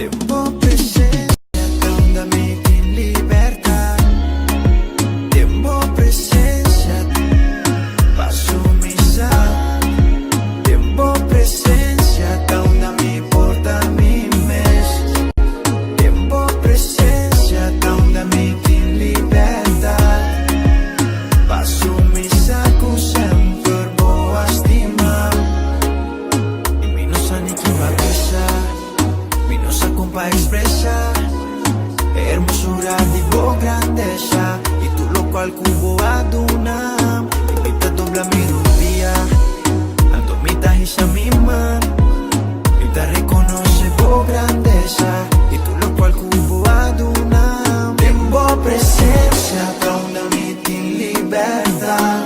Den bo presencia ta unda mi tin libertad. Den bo presencia paso mi sa. Den bo presencia ta unda mi por ta mi mes. Den bo presencia ta unda mi tin libertad. Paso mi sa cu semper bo a stima. Y mi no sa ni ki pa bisa. Mi no sa con pa expresa e hermosura di bo grandeza y tur locual cu bo a duna. Y mi ta dobla mi rudia, anto mi ta hisa mi man. Mi ta reconoce bo grandeza y tur locual cu bo a duna. Den bo presencia ta unda mi tin libertad.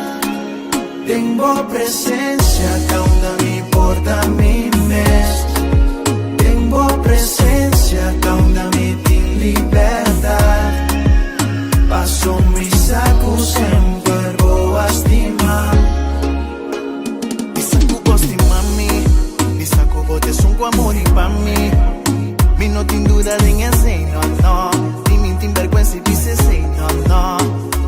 Den bo presencia ta unda mi por ta mi mes. Den bo presencia ta unda mi tin libertad. Paso mi sa cu semper bo a stima. Mi sa cu bo stima mi, mi sa cu bo ta esun cu a muri pa mi. Mi no tin duda den esey, no, no. Ni mi tin berguensa di bisa esey, no, no.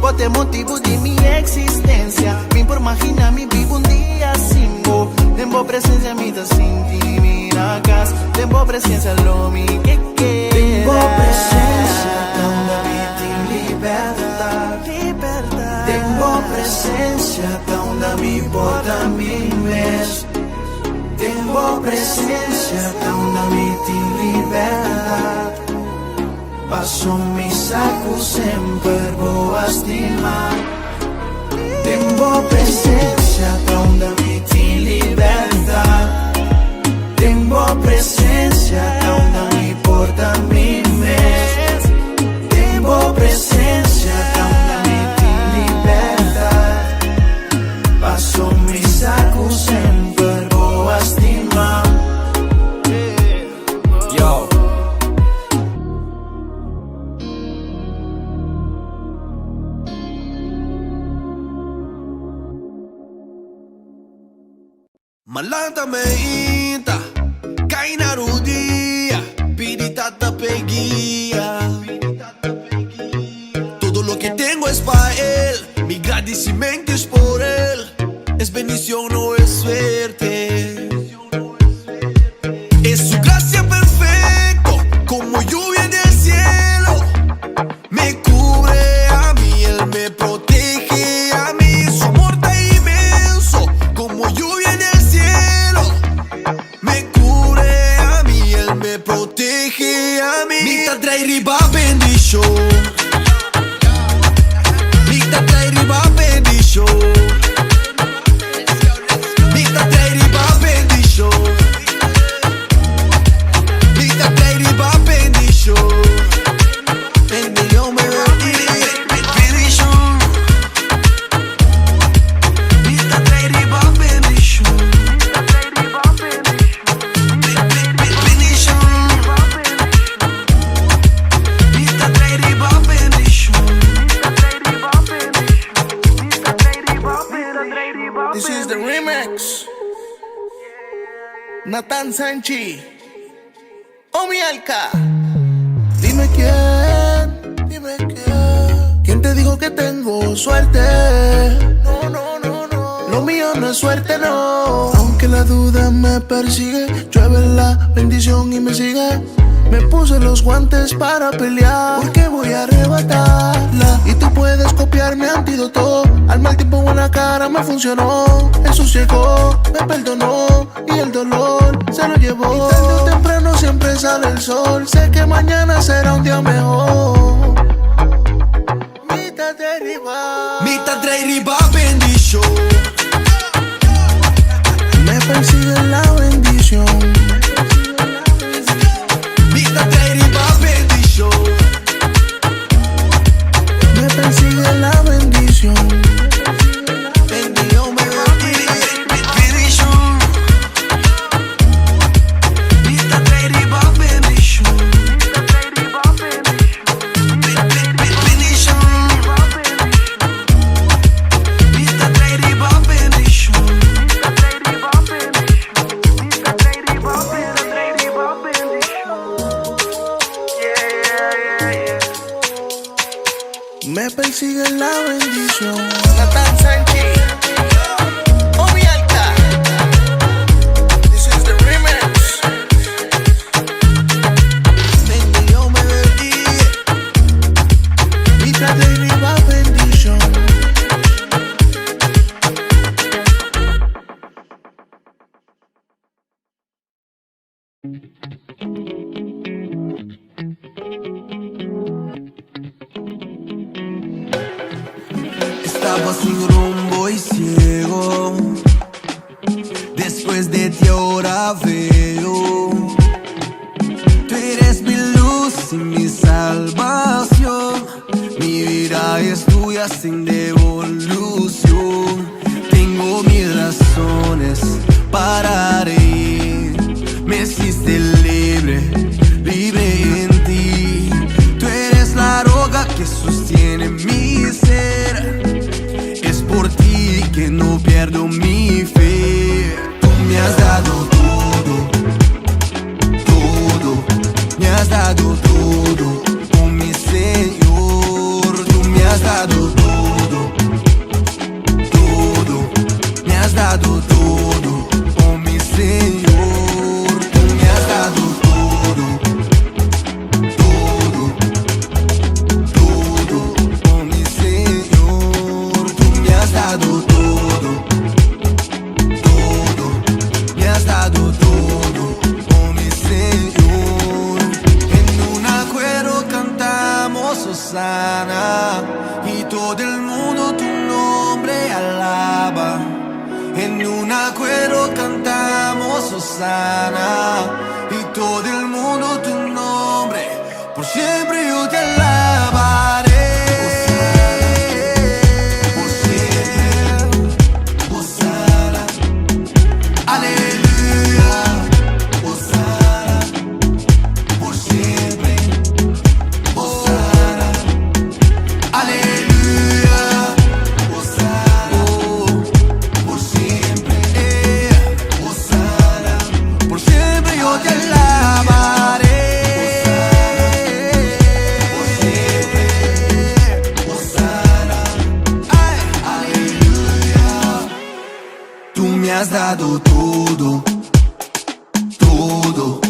Bo ta e motibo di mi existencia. Mi por imagina mi biba un dia sin bo. Den bo presencia mi ta sinti mi na cas. Den bo presencia lo mi ke Den keda. bo presencia ta unda mi tin libertad. Den bo presencia ta unda mi por ta mi mes. Den bo presencia ta unda mi tin libertad. Paso mi sa cu semper bo a stima. Den bo presencia ta unda mi tin libertad. Den bo presencia ta unda mi por ta mi mes. Den bo presencia ta unda mi tin libertad. Paso mi sa cu semper bo a stima. Yo. Malanta mainta, cay na rudia, pidi tata p'e guia. Todo loke tengo es pa el, mi gradicimento es por el. Es bendicion, no es suerte. Es su gracia perfecto, como lluvia del cielo. Me cubre a mí, él me protege a mí. Su amor ta inmenso, como lluvia del cielo. Me cubre a mí, él me protege a mí. Mi ta drei riba bendicion. Mi ta drei riba bendicion. Mi ta drei riba bendicion. Mi ta drei riba bendicion. Bendición me bendición. Mi ta drei riba bendicion. Bendición. Mi ta drei riba bendicion. This is the remix. Nathan Sanchi. Omi Alka. Dime quién, dime quién. ¿Quién te dijo que tengo suerte? No, no, no, no. Lo mío no es suerte, no. Aunque la duda me persigue, llueve la bendición y me sigue. Me puse los guantes para pelear, porque voy a arrebatarla. Y tú puedes copiar mi antídoto. Al mal tiempo buena cara me funcionó. Jesús llegó, me perdonó y el dolor se lo llevó. Y tarde o temprano siempre sale el sol. Sé que mañana será un día mejor. Mi ta riba. Mi ta drei riba bendicion. Me persigue la bendición. Mi ta drei riba bendicion. Me persigue la bendición. Bendición me bendición. Mi ta drei riba bendicion. Bendicion. Mi ta drei riba. bendición. Nathan Sanchez, Omi Alka. This is the remix. Bende Dios me bendiga. Mi tata riba bendición. Estaba sin rumbo y ciego. Después de ti ahora veo. Tú eres mi luz y mi salvación. Mi vida es tuya sin devolución. Tengo mis razones para reír. Me hiciste libre, libre en ti. Tú eres la roca que sostiene mi ser. Es por ti que no pierdo mi fe. Tú me has dado todo, todo. Me has dado todo, oh mi Señor. Tú me has dado todo, todo. Me has dado todo, oh mi Señor. Tú me has dado todo, todo, todo, oh mi Señor. Tú me has dado todo, todo. Me has dado todo, oh mi Señor. En un acuerdo cantamos Hosana y todo el mundo tu nombre alaba. En un acuerdo cantamos Hosana y todo el mundo tu nombre. Por siempre yo te alabaré. Por siempre, Hosana. Aleluya, Hosana. Por siempre, Hosana. Aleluya, Hosana. Por siempre, Hosana. Por siempre yo te alabaré. Por siempre, Hosana. Ay, aleluya. Tú me has dado todo, todo.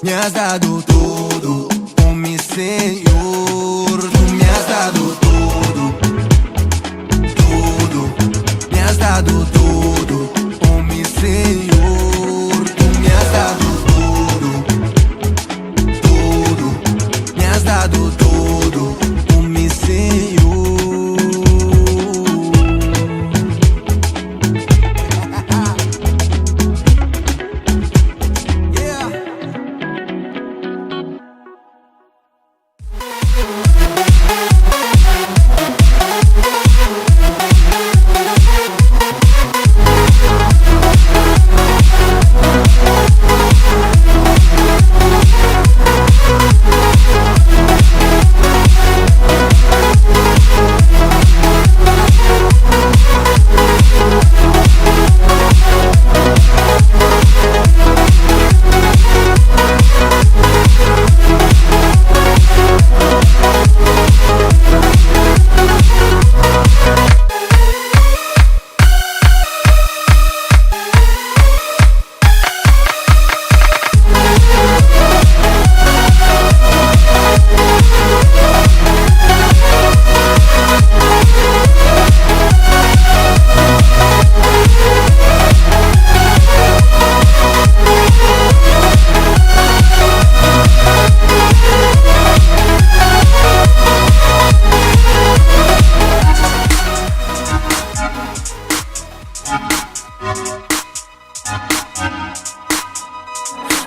Me has dado todo, oh mi Señor. Tú me has dado todo, todo. Me has dado todo, oh mi Señor. Tú me has dado todo, todo. Me has dado todo, oh mi Señor. Yeah.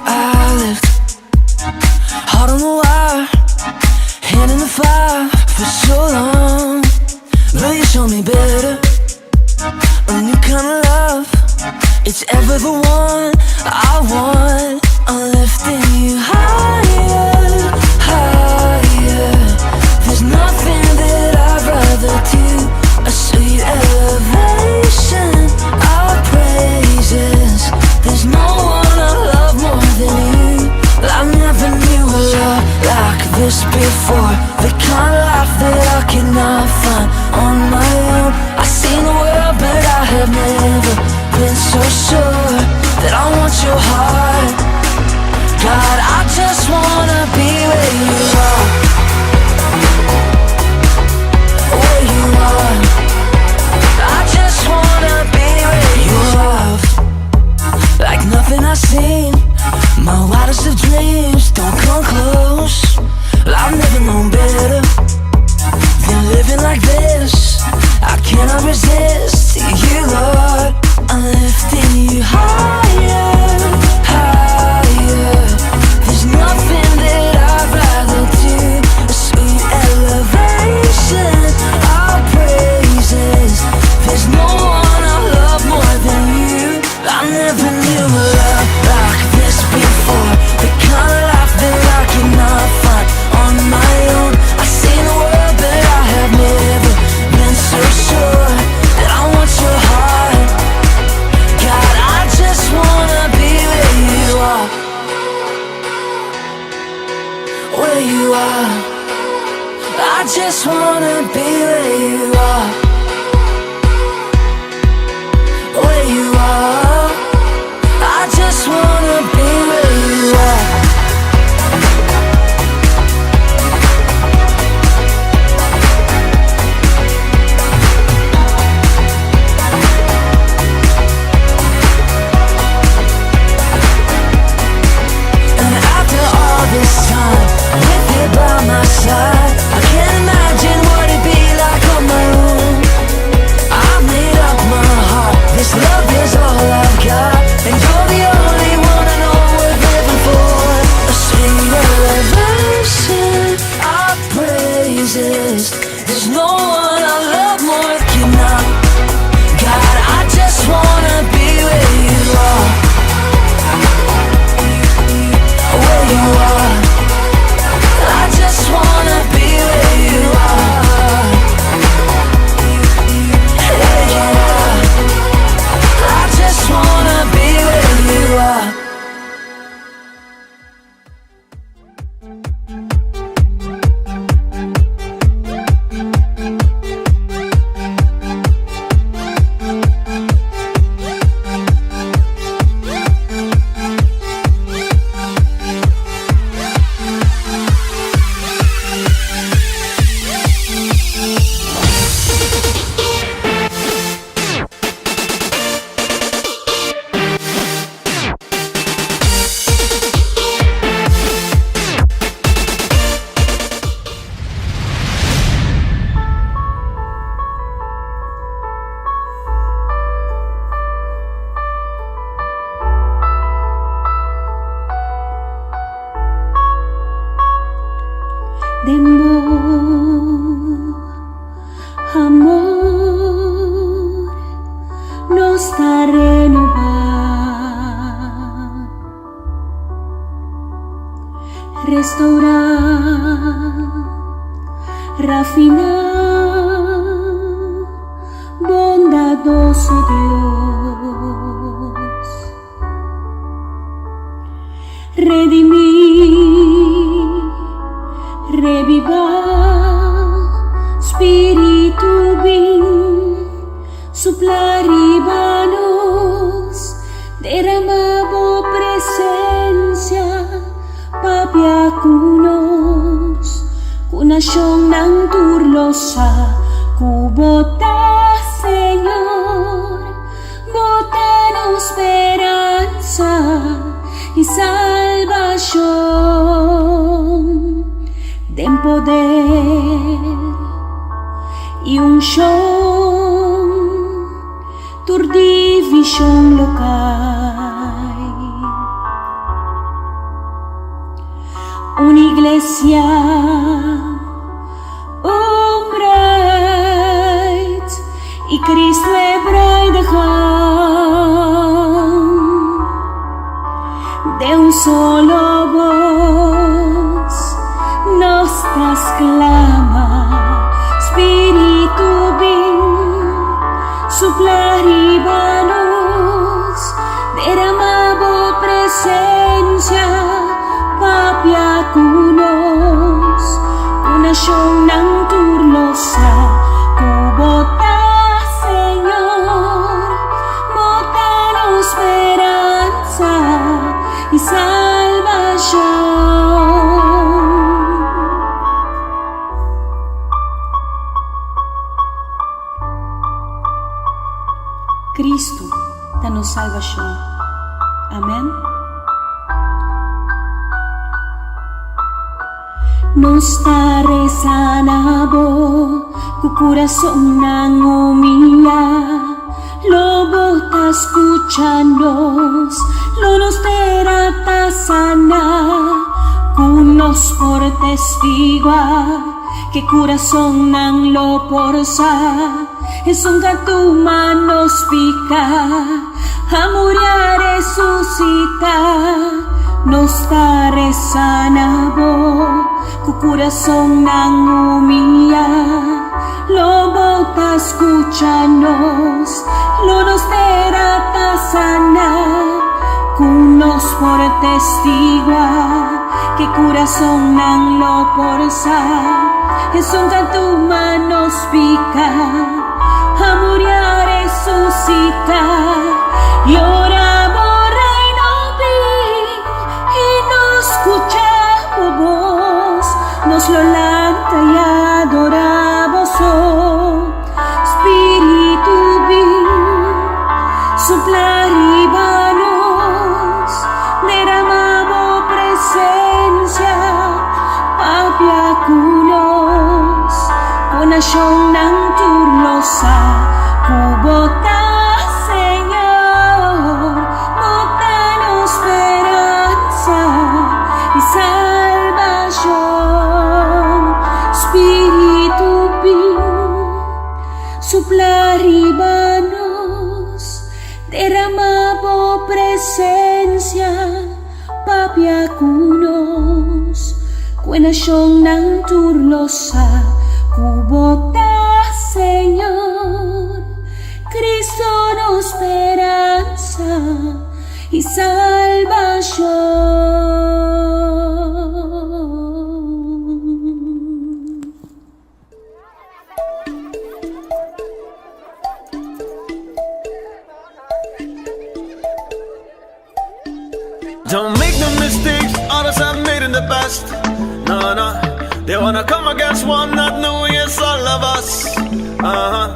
I lived hard on the wire, hand in the fire for so long. But you showed me better, a new kind of love. It's ever the one I want. I'm lifting you higher, higher. There's nothing that I'd rather do. A sweet elevation, our praises. There's no one I love more than you. I never knew a love like this before. The kind of life that I cannot find on my own. sure that I want your heart. God, I just wanna be where you are. Where you are. I just wanna be where you are. Like nothing I've seen. My wildest of dreams don't come close. I've never known better than living like this. I cannot resist you, Lord. I'm lifting you higher, higher. There's nothing that I'd rather do. A sweet elevation, our praises. There's no one I love more than you. I never knew a love like this before. The kind of life that I cannot find on my own. I've seen the world, but I have never been so sure that I want your heart. God, I just wanna be where you are. Where you are. I just wanna be where you are. Where you are. I just wanna be where you are. And after all this time, with you by my side, I can't imagine what it'd be like on my own. I made up my heart, this love is all I've got, and you're the only one I know worth living for. A sweet elevation, our praises. There's no one I love more. Cannot. God, I just wanna be where you are. Where you are. I just wanna be where you are. Where you are. I just wanna be where you are. Den bo amor nos ta renobá, restourá, rafiná, bondadoso Dios. Redimí, rebibá, Spiritu bin, supla riba nos, derama bo presencia, papia ku nos, ku nashonnan tur lo sa, ku bo ta Señor, bo ta nos speransa i salbashon. Den poder i unshon, tur divishon lo kai. Un iglesia, un bruid i Cristo e bruidegom. Den un solo bos nos ta sklama, Spiritu bin, supla riba nos, derama bo presensia, papia ku nos, ku nashonnan tur lo sa, ku bo ta Señor, bo ta nos. salbashon. Amèn. Nos ta resa na bo ku kurasonnan humiliá. Lo bo ta skucha nos, lo nos tera ta sana. Ku nos por testiguá ke kurasonnan lo por sa. Esun ka tuma nos piká, a muri a resusitá. Nos ta resa na bo ku kurasonnan humiliá. Lo bo ta skucha nos, lo nos tera ta sana. Ku nos por testiguá ke kurasonnan lo por sa. Esun ka tuma nos piká, a muri a resusitá. I ora bo reino bin i nos skucha bo bos, nos lo lanta i adorá bo so. Spiritu bin, supla riba nos, derama bo presensia, papia ku nos. Ku nashonnan tur lo sa ku bo ta Señor, bo ta nos speransa i salbashon. Spiritu bin, supla riba nos, derama bo presensia, papia ku nos. Ku e nashonnan tur lo sa ku bo ta Señor, Cristo nos speransa i salbashon. Don't make no mistakes others have made in the past. No, no. They wanna come against one, not knowing it's all of us. Uh huh.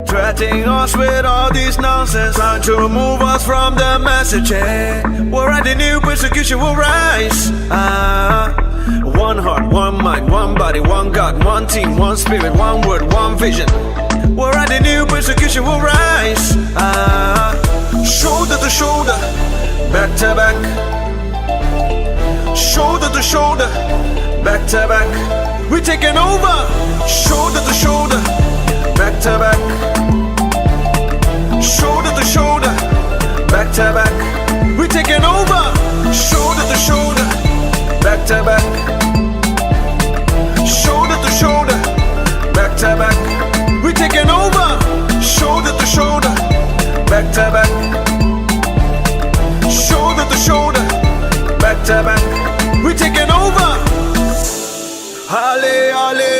Threatening us with all these nonsense, trying to remove us from the message. Eh? We're at the new persecution will rise. One heart, one mind, one body, one God, one team, one spirit, one word, one vision. We're at the new persecution will rise. Shoulder to shoulder, back to back. Shoulder to shoulder, back to back. We taking over. Shoulder to shoulder, back to back. Shoulder to shoulder, back to back. We taking over. Shoulder to shoulder, back to back. Shoulder to shoulder, back to back. We taking over. Shoulder to shoulder, back to back. Shoulder to shoulder, back to back. We taking over. Halle, halle,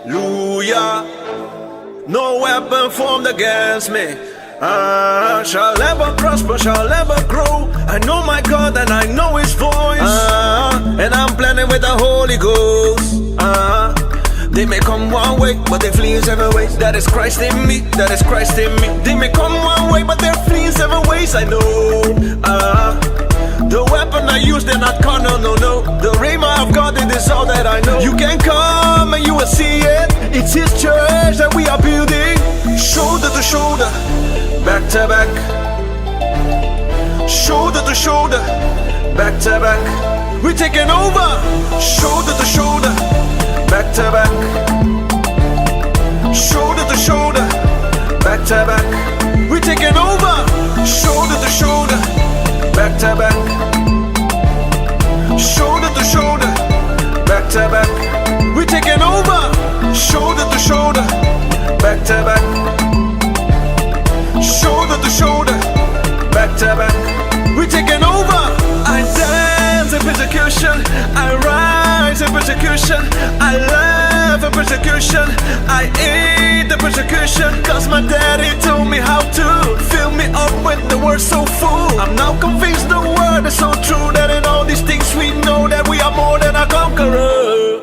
hallelujah. No weapon formed against me. Ah, shall ever prosper, shall ever grow. I know my God and I know His voice. Ah, and I'm planning with the Holy Ghost. Ah, they may come one way, but they flee in seven ways. That is Christ in me, that is Christ in me. They may come one way, but they're fleeing seven ways. I know. Ah, the weapon I use, they're not carnal, no, no. The rhema of God, it is all that I know. You can come and you will see it. It's His church that we are building. Shoulder to shoulder, back to back. Shoulder to shoulder, back to back. We're taking over. Shoulder to shoulder, back to back. Shoulder to shoulder, back to back. We're taking over. Shoulder to shoulder, back to back. Shoulder to shoulder, back to back. We're taking over. Shoulder to shoulder, back to back. Shoulder to shoulder, back to back. We're taking over. I dance in persecution. I rise in persecution. I laugh in persecution. I eat the persecution. Cause my daddy told me how to fill me up with the word so full. I'm now convinced the word is so true that in all these things we know that we are more than a conqueror.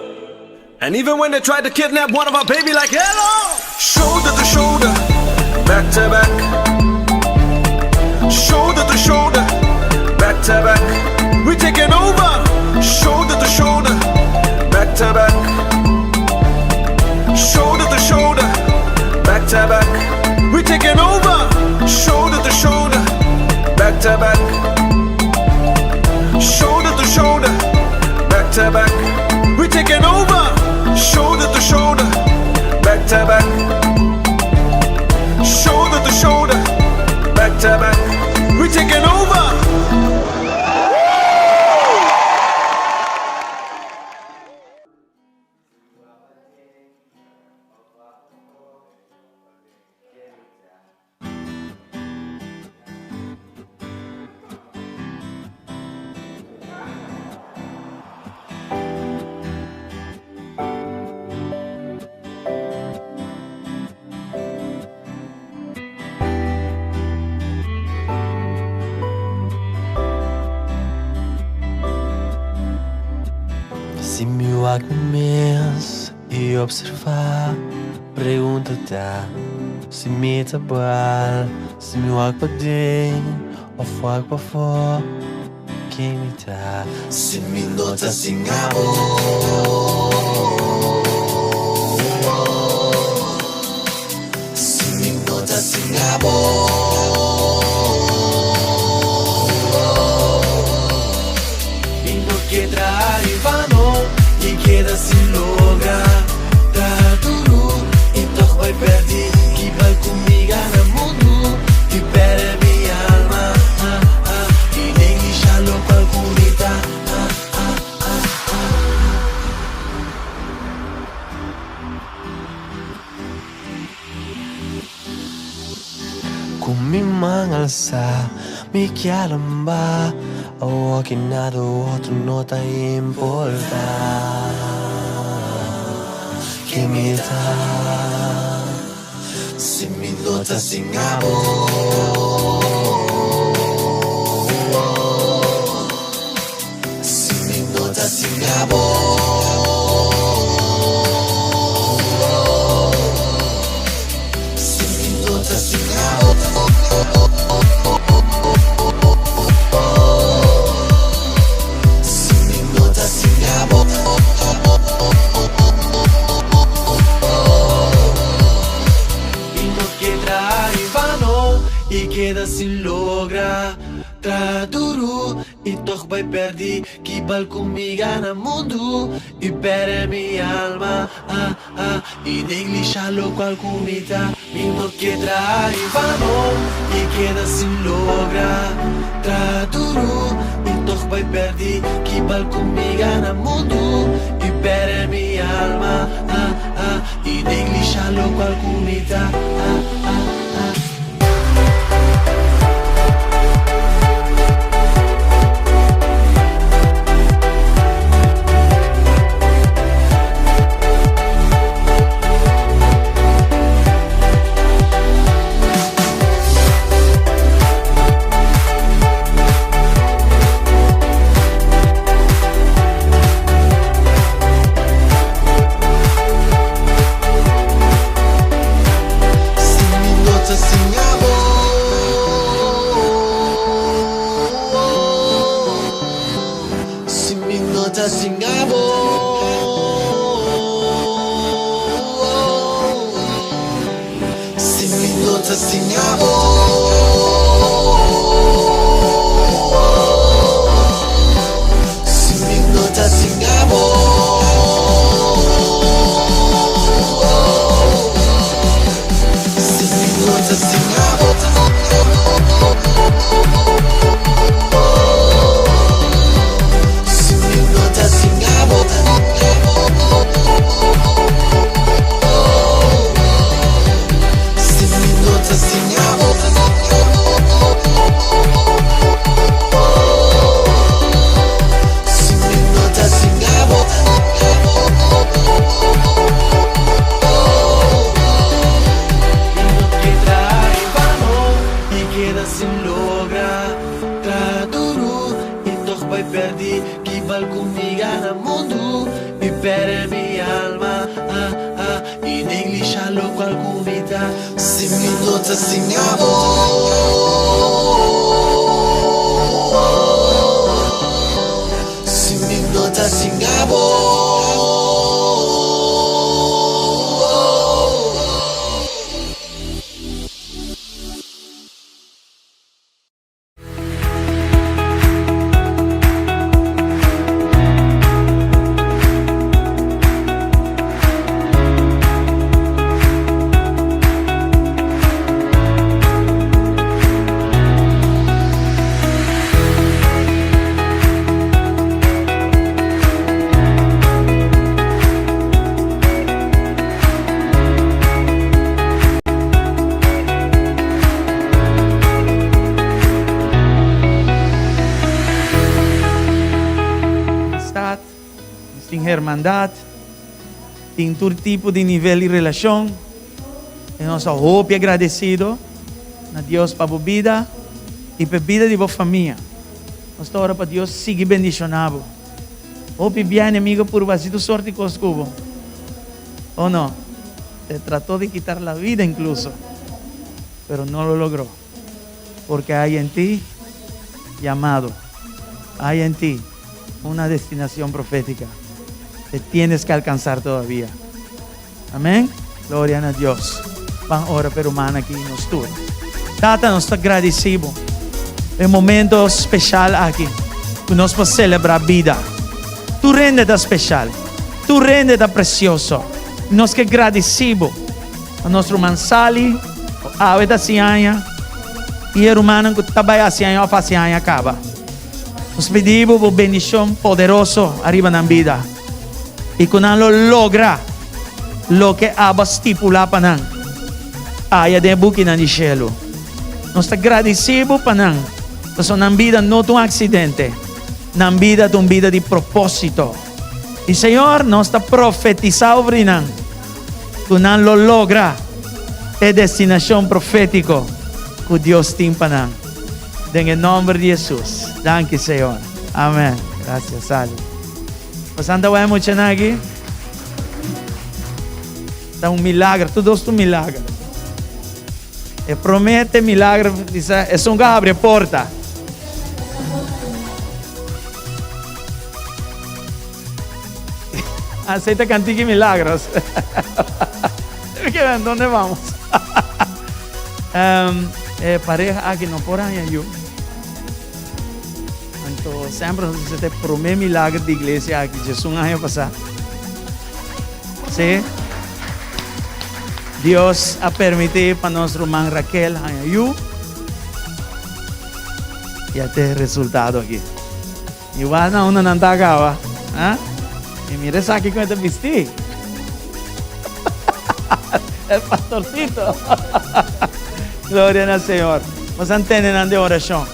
And even when they tried to kidnap one of our baby, like hello, shoulder to shoulder, back to back. taking over, shoulder to shoulder, back to back. Shoulder to shoulder, back to back. We taking over, shoulder to shoulder, back to back. Shoulder to shoulder, back to back. We taking over, shoulder to shoulder, back to back. Shoulder to shoulder, back to back. We taking over. Si mi wak mi mes i observá, pregunta ta si mi ta bal. Si mi wak paden òf wak pafó, ken mi ta? Si mi no ta sin abo. Si mi no ta sin abo. Mi no ke traha envano i keda sin logra. Traha duru i tòg bai pèrdí. Ki bal ku mi gana mundu i pèrdè mi alma? Ah, ah, i neglishá lokual ku mi ta. Ah, ah, ah, ah. Ku mi man alsá, mi kier lamba. Awor ki nada otro no ta importá. Ken mi ta? Si mi no ta sin abo. Si mi no ta sin abo. Si mi no ta sin abo. Si mi no ta sin abo. Mi no ke traha envano i keda sin logra. Traha duru i tòg bai pèrdí. Ki bal ku mi gana mundu i pèrdè mi alma? Ah, ah, i neglishá lokual ku mi ta. Mi no ke traha envano i keda sin logra. Traha duru i tòg bai pèrdí. Ki bal ku mi gana mundu i pèrdè mi alma? Ah, ah, i neglishá lokual ku mi ta. Ah, ah, ah. Si mi no ta sin abo. Si mi no ta sin abo. Si mi no ta sin abo. Si mi no ta sin abo. Si mi no ta sin abo. Si mi no ta sin abo. Si mi no ta sin abo. Si mi no ta sin abo. Mi no ke traha envano i keda sin logra. Traha duru i tòg bai pèrdí. Ki bal ku mi gana mundu i pèrdè mi alma? Ah, ah, i neglishá lokual ku mi ta. Si mi no ta sin abo. hermandad, tin tur tipo di nivel di relacion. Y nos ta hopi agradecido na Dios pa bo bida y pa e bida di bo famia. Nos ta ora pa Dios sigui bendiciona bo. Hopi bia enemigo purba haci tur sort di cos cu bo. O no? Te trató de quitar la vida incluso, pero no lo logró. Porque hay en ti llamado, hay en ti una destinación profética que tienes que alcanzar todavía. Amén. Gloria na Dios. Ban ora pa e ruman aki nos tur. Tata, nos ta gradici bo e momento special aki cu nos por celebra bida. Tur hende ta special. Tur hende ta precioso. Nos ke gradici bo pa nos ruman Sally cu awe ta haci aña y e rumannan cu ta bay haci aña of haci aña caba. Nos pidi bo bo bendicion poderoso ariba nan bida y cu nan lo logra loke abo a stipula pa nan aya den e bukinan di shelu. Nos ta gradici bo pa nan, pasobra nan bida no ta un accidente, nan bida ta un bida di proposito. Y Señor, nos ta profetisa over di nan cu nan lo logra e destinacion profetico cu Dios tin pa nan. Den e nomber di Jesus. Danki Señor. Amen. Gracias Sally. Pasan ta wak e muchanan aki? Ta un milagro. Tur dos ta un milagro. E promete milagro bisa esun ku a habri e porta. Aceita cantica y milagros. ¿Dónde vamos? um, eh, pareja aki no por haña yu. Anto sempre nos dice te promé milagro di iglesia aki, Jesus un aña pasá. Sí. Dios a permití pa nos ruman Raquel haña yu. Y a te resultado aki. Igual na unda nan ta acaba. Ah? Y mira esaki con e ta bisti. El pastorcito. Gloria na Señor. Nos a tene nan den oracion.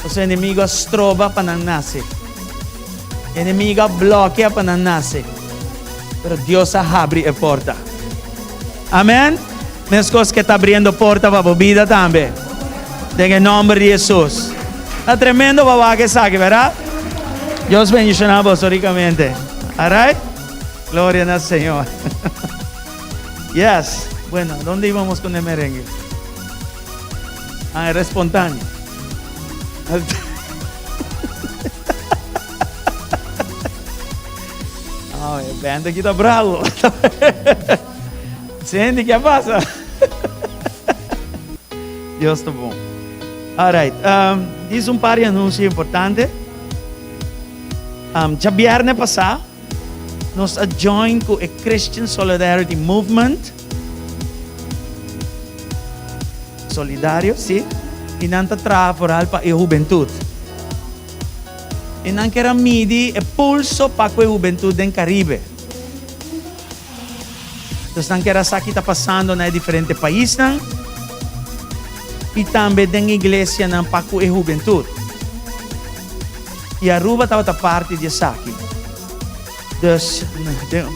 Pasobra enemigo a stroba pa nan nace. Enemigo a blokea pa nan nace. Pero Dios a habri e porta. Amen. Mescos ke ta abriendo porta pa bo bida tambe. Den e nomber di Jesus. Ta tremendo pa wak esaki, verdad? Dios bendiciona boso ricamente. Alright? Gloria na Señor. Yes. Bueno, ¿dónde íbamos con el merengue? Ah, era espontáneo. Ah, e band aki ta bravo. Cindy, ke pasa? Dios ta bon. Alright, um, dis un par di anuncio importante. Um, djabierne pasá, nos a join ku e Christian Solidarity Movement. Solidario, sí. I nan ta traha vooral pa e hubentud. I nan kier a midi e pulso pa ku e hubentud den Caribe. Dus nan kier a sa ki ta pasando na e diferente paisnan i tambe den iglesianan pa ku e hubentud. I Aruba tabata parti di esaki. Dus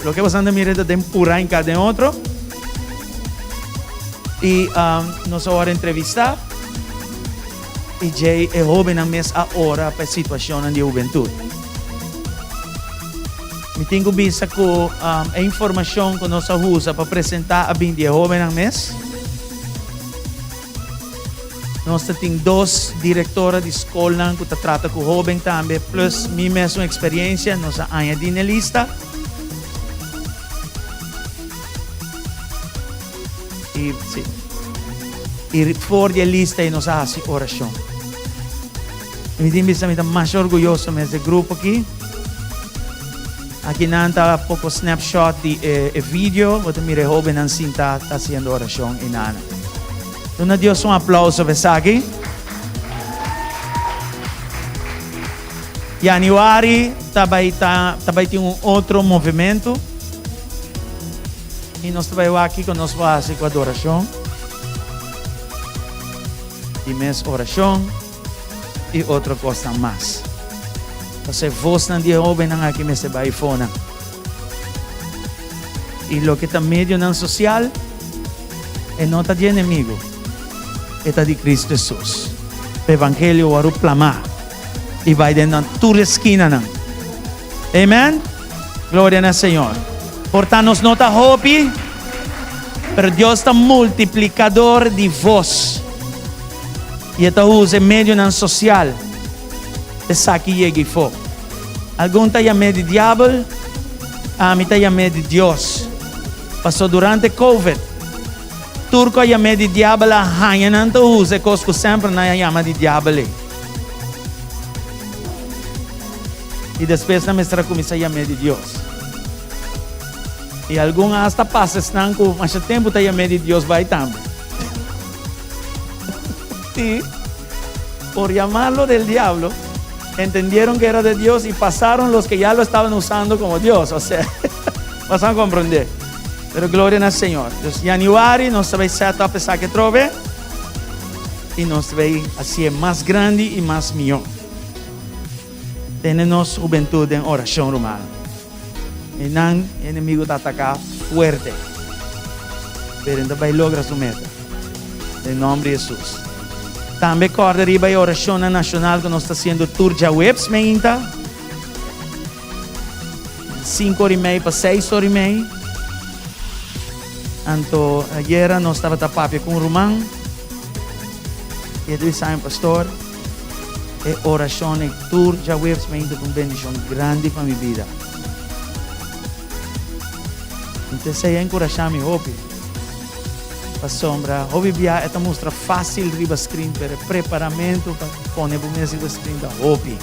loke boso ta mira ta den pura hinká den otro. I nos a wòrdu entrevistá i djei e hóbennan mes a ora pa e situashonnan di e hubentut. Mi tin ku bisa ku e informashon ku nos a usa pa presentá a bin di e hóbennan mes. Nos ta tin dos direktora di skolnan ku ta trata ku hóben tambe, plus mi mes un eksperensia, nos a añadí na e lista. I si, i for di e lista ei nos a hasi orashon. Mi tin bisa mi ta masha orguyoso mes e grupo aki. Aki nan ta poko snapshot di e e video. Bo ta mira e hobennan sinta ta hasiendo orashon i nana. Duna Dios un aplauso pa esaki. Januari ta bai ta ta bai tin un otro movimento. I nos ta bai wak kiko nos por hasi ku adorashon. Di mes orashon. I otro kosnan mas. Pasobra e vosnan di e hóbennan aki mester bai fonan. I loke ta medionan sosial, e no ta di enemigu, e ta di Kristu Hesus. Pa evangelio wòrdu plamá i bai den nan tur eskinanan. Amen? Gloria na Señor. Por ta nos no ta hopi, pero Dios ta multiplicador di vos. I e ta usa e medionan sosial. Esaki yega ifó. Algun ta yam'é di diabel, ami ta yam'é di Dios. Paso durante Covid, tur ku a yam'é di diabel a haña nan ta usa e kos ku semper nan a yama di diabel ei. I despues nan mester a kuminsá yam'é di Dios. I algun a hasta pasa esnan ku masha tempu ta yam'é di Dios bai tambe. Sí. Por llamarlo del diablo, entendieron que era de Dios y pasaron los que ya lo estaban usando como Dios. O sea, vas a comprender. Pero gloria al Señor. Dus januari nos ta bay set up esaki atrobe y nos ta bay hacié mas grandi y mas mihó. Tene nos hubentud den oracion, rumannan. Einan e enemigo ta ataca fuerte, pero e ta bay logra su meta. Den nomber di Jesus. Tambe corda riba e oracionnan nacional cu nos ta haciendo tur djaweps meinta. Cinco ora y mei pa seis ora y mei. Anto ayera nos tabata papia cu un ruman y e ta bisa mi, Pastor, E orashon ei tur djaweps mi a hinta ta un bendishon grandi pa mi bida. Anto esei a enkurashá mi hopi. Pasobra hopi bia e ta mustra fásil riba screen, pero e preparamentu pa pone bo mes riba screen ta hopi.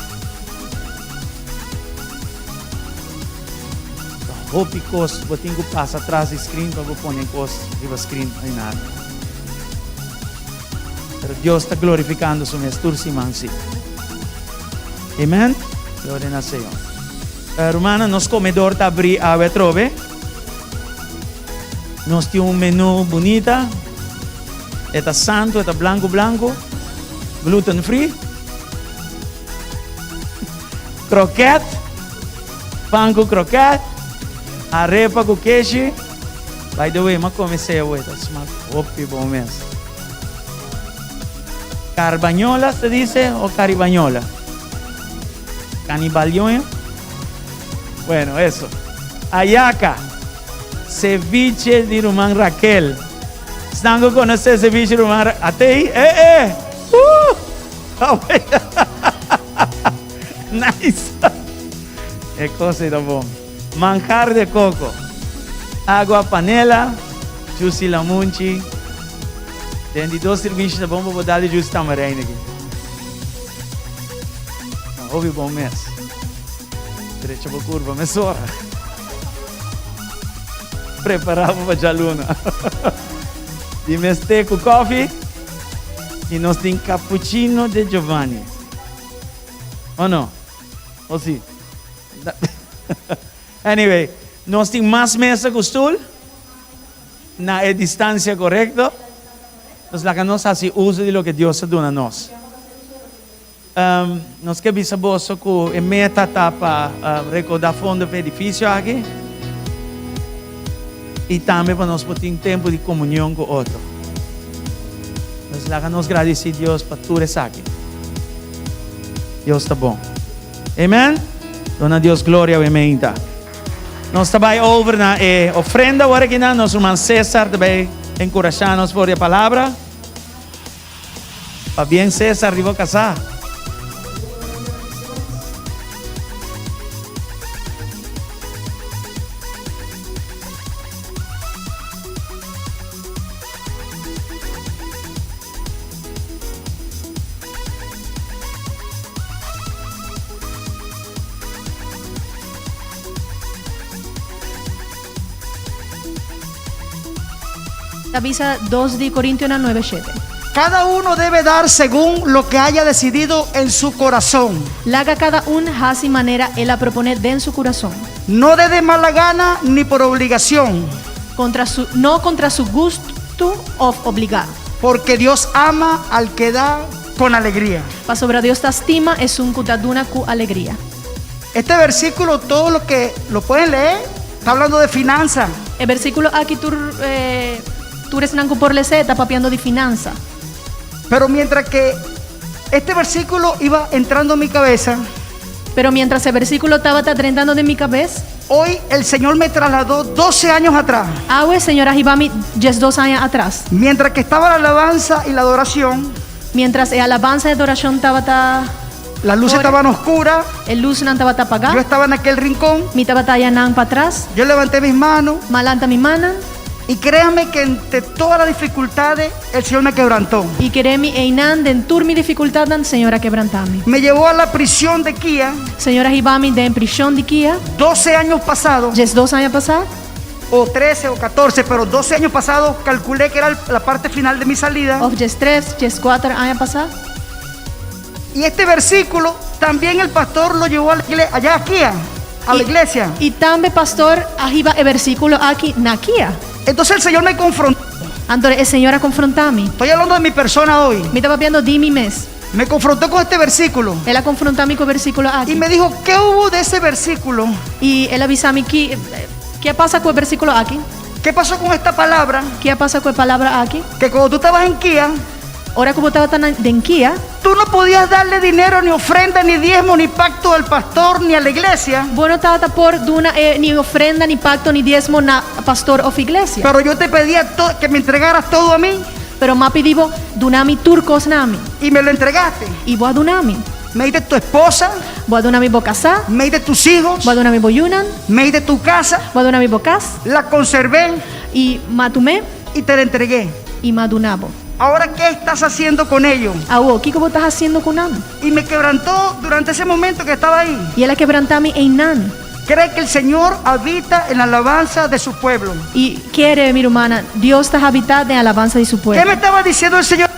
Ta hopi kos bo tin ku pasa tras di screen pa bo pone kos riba screen. Pero Dios ta glorificando su mes tur siman si. Amen. Gloria na Señor. Uh, rumannan, nos comedor ta abri awe atrobe. Nos tin un menu bunita. E ta santo, e ta blanco blanco. Gluten free. Kroket. Pan ku kroket. Arepa ku keshi. By the way, m'a come esei awe, ta smak hopi bon mes. Carbañola se dice o caribañola? Canibalioña? Bueno, eso. Ayaca, ceviche di ruman Raquel. Esnan cu conoce ceviche di ruman Raquel? Atei? Eh, eh! Uh! Nice! E cosa ei ta bon. Manjar de coco, agua panela, juice lamunchi. Den di dos sirbishi ta bon pa bo dal di juice tamarijn aki. Ta hopi bon mes. Drecha bo curva mesora. Prepara bo pa djaluna. Di mes te cu koffie y nos tin cappuccino de Giovanni. O no? O si? Anyway, nos tin mas mesa ku stul na e distansia korekto. Nos laga nos hasi uso di loke Dios a duna nos. Nos ke bisa boso ku e meta ta pa rekoudá fondo pa e edifisio aki i tambe pa nos por tin tempu di komunion ku otro. Nos laga nos gradisí Dios pa tur esaki. Dios ta bon. Amen. Dona Dios gloria awe meinta. Nos ta bai over na e ofrenda awor aki nan. Nos ruman Cesar ta bai enkurashá nos for di e palabra. Pabien Cesar di bo kasá. Ta bisa dos di Corintionan nuebe shete. Cada uno debe dar segun lo que haya decidido en su corazón. Laga cada un haci manera el a propone den su curason. No de de mala gana ni por obligacion. Contra su, no contra su gusto of obligá. Porque Dios ama al que da con alegria. Pasobra Dios ta stima esun ku ta duna ku alegria. Este versículo, todos los que lo pueden leer, está hablando de finanzas. E versíkulo aki tur eh, tur esnan ku por les'é ta papiando di finansa. Pero mientras que este versículo iba entrando en mi cabeza, Pero mientras e versíkulo tabata drentando den mi kabes, hoy el Señor me trasladó 12 años atrás. awe Señor a hiba mi 12 aña atras. Mientras que estaba la alabanza y la adoración, Mientras e alabansa i adorashon tabata las luces Ora. estaban oscuras, E lusnan tabata pagá. yo estaba en aquel rincón, Mi tabata ayanan patras. yo levanté mis manos M'a lanta mi mannan. y créanme que entre todas las dificultades el Señor me quebrantó. I kere mi einan den tur mi difikultatnan Señor a kebrantá mi. Me llevó a la prisión de Kia Señor a hiba mi den prishon di Kia. 12 años pasados, 12 aña pasá. o 13 o 14, pero 12 años pasados calculé que era la parte final de mi salida. Òf 13, 14 aña pasá. Y este versículo también el pastor lo llevó a la iglesia, allá aquí, a la iglesia. I tambe pastor a hiba e versíkulo aki na Kia. Entonces el Señor me confrontó. Anto e Señor a konfrontá mi. Estoy hablando de mi persona hoy. Mi ta papiando di mi mes. Me confrontó con este versículo. El a konfrontá mi ku e versíkulo aki. Y me dijo, ¿qué hubo de ese versículo? I el a bisa mi ki ki a pasa ku e versíkulo aki? ¿Qué pasó con esta palabra? Ki a pasa ku e palabra aki? Que cuando tú estabas en Kia, Ora ku bo tabata den Kia, tú no podías darle dinero, ni ofrenda, ni diezmo, ni pacto al pastor, ni a la iglesia. Bo no tabata por duna eh, ni ofrenda, ni pakto, ni diesmo na pastor òf iglesia. Pero yo te pedía que me entregaras todo a mí. Pero m'a pidi bo duna mi tur kos na mi. Y me lo entregaste. I bo a duna mi. Me diste tu esposa. Bo a duna mi bo kasá. Me diste tus hijos. Bo a duna mi bo yunan. Me diste tu casa. Bo a duna mi bo kas. La conservé. I m'a tum'é. Y te la entregué. I m'a duna bo. Ahora, ¿qué estás haciendo con ellos? Awor, kiko bo ta hasiendo ku nan? Y me quebrantó durante ese momento que estaba ahí. I el a kebrantá mi einan. Cree que el Señor habita en la alabanza de su pueblo. I kere, mi rumannan, Dios ta habitá den alabansa di su pueblo. ¿Qué me estaba diciendo el Señor?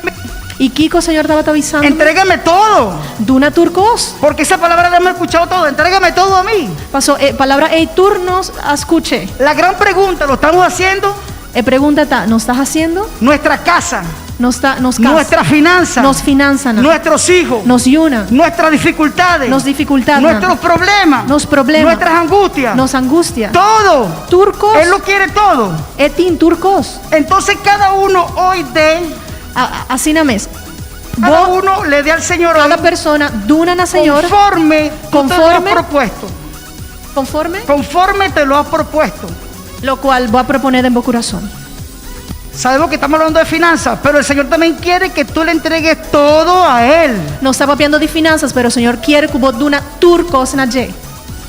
I kiko Señor tabata bisando? Entrégame todo. Duna tur kos. Porque esa palabra la hemos escuchado todo. Entrégame todo a mí. Pasó e palabra ei tur nos a skuch'é. La gran pregunta, ¿lo estamos haciendo? E pregunta ta, nos ta hasiendo? Nuestra casa. Nos ta, nos kas. Nuestra finanza. Nos finansanan. Nuestros hijos. Nos yunan. Nuestras dificultades. Nos difikultatnan. Nuestros problemas. Nos problema. Nuestras angustias. Nos angustia. Todo. Tur kos. Él lo quiere todo. E tin tur kos. Entonces cada uno hoy de Asina mes. Cada uno le dé al Señor Cada hoy persona duna na Señor conforme tú te lo has conforme propuesto. Conforme? Conforme te lo has propuesto. Lokual bo a proponé den bo kurason. Sabemos que estamos hablando de finanzas, pero el Señor también quiere que tú le entregues todo a Él. Nos ta papiando di finanzas, pero Señor kier ku bo duna tur kos na dje.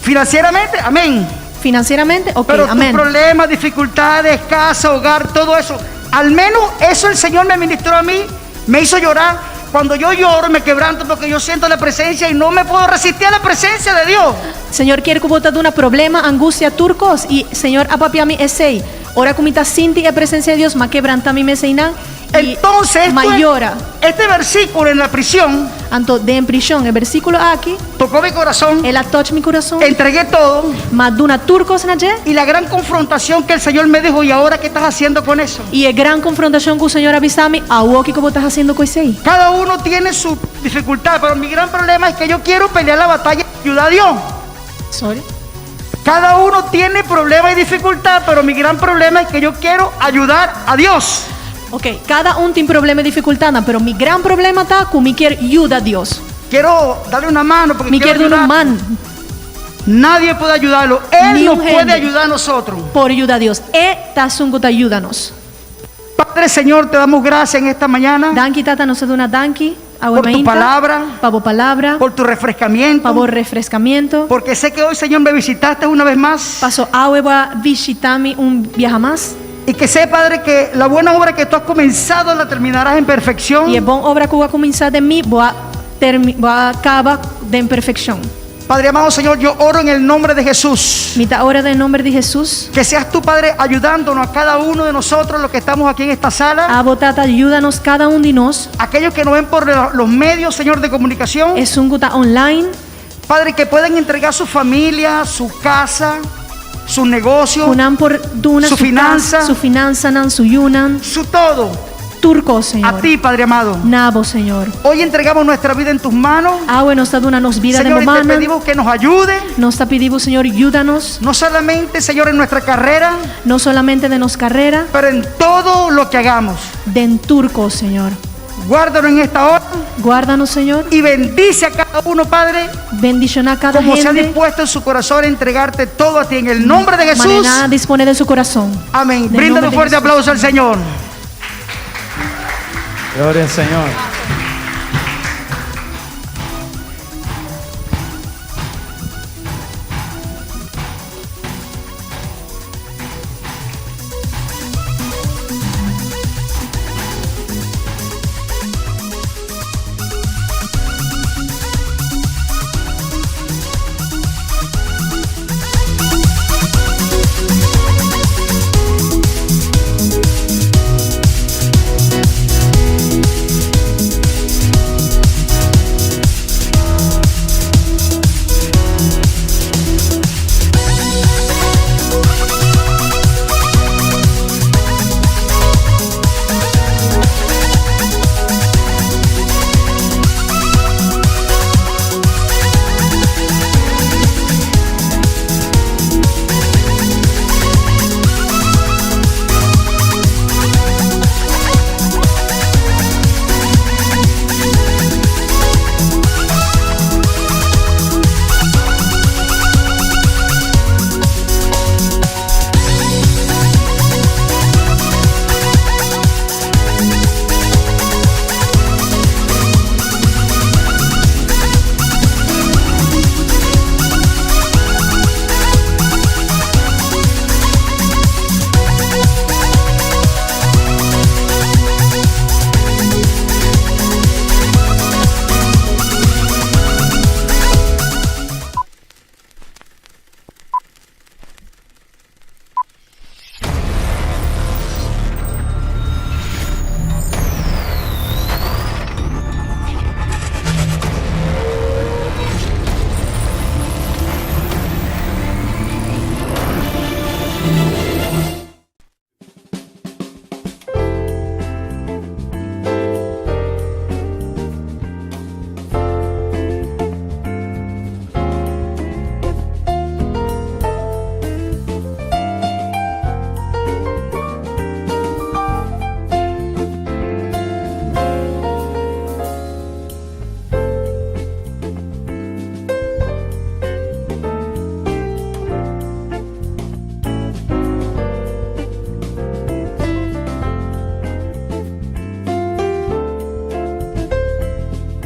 Financieramente, amén. Financieramente, ok, Pero tus amén. problemas, dificultades, casa, hogar, todo eso. Al menos eso el Señor me ministró a mí, me hizo llorar. Cuando yo lloro, me quebranto porque yo siento la presencia y no me puedo resistir a la presencia de Dios. Señor kier ku bo ta duna problema, angustia, tur kos. I Señor a papia mi esei. Ora ku mi ta sinti e presencia di Dios, m'a kebranta mi mes einan i Entonces, esto m'a es, yora. este versículo en la prisión Anto den prishon, e versíkulo aki tocó mi corazón. El a touch mi kurason. Entregué todo. M'a duna tur kos na dje. Y la gran confrontación que el Señor me dijo, ¿y ahora qué estás haciendo con eso? I e gran konfrontashon ku Señor a bisa mi, Awor kiko bo ta hasiendo ku esei? Cada uno tiene su dificultad, pero mi gran problema es que yo quiero pelear la batalla y ayudar a Dios. Sorry. Cada uno tiene problema y dificultad, pero mi gran problema es que yo quiero ayudar a Dios. Ok, kada un tin problema i difikultatnan, pero mi gran problema ta ku mi kier yuda Dios. Quiero darle una mano porque Mi quiero kier duna un ayudar. man. Nadie puede ayudarlo. Él Ni nos un puede hende ayudar a nosotros. Por yuda Dios. E ta esun ku ta yuda nos. Padre Señor, te damos gracias en esta mañana. Danki Tata, nos ta duna danki. Awe Por tu mainta, palabra. Pa bo palabra. Por tu refrescamiento. Pa bo refrescamiento. Porque sé que hoy, Señor, me visitaste una vez más. Paso awe bo a bishita mi un biaha mas. Y que sé, Padre, que la buena obra que tú has comenzado la terminarás en perfección. Y e bon obra ku bo a kuminsá den mi, bo a termi, bo a kaba den perfekshon. Padre amado, Señor, yo oro en el nombre de Jesús. Mi ta ora den nomber di Hesus. Que seas tú, Padre, ayudándonos a cada uno de nosotros, los que estamos aquí en esta sala. Abo Tata, yuda nos kada un di nos. Aquellos que nos ven por los medios, Señor, de comunicación. Esun ku ta online. Padre, que pueden entregar su familia, su casa, su negocio, Ku nan por duna su su finanza, kas, su finansanan, su yunan, su todo. Tur kos, Señor. A ti, Padre amado. Na bo, Señor. Hoy entregamos nuestra vida en tus manos. Awe nos ta duna nos bida den Señor, bo y te mannan. pedimos que nos ayude. Nos ta pidi bo, Señor, yuda nos. No solamente, Señor, en nuestra carrera. No solamente den nos karera. Pero en todo lo que hagamos. Den tur kos, Señor. Guárdanos en esta hora. Guárdanos, Señor. Y bendice a cada uno, Padre. Bendishoná kada Como se ha hende. dispuesto en su corazón a entregarte todo a ti. En el nombre de Jesús. Manera nan a dispone den su corazón. Amén. Den Bríndale nombre un de fuerte Jesús. aplauso al Señor. Gloria al Señor.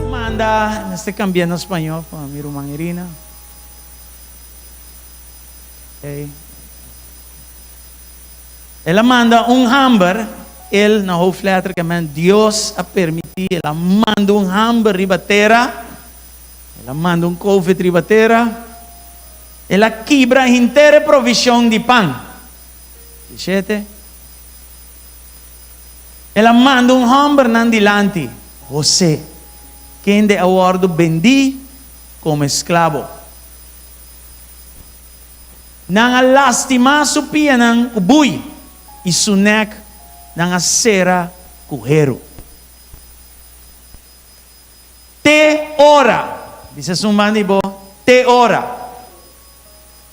Manda, mester cambia na spañol pa mi ruman Irina. Ey. El a manda un hamber, el na hoofdletter ke men Dios a permiti, el a manda un hamber riba tera, el a manda un covid riba tera, el a kibra henter e provision di pan. Dishete. El a manda un homber nan dilanti, José, kende a wordo bendí como esclavo. Nan a lastimá su pianan ku bui i su nèk nan a sera ku heru. Te ora, bisa esun banda di bo, te ora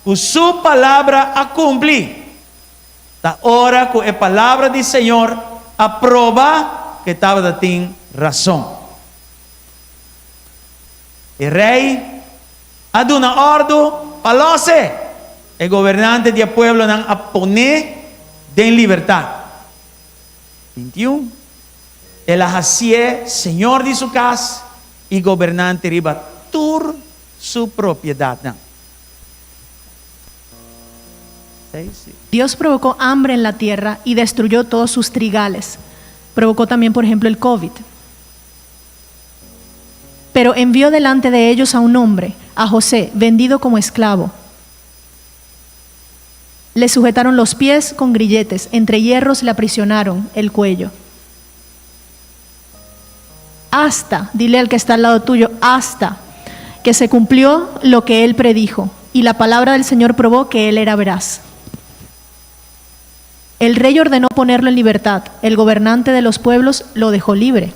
ku su palabra a kumpli, ta ora ku e palabra di Señor a proba ku e tabata tin rason. E rei a duna òrdu pa lòs'e. E gobernante di e pueblonan a pon'é den libertat. 21 El a hasié señor di su kas i gobernante riba tur su propiedatnan. Dios provocó hambre en la tierra y destruyó todos sus trigales. Provocó también, por ejemplo, el COVID. Pero envió delante de ellos a un hombre, a José, vendido como esclavo. Le sujetaron los pies con grilletes, entre hierros le aprisionaron el cuello. Hasta, dile al que está al lado tuyo, hasta que se cumplió lo que él predijo y la palabra del Señor probó que él era veraz. El rey ordenó ponerlo en libertad. El gobernante de los pueblos lo dejó libre.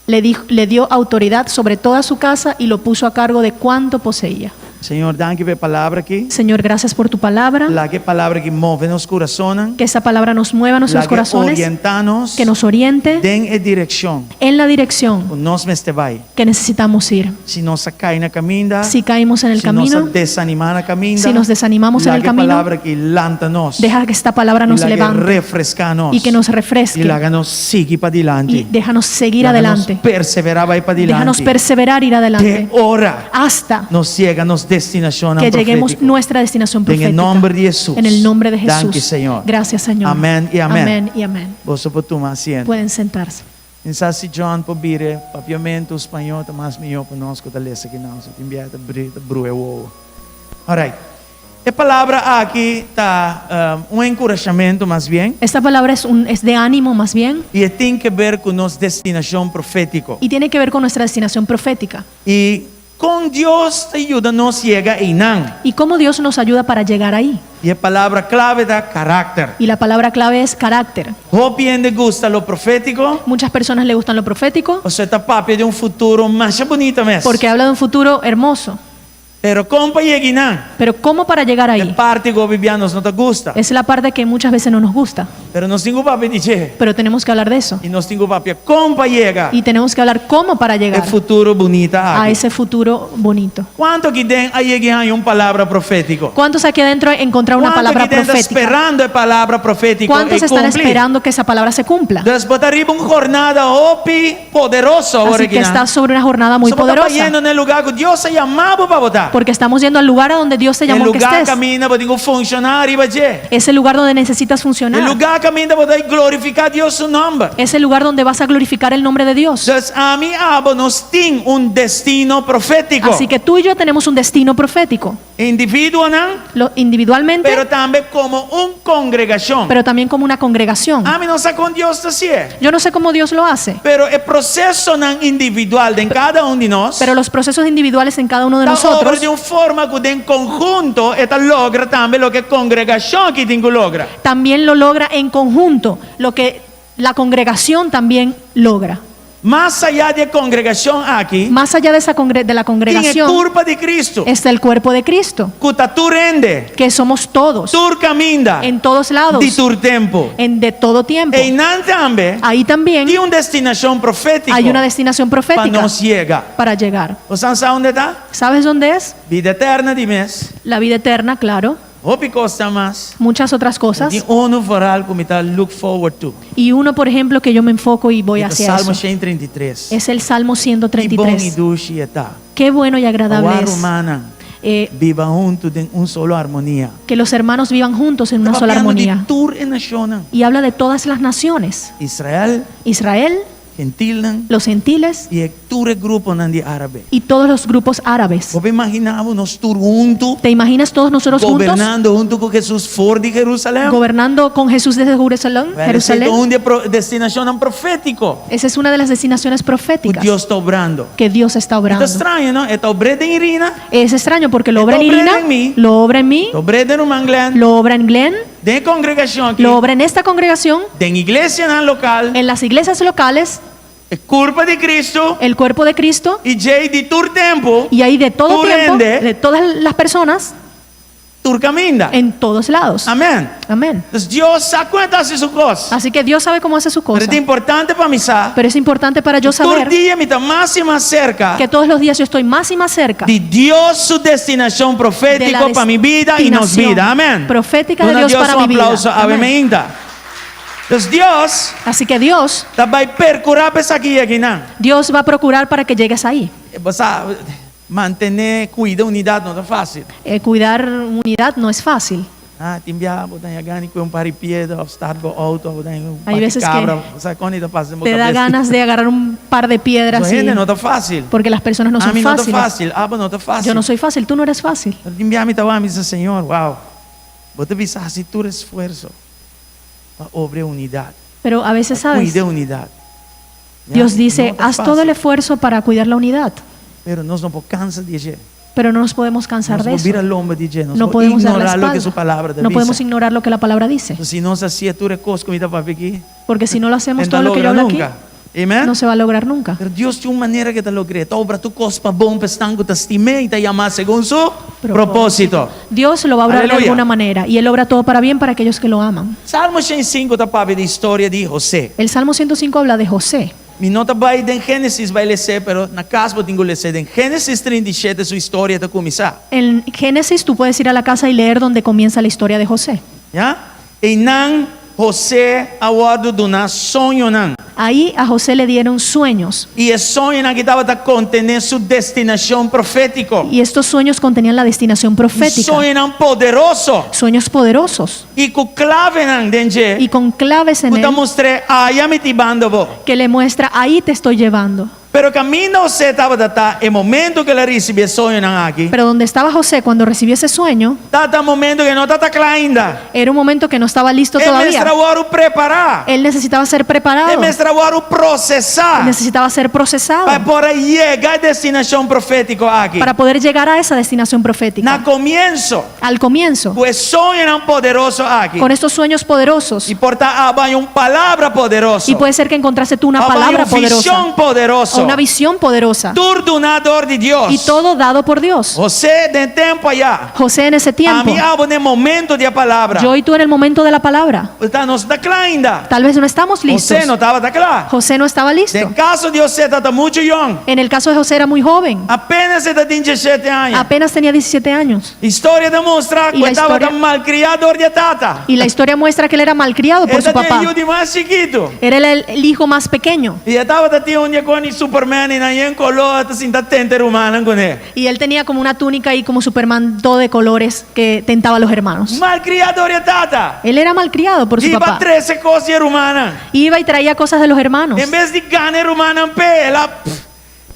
Le, dijo- le dio autoridad sobre toda su casa y lo puso a cargo de cuanto poseía. Señor, danki pa e palabra aki. Señor, gracias por tu palabra. Laga e palabra aki move nos kurason. Que esa palabra nos mueva nuestros Laga corazones, orientá nos que nos oriente den e direkshon en la dirección ku nos mester bai. que necesitamos ir. Si nos a kai na kaminda, Si caímos en el si nos camino, a desanimá na kaminda, si nos desanimamos en el laga e camino, palabra aki lanta nos. deja que esta palabra nos I laga levante refreská nos. y que nos refresque I laga nos sigui pa y dilanti. déjanos seguir Laga nos adelante. perseverá bai pa dilanti. Déjanos perseverar, ir Te adelante ora hasta nos yega na nos destinashon que lleguemos profétiko. nuestra destinación En profética. el nombre de Jesús. En el nombre de Jesús. Danki, Señor. Gracias, Señor. Amèn i amèn. Amén y amén. Boso por tuma asiento. Pueden sentarse. Mi sa si John por bira papiamentu, spañó, ta mas mihó pa nos ku ta lesa aki nan. So tin biaha ta bri, ta brua e wowo. Alright. E palabra aki ta um, un enkurashamentu mas bien. Esta palabra es, un, es de ánimo más bien I e tin ke ber ku nos destinashon profétiko. y tiene que ver con nuestra destinación profética. I kon Dios ta yuda nos yega einan. Y cómo Dios nos ayuda para llegar ahí. I e palabra klave ta karakter. Y la palabra clave es carácter. Hopi hende gusta lo profétiko. Muchas personas le gustan lo profético Pasobra e ta papia di un futuro masha bunita mes. porque habla de un futuro hermoso. Pero kon pa yega einan? Pero ¿cómo para llegar E ahí? parti ku hopi bia nos no ta gusta. Es la parte que muchas veces no nos gusta. Pero nos tin ku papia di dje. Pero tenemos que hablar de eso. I nos tin ku papia kon pa yega Y tenemos que hablar cómo para e llegar futuro bunita a aki. ese futuro bonito. Kuantu aki den a yega haña un palabra profétiko? ¿Cuántos aquí adentro encontraron una Kuantu palabra aki den ta profética? sperando e palabra profétiko ¿Cuántos ei están kumpli? esperando que esa palabra se cumpla? Dus bo ta riba un jornada hopi poderoso awor Así aki que nan. estás sobre una jornada muy So bo ta poderosa. bayendo na e lugá ku Dios a yama bo pa bo ta. Porque estamos yendo al lugar a donde Dios te E llamó que lugá estés. kaminda bo tin ku funshoná riba dje. Es el lugar donde necesitas E funcionar. lugá kaminda bo ta glorifiká Dios su nòmber. Es el lugar donde vas a glorificar el nombre de Dios. Dus ami abo nos tin un destino profétiko. Así que tú y yo tenemos un destino profético. Individuonan, Lo, individualmente, pero tambe komo un kongregashon. pero también como una congregación. Ami no sa kon Dios ta hasié. Yo no sé cómo Dios lo hace, Pero e prosesonan individual den kada un di nos pero los procesos individuales en cada uno de ta obra nosotros di un forma ku den konhunto e ta logra tambe loke e kongregashon aki tin ku logra. también lo logra en conjunto, lo que la congregación también logra. Mas ayá di e kongregashon aki, Más allá de, esa congre- de la tin e congregación kurpa di Kristu, está el cuerpo de Cristo, ku ta tur hende, que somos todos, tur kaminda, en todos lados, di tur tempu. en de todo tiempo. Einan tambe Ahí también tin un destinashon profétiko hay una destinación pa profética nos yega. para llegar. Bo sa unda e ta? ¿Sabes dónde es? Bida eterno di mes. La vida eterna, claro. Hopi kos mas. Muchas otras cosas. Tin unu vooral ku mi ta look forward to. Y uno, por ejemplo, que yo me enfoco y voy E ta hacia Salmo eso. 133. Es el Salmo Ki bon i 133. dushi e ta. Qué bueno y agradable Ora es rumannan eh, biba huntu den un solo armonia. que los hermanos vivan juntos en una sola Papiando di armonía. tur e nashonnan. Y habla de todas las naciones. Israel, Israel, gentilnan los gentiles i e tur e gruponan di árabe. y todos los grupos árabes. Bo por imaginá nos tur huntu, ¿Te imaginas todos nosotros juntos gobernando huntu ku Hesus for di Jerusalèm? gobernando con Jesús desde Jerusalén? Jerusalén? Un di e destinashonnan profétiko. Esa es una de las destinaciones Ku proféticas Dios ta obrando. que Dios está Ta obrando. straño, no? E ta obra den Irina, Es extraño porque lo obra en E ta obra Irina, den mi. lo obra en mí, ta obra den ruman Glenn, lo obra en Glenn, den kongregashon aki, lo obra en esta congregación, den iglesianan lokal, en las iglesias locales, e kurpa di Kristu el cuerpo de Cristo, i djei di tur tempu, y ahí de todo Tur tiempo, hende. de todas las personas, tur kaminda. en todos lados. Amèn. Amén. Entonses Dios sa kon e ta hasi su kos. Así que Dios sabe cómo hace su Pero cosa. ta importante pa mi sa. Pero es importante para yo Tur saber dia mi ta mas i mas serka que todos los días yo estoy más y más cerca di Dios su destinashon de la profétiko pa mi bida i nos destinación bida. Amèn. profética de Duna Dios Dios para un mi vida. aplauso. Ave Amén. mainta. Entonses Dios Así que Dios, ta bai perkurá pa esaki yega einan. Dios va a procurar para que llegues ahí. Bo sa, mantené, kuida unidat no ta fásil. Eh, cuidar unidad no es fácil. Ah, tin biaha bo ta haña gana di kue un par di piedra òf start bo outo, bo ta haña un Hay par di veces que kabra, bo sa kon ta pasa den bo Te da kabes. ganas de agarrar un par de piedras So y- hende no ta fásil. porque las personas no son Ami no ta fáciles. fásil, abo no ta fásil. Yo no soy fácil, tú no eres fácil. Pero tin biaha mi ta wak mi bisa, Señor, wow, bo ta bisa hasi tur esfuerso pa obra unidat, Pero a veces, pa ¿sabes? kuida unidat. Ya, Dios dice, no ta haz todo el fásil. esfuerzo para cuidar la unidad. Pero nos no por kansa di esei. Pero no nos podemos cansar Nos de por eso. bira lomba di dje, nos No por podemos dar la ignorá loke su espalda. palabra ta No podemos bisa. ignorar lo que la palabra dice. Si nos hasié tur e kos ku mi ta papia aki, Porque si no lo hacemos e no ta todo lo que yo logra hablo aquí, nunka. Amen? no se va a lograr nunca. Pero Dios tin un manera ku e ta logr'é. E ta obra tur kos pa bon pa esnan ku ta stim'é i ta yamá segun su propósito. Dios lo va a obrar de Aleluya. alguna manera y Él obra todo para bien para aquellos que lo aman. Salmo 105 ta papia di historia di José. El Salmo 105 habla de José. Mi no ta bai den Génesis bai les'é, pero na kas bo tin ku les'é. Den Génesis 37 su historia ta kuminsá. En Génesis tú puedes ir a la casa y leer donde comienza la historia de José. Ya? Einan José a wòrdu duná soñonan. Ahí a José le dieron sueños. I e soñonan aki tabata kontené su destinashon profétiko. Y estos sueños contenían la destinación profética. Soñonan poderoso. Sueños poderosos. I ku klavenan den dje. Y con claves en Ku ta él mustr'é, Aya mi tin banda bo. que le muestra, ahí te estoy llevando. Pero kaminda José tabata ta e momento ku el a risibí e soñonan aki, Pero donde estaba José cuando recibió ese sueño, tabata un momento ku e no tabata kla ainda. era un momento que no estaba listo E todavía. mester a wòrdu prepará. Él necesitaba ser E preparado. mester a wòrdu prosesá. Necesitaba ser procesado Pa e por a yega e destinashon profétiko aki. para poder llegar a esa destinación profética. Na komienso, Al comienzo, ku e soñonan poderoso aki, con estos sueños poderosos, i por ta abo haña un palabra poderoso, y puede ser que encontrase tú una abo haña palabra un poderosa vishon poderoso, o una visión poderosa, tur duná dor di Dios. y todo dado por Dios. José den tempu ayá, José en ese tiempo, ami abo den momento di e palabra, yo y tú en el momento de la palabra, por ta nos no ta kla ainda. tal vez no estamos listos. José no tabata kla. José no estaba listo. Den kaso di José tabata muchu yòn. En el caso de José era muy joven, Apenas e ta tin diesshete aña. apenas tenía 17 años. Historia ta mustra Y ku la e tabata historia- malkriá dor di e tata. Y la historia muestra que él era malcriado por E su ta tin papá. e yu di mas chikitu. Era el, el hijo más pequeño. I e tabata tin un di e kos Superman i nan yen koló ta sinta tenta e rumannan kuné. Y él tenía como una túnica y como Superman todo de colores que tentaba a los hermanos. Malkriá dor di e tata. Él era malcriado por su Iba papá. trese kos di e rumannan. Iba y traía cosas de los hermanos. En bes di gana e rumannan p'e, el a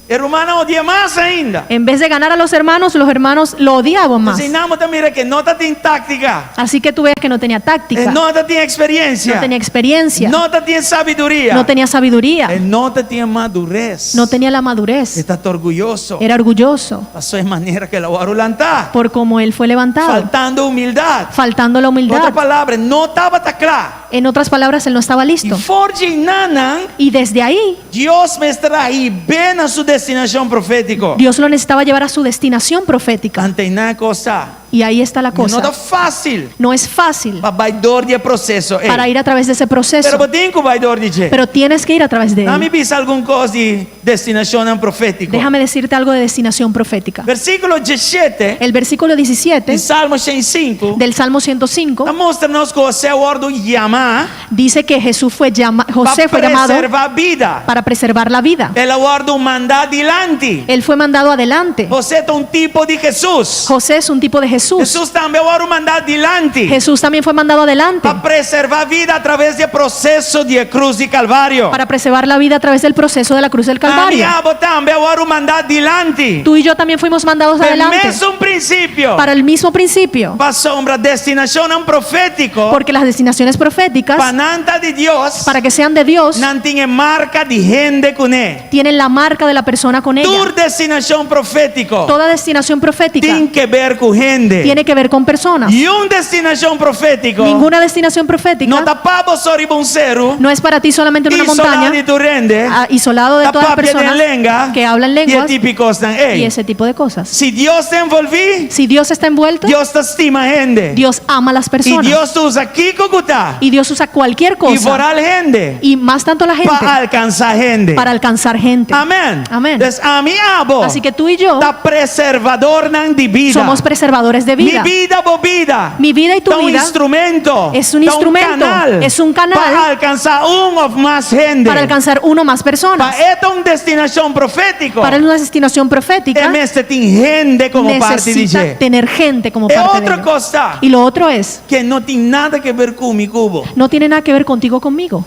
e rumannan odi'é mas ainda. En vez de ganar a los hermanos, los hermanos lo odiaban más. Asina bo ta mira ku e no tatin táktika. Así que tú ves que no tenía táctica, E no tatin eksperensia. no tenía experiencia, No tatin sabiduria. no tenía sabiduría, E no tatin madures. no tenía la madurez. E ta orguyoso. Era orgulloso Pasó e manera ku el a wòrdu lantá. por cómo él fue levantado, Faltando humildat. faltando la Otro humildad. palabra, no tabata kla. En otras palabras, él no estaba I listo. for di einan, Y desde ahí, Dios mester a hib'é na su destinashon profétiko. Dios lo necesitaba llevar a su destinación profética. Anto einan e kos ta. Y ahí está la No ta cosa. fásil No es fácil pa bai dor di e proseso ei. para ir a través de ese proceso, Pero bo tin ku bai dor di dje. pero tienes que ir a través de Laga mi él. bisa algun kos di destinashonnan profétiko. Déjame decirte algo de destinación profética. Versíkulo 17 El versículo 17 di Salmo 105 del Salmo ta 105 mustra nos ku José a wòrdu yamá dice que Jesús fue llama, José pa fue llamado preservá bida. para preservar la vida. El a wòrdu mandá dilanti. Él fue mandado adelante. José ta un tipo di Hesus. José es un tipo de Jesús. Hesus tambe a wòrdu mandá dilanti Jesús también fue mandado adelante pa preservá bida a traves di e proseso di e krus di Kalvario. para preservar la vida a través del proceso de la cruz del Ami Calvario. abo tambe a wòrdu mandá dilanti. Tú y yo también fuimos mandados Pa e adelante mesun prinsipio. para el mismo principio, Pasobra destinashonnan profétiko. porque las destinaciones proféticas, Pa nan ta di Dios. para que sean de Dios, Nan tin e marka di hende kuné. tienen la marca de la persona con ella. Tur destinashon profétiko. Toda destinación profética Tin ke ber ku hende. tiene que ver con personas. Niun destinashon profétiko. Ninguna destinación profética No ta pa bo so riba un seru. no es para ti solamente en una Isolá montaña, di tur hende. ah, isolado de Ta todas las papia den personas lenga. que hablan I e lenguas tipo di kosnan ei. y ese tipo de cosas. Si Dios ta envolví, Si Dios está envuelto, Dios ta stima hende. Dios ama a las I personas Dios ta usa kiko ku ta. y Dios usa cualquier I cosa foral hende. y más tanto la gente Pa alkansá hende. para alcanzar gente. Amèn. Amén. Entonses, ami abo. Así que tú y yo Ta preservadornan di bida. somos preservadores de Mi vida. bida, bo bida. Mi vida y tu Ta un vida instrumento. es un Ta instrumento, kanal. es un canal Pa alkansá un òf mas hende. para alcanzar uno más personas. Pa e ta un destinashon profétiko. Para una destinación profética E mester tin hende komo parti di necesita dje. tener gente como E parte de otro ello. kos ta Y lo otro es, ku no tin nada ke ber ku mi ku bo. no tiene nada que ver contigo conmigo.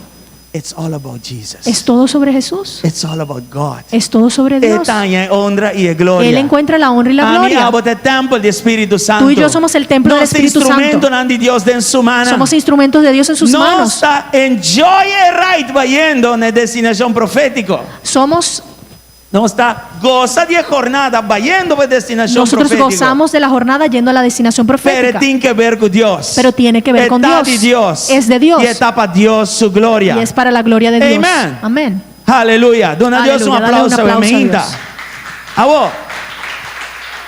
It's all about Jesus. Es todo sobre Jesús. It's all about God. Es todo sobre E Dios. ta haña e honra i e gloria. Él encuentra la honra y la Ami gloria. abo ta e tèmpel di Spiritu Santu. Tú y yo somos el templo del Nos Espíritu Santo. instrumentonan di Dios den su man. Somos instrumentos de Dios en sus Nos manos. ta enjoy e ride bayendo na e destinashon profétiko. Somos. Nos ta gosa di e jornada bayendo pa e destinashon Nosotros profétiko. gozamos de la jornada yendo a la destinación Pero e profética. tin ke ber ku Dios. Pero tiene que ver E con ta Dios. di Dios. Es de Dios. I e ta pa Dios su gloria. Y es para la gloria de Dios. Amen. Amén. Aleluya. Duna Dios un Aleluya. Dale un aplauso, aplauso a mainta. Dios. Awor,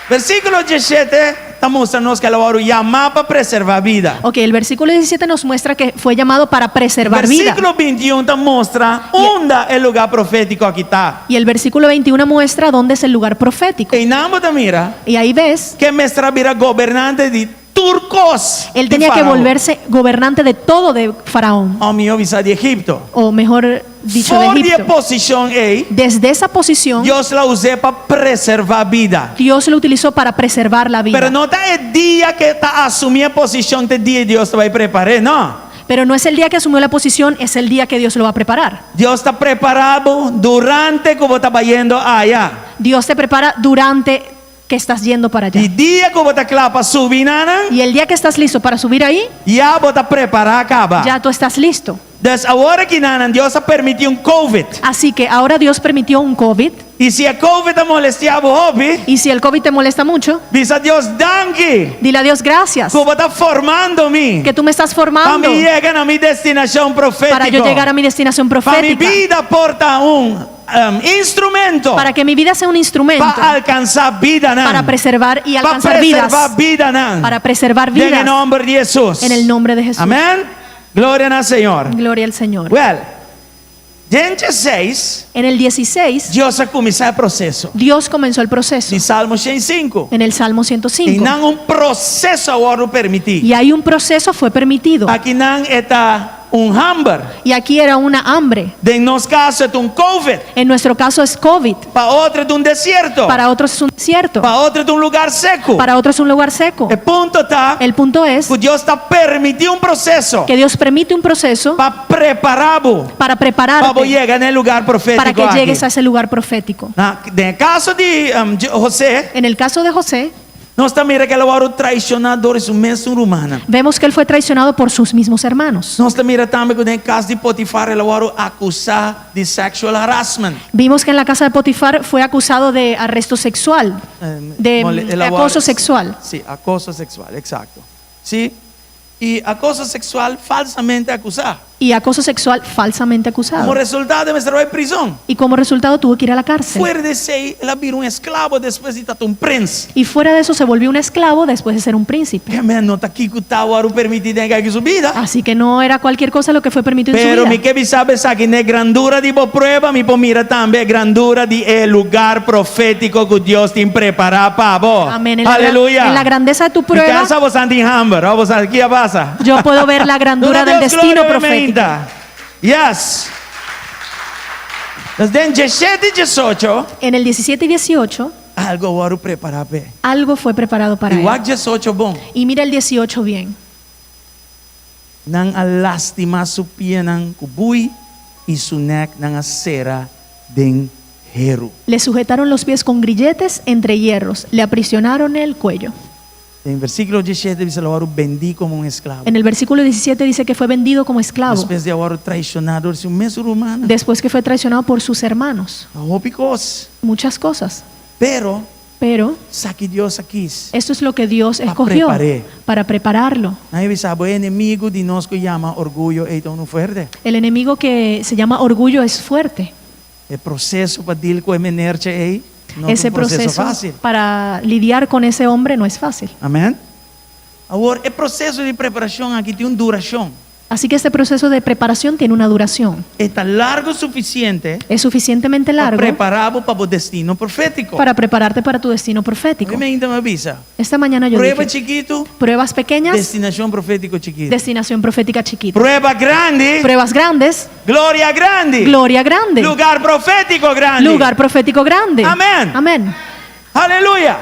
versíkulo 17 ta mustra nos ku el a wòrdu yamá pa preservá bida. Ok, el versículo 17 nos muestra que fue llamado para preservar vida. Versíkulo 21 ta mustra unda e lugá profétiko aki ta. Y el versículo 21 muestra dónde es el lugar profético. Einan bo ta mira Y ahí ves, ku e mester a bira gobernante di tur kos él di tenía que Farao. volverse gobernante de todo de Faraón. O mihó bisa di Egipto. O mejor dicho, de For di e Egipto. posishon ei, Desde esa posición, Dios a us'é pa preservá bida. Dios lo utilizó para preservar la vida. Pero no ta e dia ku e ta asumí e posishon ta e dia Dios ta bai prepar'é, no. Pero no es el día que asumió la posición, es el día que Dios lo va a preparar. Dios ta prepará bo durante ku bo ta bayendo aya. Dios te prepara durante que estás yendo para allá. I dia ku bo ta kla pa subi einan, Y el día que estás listo para subir ahí, ya bo ta prepará kaba. ya tú estás listo. Dus awor akinan Dios a permití un COVID. Así que ahora Dios permitió un COVID. I si e COVID ta molestiá bo hopi, Y si el COVID te molesta mucho, bisa Dios danki. dile a Dios gracias. Ku bo ta formando mi. Que tú me estás Pa formando mi yega na mi destinashon profétiko. para yo llegar a mi destinación Pa mi profética. bida por ta un instrumento. Para que mi vida sea un instrumento. Pa alkansá bidanan. Para preservar y Pa alcanzar vidas. preservá bidanan. Para preservar Den e vidas. nòmber di Hesus. En el nombre de Jesús. Amèn. Gloria na Señor. Gloria al Señor. Well, den 16, En el 16, Dios a kuminsá e proseso. Dios comenzó el proceso. Di Salmo 105. En el Salmo 105. Einan un proseso a wòrdu permití. Y ahí un proceso fue permitido. Akinan e ta un hamber. Y aquí era una hambre. Den nos kaso e ta un COVID. En nuestro caso es COVID. Pa otro e ta un desierto. Para otros es un desierto. Pa otro e ta un lugá seku. Para otros es un lugar seco. E punto ta El punto es ku Dios ta permití un proseso que Dios permite un proceso pa prepará bo para pa bo prepararte yega na e lugá profétiko para que aki. llegues a ese lugar profético. Na, den kaso di um, José, En el caso de José, nos ta mira ku el a wòrdu traishoná dor di su mesun rumannan. vemos que él fue traicionado por sus mismos hermanos. Nos ta mira tambe ku den kas di Potifar el a wòrdu akusá di sexual harassment. Vimos que en la casa de Potifar fue acusado de arresto sexual, de El a acoso wòrdu- sexual. Sí, acoso sexual, exacto. Sí. I acoso sexual falsamente akusá. Y acoso sexual falsamente acusado. Komo resultado, e mester a bai prizòn. Y como resultado tuvo que ir a la cárcel. Fuera di esei, el a bira un esklabo despues di tabata un prens. Y fuera de eso se volvió un esclavo después de ser un príncipe. Ke men no ta kiko ta wòrdu permití den su bida. Así que no era cualquier cosa lo que fue permitido en su Pero vida. mi ke bisa bo esaki den e grandura di bo prueba, mi por mira tambe e grandura di e lugá profétiko ku Dios tin prepará pa bo. Amén. En la gran- Aleluya. en la grandeza de tu Mi prueba, kansa bo tin hamber, bo sa kiko a pasa. Yo puedo ver la grandura Duna del Dios destino gloria, profético. mainta. Yes. Dus den 17 i 18, En el 17 y 18, algu a wòrdu prepará p'e. algo fue preparado para I él. wak 18 bon. Y mira el 18 bien. Nan a lastimá su pianan ku bui i su nèk nan a sera den heru. Le sujetaron los pies con grilletes entre hierros, le aprisionaron el cuello. Den versíkulo 17 ta bisa el a wòrdu bendí komo un esklabo. En el versículo 17 dice que fue vendido como esclavo Despues di a wòrdu traishoná dor di su mes rumannan. después que fue traicionado por sus hermanos. Hopi kos. Muchas cosas. Pero Pero esaki Dios a kis. esto es lo que Dios Pa escogió prepar'é. para prepararlo. Nan bisa bo e enemigu di nos ku yama orguyo ei ta unu fuerte. El enemigo que se llama orgullo es fuerte. E proseso pa deal ku e menertje ei no ta Ese un proseso proceso fásil. para lidiar con ese hombre no es fácil. Amèn. Awor, e proseso di preparashon aki tin un durashon. Así que este proceso de preparación tiene una duración. E ta largu sufisiente Es suficientemente pa largo prepará bo pa bo destino profétiko. para prepararte para tu destino profético. Awe mainta mi a bisa. Esta mañana yo Prueba dije, chikitu, pruebas pequeñas, destinashon profétiko chikitu. destinación profética chiquita. Prueba grandi, Pruebas grandes, gloria grandi. gloria grande. Lugá profétiko grandi. Lugar profético grande. Amén. Amén. Aleluya.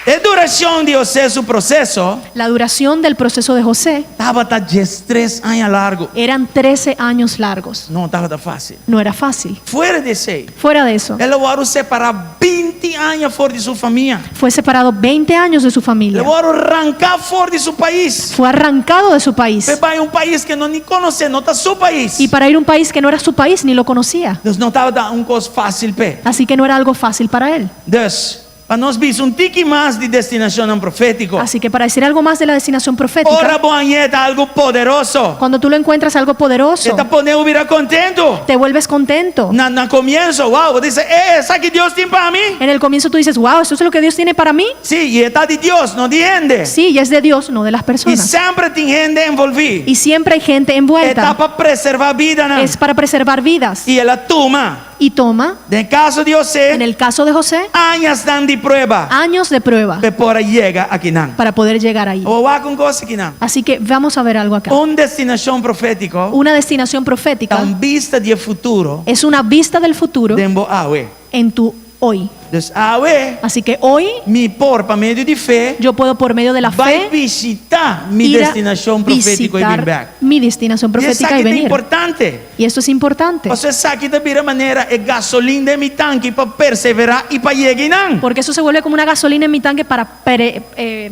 E durashon di José su proseso La duración del proceso de José tabata 13 aña largu. eran 13 años largos. No tabata fásil. No era fácil. Fuera di esei, Fuera de eso, el a wòrdu separá 20 20 aña for di su famia. Fue separado 20 años de su familia. El a wòrdu ranká for di su pais. Fue arrancado de su país. P'e bai un pais ku e no ni konosé, no ta su pais. Y para ir a un país que no era su país ni lo conocía. Dus no tabata un kos fásil p'e. Así que no era algo fácil para él. Dus, pa nos bisa un tiki mas di destinashonnan profétiko. Así que para decir algo más de la destinación profética. Ora bo hañ'é ta algu poderoso. Cuando tú lo encuentras algo poderoso. E ta pone bo bira kontentu. Te vuelves contento. Na na komienso, wow, bo ta bisa, E, esaki Dios tin pa mi? En el comienzo tú dices, wow, ¿esto es lo que Dios tiene para mí? Sí, i e ta di Dios, no di hende. Sí, y es de Dios, no de las I personas. semper tin hende envolví. Y siempre hay gente E envuelta. ta pa preservá bidanan. Es para preservar vidas. I el a tuma. Y toma. Den kaso di José. En el caso de José. Añasnan di prueba. Años de prueba. P'e por a yega akinan. Para poder llegar ahí. Bo wak un kos akinan. Así que vamos a ver algo acá. Un destinashon profétiko. Una destinación profética. Ta un bista di e futuro. Es una vista del futuro. Den bo awe. En tu hoy. Dus awe. Así que hoy. Mi por pa medio di fe. Yo puedo por medio de la fe. Bai bishitá mi destinashon profétiko i bin bèk. Mi destinación profética I y esaki ta venir. importante. Y esto es importante. Pasobra esaki ta bira manera e gasolin den mi tanki pa perseverá i pa yega einan. Porque eso se vuelve como una gasolina en mi tanque para pere, eh,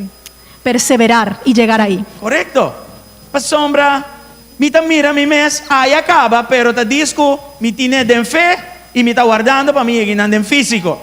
perseverar y llegar ahí. Korekto. Pasobra mi ta mira mi mes aya kaba, pero ta dis ku mi tine den fe i mi ta wardando pa mi yega einan den físiko.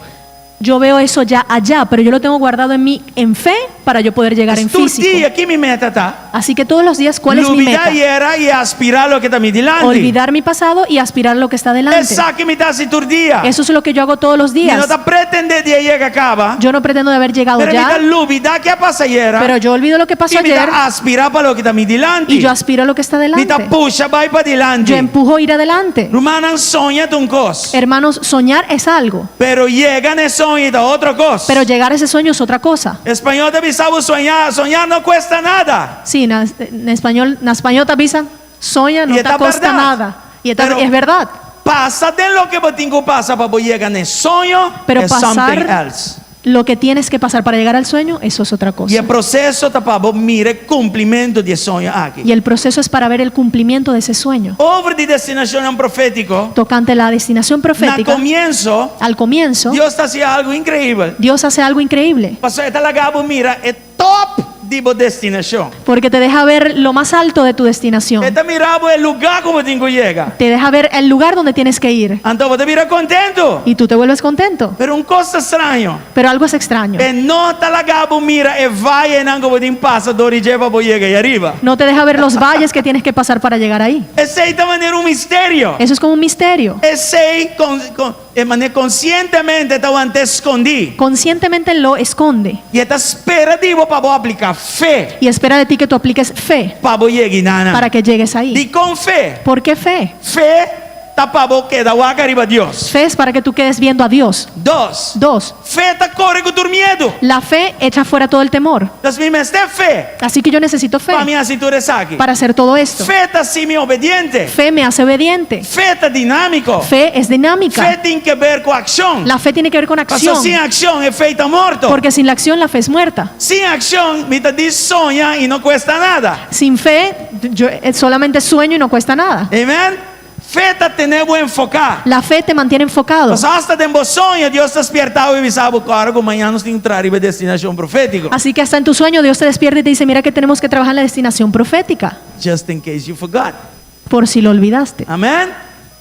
Yo veo eso ya allá, pero yo lo tengo guardado en mí en fe para yo poder llegar en Tur físico. dia ki mi meta ta? Así que todos los días, ¿cuál es mi Lubidá meta? ayera i aspirá loke ta mi dilanti. Olvidar mi pasado y aspirar lo que está delante. Esaki mi ta hasi tur dia. Eso es lo que yo hago todos los Mi días. no ta pretendé di a yega kaba. Yo no pretendo de haber llegado Pero mi ya. ta lubidá ke a pasa ayera. Pero yo olvido lo que pasó I mi ayer. ta aspirá pa loke ta mi dilanti. Y yo aspiro a lo que está Mi delante. ta pusha bai padilanti. Yo empujo a ir adelante. Rumannan, soña ta un kos. Hermanos, soñar es algo. Pero yega na e soño ta otro kos. Pero llegar a ese sueño es otra cosa. Español ta bisa bo soñá, soñar no cuesta nada. Sí, na, na español, na spañó ta bisa, soña no Y ta ta costa berdad. nada. Y eta, Pero es verdad. Pasa den loke bo tin ku pasa pa bo yega na e soño Pero es something pasar else. lo que tienes que pasar para llegar al sueño, eso es otra cosa. Y e proceso ta pa bo mira e kumplimentu di e soño aki. Y el proceso es para ver el cumplimiento de ese sueño. Over di destinashonnan profétiko. Tocante la destinación Na profética. komienso, Al comienzo, Dios ta hasi algu inkreibel. Dios hace algo increíble. Pasobra e ta laga bo mira e top di bo destinashon. Porque te deja ver lo más alto de tu destinación. E ta mira bo e lugá ku bo tin ku yega. Te deja ver el lugar donde tienes que ir. Anto bo ta bira kontentu. Y tú te vuelves contento. Pero un kos ta straño. Pero algo es extraño. E no ta laga bo mira e vayenan ku bo tin pasa dor di dje pa bo yega ei ariba. No te deja ver los valles que tienes que pasar para llegar ahí. Esei ta manera un misterio. Eso es como un misterio. Esei con, con, E manera konsientemente ta wanta skondí. Conscientemente lo esconde. I e ta spera di bo pa bo apliká fe. Y espera de ti que tú apliques fe. Pa bo yega einan. Para que llegues ahí. Dikon fe? ¿Por qué fe? Fe ta pa bo keda wak ariba Dios. Fe es para que tú quedes viendo a Dios. Dos. Dos. Fe ta kore ku tur miedu. La fe echa fuera todo el temor. Dus mi mester fe. Así que yo necesito fe. Pa mi hasi tur esaki. Para hacer todo esto. Fe ta hasi mi obediente. Fe me hace obediente. Fe ta dinámiko. Fe es dinámica. Fe tin ke ber ku akshon. La fe tiene que ver con Pasobra acción. sin akshon e fe ta morto. Porque sin la acción la fe es muerta. Sin akshon mi ta di soña i no kuesta nada. Sin fe yo eh, solamente sueño y no cuesta nada. Amen. Fe ta tene bo enfoká. La fe te mantiene enfocado. Pasobra asta den bo soño Dios ta spierta bo i bisa bo kòrda ku mañana nos tin ku traha riba e destinashon profétiko. Así que hasta en tu sueño Dios te despierta y te dice, mira que tenemos que trabajar en la destinación profética. Just in case you forgot. Por si lo olvidaste. Amen.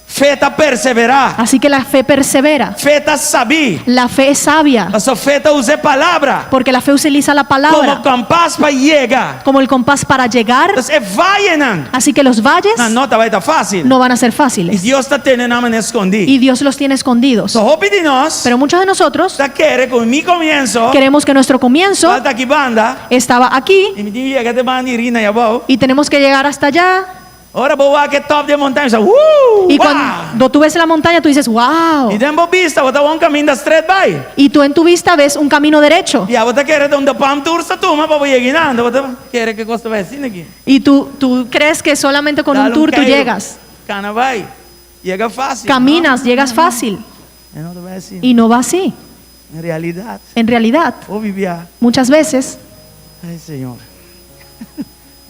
Fe ta perseverá. Así que la fe persevera. Fe ta sabí. La fe es sabia. Pasobra fe ta usa e palabra. Porque la fe utiliza la palabra. Komo kompas pa yega. Como el compás para llegar. Entonces e vayenan. Así que los valles Nan no ta bai ta fácil. no van a ser fáciles. I Dios ta tene nan manera skondí. Y Dios los tiene escondidos. So hopi di nos. Pero muchos de nosotros Ta kere ku mi komienso. Queremos que nuestro comienzo Tabata aki banda. estaba aquí. I mi tin yega te banda di Rina abou. Y tenemos que llegar hasta allá. Ora bo wak e top di e montaña, bo sa, Woo! Y Wow! cuando tú ves la montaña, tú dices, wow. I den bo bista, bo ta wak un kaminda stret bai. Y tú en tu vista ves un camino derecho. I abo ta kere ta un dapam tur sa tuma pa bo yega einan. Bo ta kere ke kos ta bai asina aki. Y tú, tú crees que solamente con Dal un un tour tú keiru, llegas. Kana bai. Yega fácil. Caminas, llegas fácil. E no ta bai asina. Y no va así. En realidat. En realidad, Hopi bia. muchas veces. Ay, Señor.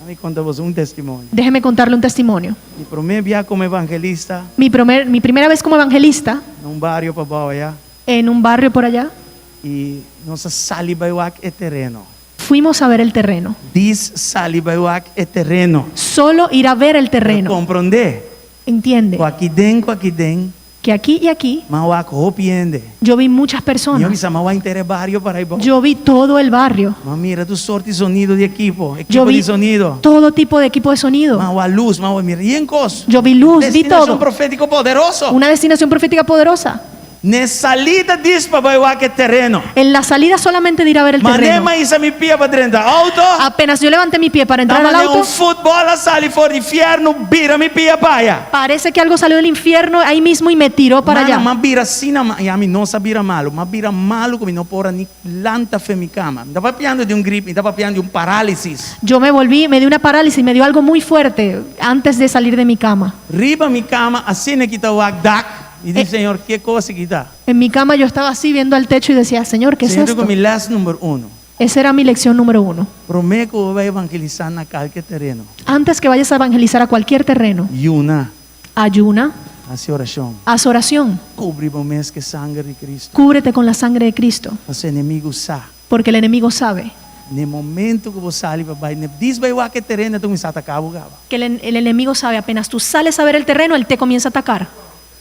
Ami konta boso un testimonio. Déjeme contarle un testimonio. Mi promé bia komo evangelista. Mi primer, mi primera vez como evangelista. Na un bario pabou ayá. En un barrio por allá. I nos a sali bai wak e tereno. Fuimos a ver el terreno. Dis sali bai wak e tereno. Solo ir a ver el Pero terreno. komprondé Entiende ku aki den ku aki den. que aquí y aquí M'a wak hopi hende. yo vi muchas Mi a personas. bisa, m'a wak henter e bario para ei bou. Yo vi todo el barrio. M'a mira tur sorti sonido di ekipo, Yo ekipo vi di sonido. todo tipo de equipo de sonido. M'a wak lus, m'a wak mira yen kos. Yo vi luz, vi Destinashon todo. profétiko poderoso. Una destinación profética poderosa. N'e salida dis pa bai wak e tereno. En la salida solamente de ir a ver el Mané terreno. m'a hisa mi pia pa drenta outo. Apenas yo levanté mi pie para Ta entrar al mané un auto, futbòl a sali for di fièrnu bira mi pia pa aya. parece que algo salió del infierno ahí mismo y me tiró para Mana, allá. m'a bira asina, ma, ya mi no sa bira malu, m'a bira malu ku mi no por a ni lanta fe mi kama. Mi ta papiando di un grip, mi ta papiando di un parálisis. Yo me volví, me dio una parálisis, me dio algo muy fuerte antes de salir de mi cama. Riba mi kama asina ki ta wak dak, mi di, Eh. Señor, ke kos aki ta? En mi cama yo estaba así viendo al techo y decía, Señor, ¿qué es Señor, esto? ku mi lès number uno. Esa era mi lección número uno. Promé ku bo bai evangelisá na kalke tereno, Antes que vayas a evangelizar a cualquier terreno, yuna, ayuna, hasi orashon, haz oración, kubri bo mes ku e sanger di Cristo. cúbrete con la sangre de Cristo, Pasobra enemigu sa. porque el enemigo sabe Na momento ku bo sali pa bai, djis bai wak e tereno, e ta kuminsá ataká bo kaba. que el, el enemigo sabe, apenas tú sales a ver el terreno, él te comienza a atacar.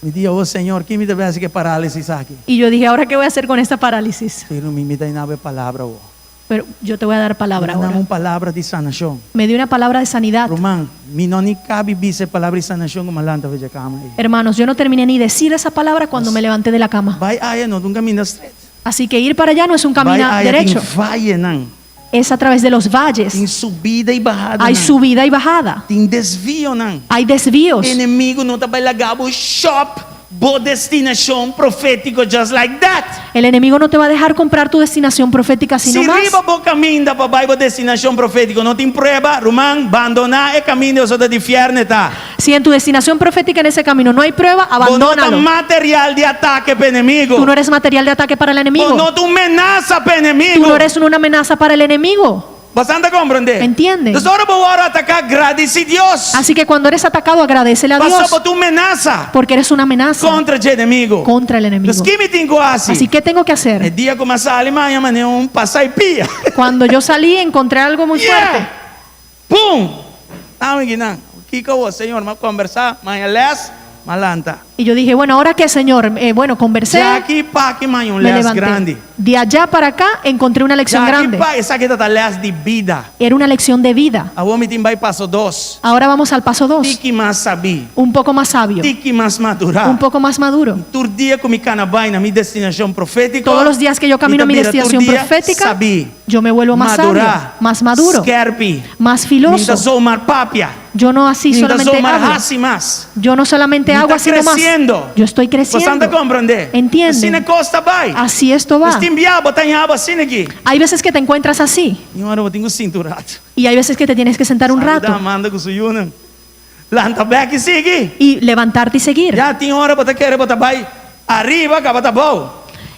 Mi di, Oh Señor, ki mi ta bai hasi ku e parálisis aki? Y yo dije, ¿ahora qué voy a hacer con esta parálisis? Pero mi mi ta duna bo e palabra awor. Pero yo te voy a dar palabra El a duna ahora. un palabra di sanashon. Me dio una palabra de sanidad. Ruman, mi no ni kaba bisa e palabra di sanashon ku m'a lanta for di kama ei. Hermanos, yo no terminé ni decir esa palabra cuando me levanté de la cama. Bai aya no ta un kaminda stret. Así que ir para allá no es un camino Bai aya derecho, tin vayenan. es a través de los valles. Tin subida i bahada. Hay subida y bajada, Tin desvionan. hay desvíos. Enemigu no ta bai laga bo shop bo destinashon profétiko just like that. El enemigo no te va a dejar comprar tu destinación profética Si sino más. riba bo kaminda pa bai bo destinashon profétiko no tin prueba, ruman, bandoná e kaminda ei, ta di fièrnu e ta. Si en tu destinación profética en ese camino no hay prueba, Bo no ta abandónalo. material di atake pa enemigu. Tú no eres material de ataque para el Bo enemigo. no ta un menasa pa Tú enemigu. no eres una amenaza para el enemigo. Bo ta komprondé? Entiende? Anto ora bo wòrdu ataká, gradisí Dios. Así que cuando eres atacado, agradecele a Pasó Dios bo ta un menasa porque eres una amenaza kontra e enemigu. contra el enemigo. Anto, ki mi tin ku hasi? Así que tengo que E hacer. dia ku m'a sali, m'a haña manera un pasai pia. Cuando yo salí, encontré algo muy fuerte. Yeah! Pum! Ame kinan. Kiko awor, Señor, m'a kombersá, m'a haña lès, m'a lanta. Y yo dije, bueno, ¿ahora qué, Señor? Eh, bueno, conversé, Djaki p'aki m'a haña un me lès levanté. grandi. De allá para acá encontré una lección Djaki grande. p'aki, esaki tabata lès di bida. Era una lección de vida. Awor mi tin bai paso dos. Ahora vamos al paso dos. Tiki mas sabí. Un poco más sabio, Tiki mas madurá. un poco más maduro. Tur dia ku mi kana bai na mi destinashon profétiko. Todos los días que yo camino a mi Mi ta bira tur destinación dia profética, sabí, yo me vuelvo más sabio, madurá, más maduro, skèrpi. más Mi filoso. no ta zomaar papia. Yo no así Mi no ta solamente zomaar hablo. hasi mas. Yo no solamente Mi hago ta así nomás. kresiendo. Yo estoy Bo ta creciendo. komprondé? Entiende? Asina e kos ta bai. Así esto va. Tin bia bo ta haña bo asina aki. Hay veces que te encuentras así I ora bo tin ku sinta un ratu. y hay veces que te tienes que sentar un Saludá rato Amanda ku su yunan. Lanta bèk i sigui. y levantarte y seguir. Ya tin ora bo ta kere bo ta bai ariba kaba ta abou.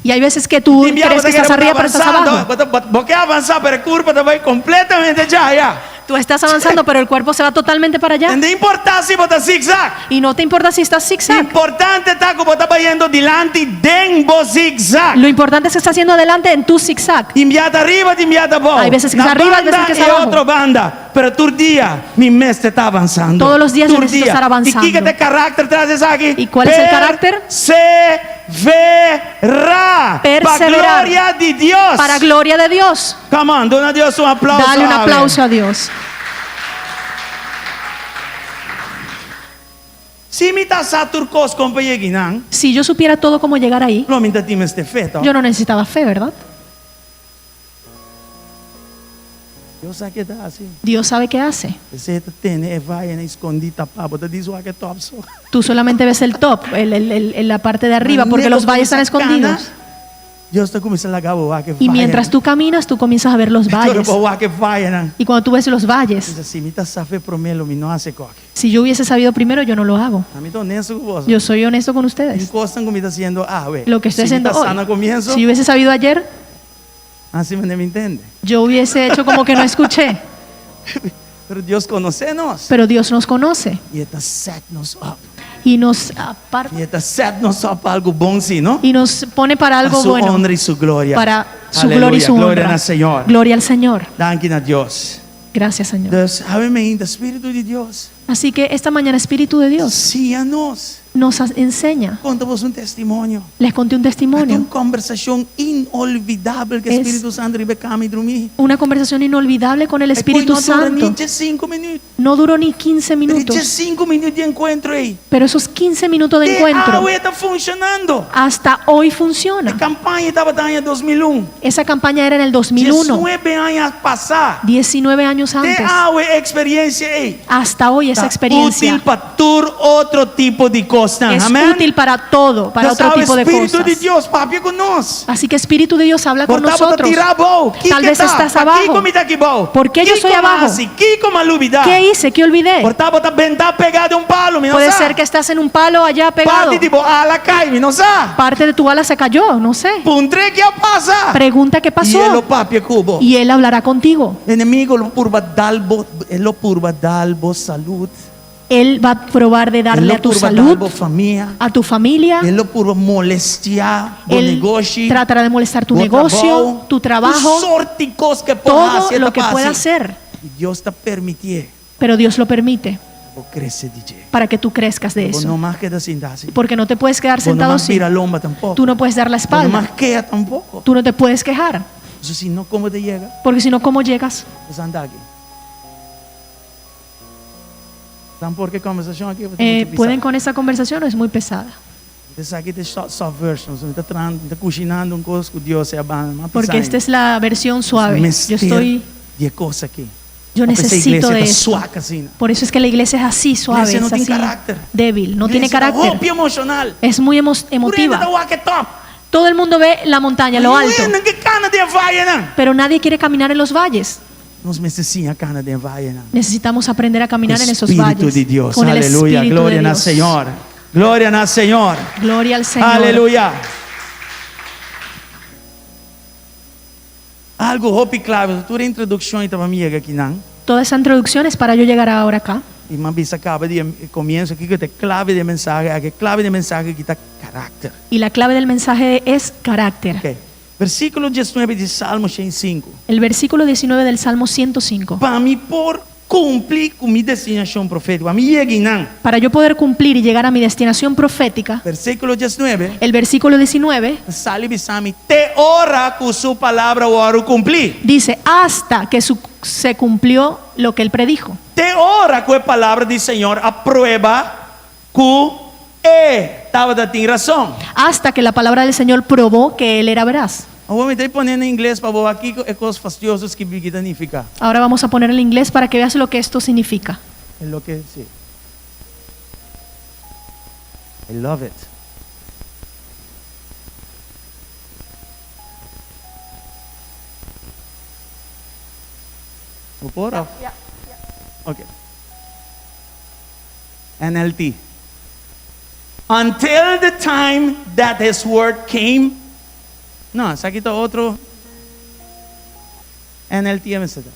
Y hay veces que tú Tin bia crees bo ta que estás kere bo arriba ta pero estás avansando. abajo. Bo ta- bo- bo ke avansá pero e kurpa ta bai kompletamente djaya. Tú estás avanzando pero el cuerpo se va totalmente para allá. No ta importá si bo ta zigzag. Y no te importa si estás zigzag. Importante ta ku bo ta bayendo dilanti den bo zigzag. Lo importante es que estás haciendo adelante en tu zigzag. Tin bia ta ariba, tin bia ta abou. Hay veces que Na es arriba, hay veces banda que es i abajo. otro banda. Pero tur dia mi mester ta avansando. Todos los días yo Tur necesito dia. estar avanzando. I kiko ta e karakter tras di esaki? ¿Y cuál es el carácter? Perseverá. Pa Perseverar. gloria di Dios. Para gloria de Dios. Come on, duna Dios un aplauso. Dale un awe. aplauso a Dios. Si mi ta sa tur kos kon pa yega einan, Si yo supiera todo cómo llegar ahí, lo mi no tin mester fe, yo no necesitaba fe, ¿verdad? Dios sa kiko e ta hasi. Dios sabe qué hace. P'esei e ta tene e vayenan skondí tapá, bo ta djis wak e top so. Tú solamente ves el top, el- el- el- la parte de arriba, porque los valles están escondidos. Dios ta kuminsá laga bo wak e Y mientras tú caminas, tú comienzas a ver los valles. Bo wak e vayenan. Y cuando tú ves los valles, Si mi ta sa promé, lo mi no hasi e kos aki. si yo hubiese sabido primero, yo no lo hago. Ami ta honesto ku bo. Yo soy honesto con ustedes. Kosnan ku mi ta hasiendo awe. Lo que estoy Si haciendo mi ta hoy. sa na komienso, Si yo hubiese sabido ayer, hasi mi no tende. yo hubiese hecho como que no escuché. Pero Dios konosé nos. Pero Dios nos conoce I E ta set nos up. Y nos aparta I e ta set nos op pa algu bon si, no? y nos pone para Pa algo su bueno. honra i su gloria. Para su Aleluya. gloria y su Gloria honra. na Señor. Gloria al Señor. Danki na Dios. Gracias, Señor. Dus, awe mainta, Spiritu di Dios, Así que esta mañana, Espíritu de Dios siña nos. nos enseña. Konta boso un testimonio. Les conté un Ta testimonio. un kombersashon inolvidabel ku Es Spiritu Santu riba kama i drumí. Una conversación inolvidable con el E kos Espíritu no dura Santo. ni 5 minüt. No duró ni 15 Pero minutos. 5 minüt di enkuentro ei. Pero esos 15 minutos de Te encuentro awe ta funshonando. hasta hoy E funciona. kampaña tabata aña 2001. Esa campaña era en el 2001, 19 aña pasá. 19 años Te antes. awe e eksperensia ei. Hasta hoy esa Ta experiencia útil pa tur otro tipo di kosnan. es Amèn? útil para todo, para Dios otro sabe, tipo de Spiritu di cosas. Dios, papia ku nos. Así que Espíritu de Dios habla con Por ta bo ta nosotros. tirá abou. Tal vez estás abajo. Pakiko mi ta aki bou? ¿Por qué yo Kiko soy abajo? m'a hasi? Kiko m'a lubidá? ¿Qué hice? ¿Qué olvidé? Por ta bo ta bentá pegá den un palu, mi no Puede sa. ser que estás en un palo allá pegado. Parti di bo ala a kai, mi no sa. Parte de tu ala se cayó, no sé. Puntr'é ki a pasa. Pregunta qué I e lo pasó. papia ku bo. Y él hablará contigo. Enemigu lo purba dal bo, e lo purba dal bo salú. Él va a probar de E darle lo a tu purba salud, dal bo famia. a tu familia. E lo purba molestiá bo Él negoshi. tratará de molestar tu bo negocio, trabou, tu trabajo, Tur sorto di kos ku e por todo hasi, lo que pueda hacer. I Dios ta permitié. Pero Dios lo permite Bo krese di dje. para que tú crezcas de Bo eso. no mag keda sintá asina. Porque no te puedes quedar Bo no sentado mag así. bira lomba tampoko. Tú no puedes dar la Bo no espalda. mag keha tampoko. Tú no te puedes quejar. Paso si no kon bo ta yega? Porque si no, ¿cómo llegas? Bo anda aki. Por e kombersashon aki ¿Pueden con esta conversación o es muy pesada? Esaki ta soft version. Mi ta trahando, mi ta kushinando un kos ku Dios e abanda. Porque esta es la versión suave. Yo estoy, Di e kos aki. yo necesito de esto. Suak asina. Por eso es que la iglesia es así, suave, Iglesia no es tiene así, carácter. débil, no tiene Iglesia ta carácter. hopi emoshonal. Es muy emotiva. Tur hende ta wak e top. Todo el mundo ve la montaña, lo alto, No ke kana den vayenan. pero nadie quiere caminar en los valles. Nos mester siña kana den vayenan. Necesitamos aprender a caminar en esos Spiritu valles. di Dios. Con el Aleluya. Espíritu Gloria de na Dios. Señor. Gloria na Señor. Gloria al Señor. Aleluya. Algu hopi klave, tur introdukshon ta pa mi yega akinan. Toda esa introducción es para yo llegar ahora acá. I m'a bisa kaba di komienso aki ku e klave di mensahe, e klave di mensahe aki ta karakter. Y la clave del mensaje es carácter. Ok. Versíkulo 19 di Salmo 105. El versículo 19 del Salmo 105. Pa mi por kumpli ku mi destinashon profétiko. Pa mi yega einan. Para yo poder cumplir y llegar a mi destinación profética, Versíkulo 19. el versículo 19 Sali bisa mi te ora ku su palabra wòrdu kumplí. dice, hasta que se cumplió lo que él predijo. Te ora ku e palabra di Señor a prueba ku e tabatin rason. Hasta que la palabra del Señor probó que él era veraz. Awor mi ta pone na ingles pa bo wak kiko e kos fastioso skibí aki ta nifiká. Ahora vamos a poner el inglés para que veas lo que esto significa. E loke si. I love it. Bo por of? Ok. NLT. Until the time that his word came. No, esaki ta otro. NLT mester ta.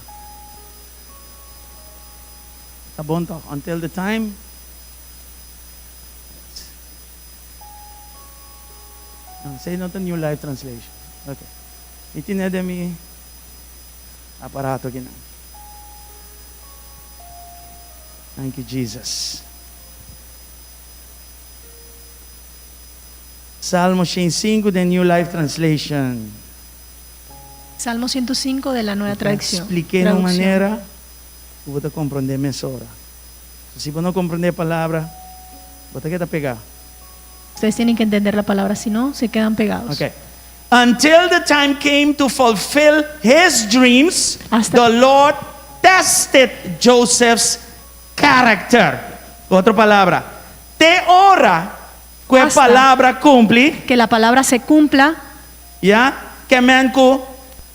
Ta bon toch? Until the time. No, esei no ta New Life Translation. Ok. Mi tin den mi aparato aki nan. Thank you, Jesus. Salmo 105 the New Life Translation. Salmo 105 de la nueva traducción. Splik'é di un Traducción. manera ku bo ta komprondé mesora. Si bo no komprondé e palabra, bo ta keda pegá. Ustedes tienen que entender la palabra, si no, se quedan pegados. Okay. Until the time came to fulfill his dreams, Hasta- the Lord tested Joseph's character. Otro palabra. Te ora ku e Hasta- palabra kumpli, Que la palabra se cumpla, ya? Ke men ku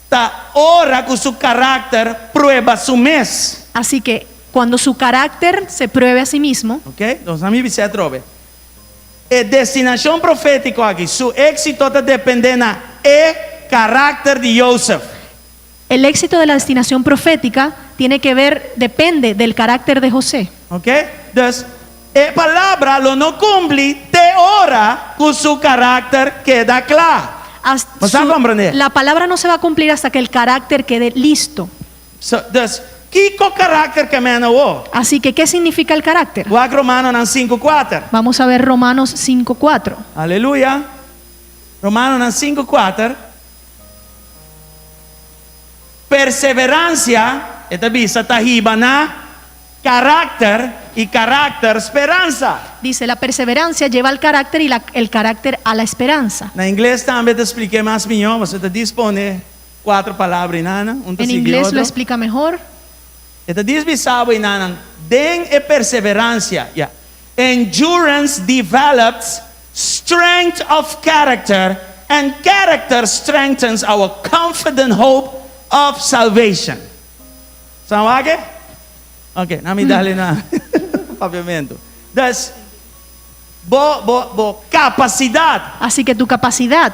ta ora ku su karakter prueba su mes. Así que cuando su carácter se pruebe a sí mismo, Ok? Anto, laga mi bisa atrobe. E destinashon profétiko aki, su éksito ta dependé na e karakter di Joseph. el éxito de la destinación profética tiene que ver, depende del carácter de José. Ok? Dus, E palabra lo no kumpli te ora ku su karakter keda kla. Hasta Bo sa komprondé? La palabra no se va a cumplir hasta que el carácter quede listo. So, dus, kiko karakter ke men awor? Así que, ¿qué significa el carácter? Wak Romanonan sinku kuater. Vamos a ver Romanos 5:4. Aleluya. Romanonan sinku kuater. Perseveransia, e ta bisa, ta hiba na karakter, i karakter, speransa. Dice, la perseverancia lleva al carácter y la, el carácter a la esperanza. Na ingles tambe ta splik'é mas mihó, pasobra ta disponé kuater palabra einan, un ta En sigui inglés lo otro. explica mejor. E ta disbisá bo einan, den e perseveransia, ya. Endurance develops strength of character and character strengthens our confident hope of salvation. Sa wak e? Ok, na mi dale na papiamentu. Dus, bo, bo, bo kapasidat. Así que tu capacidad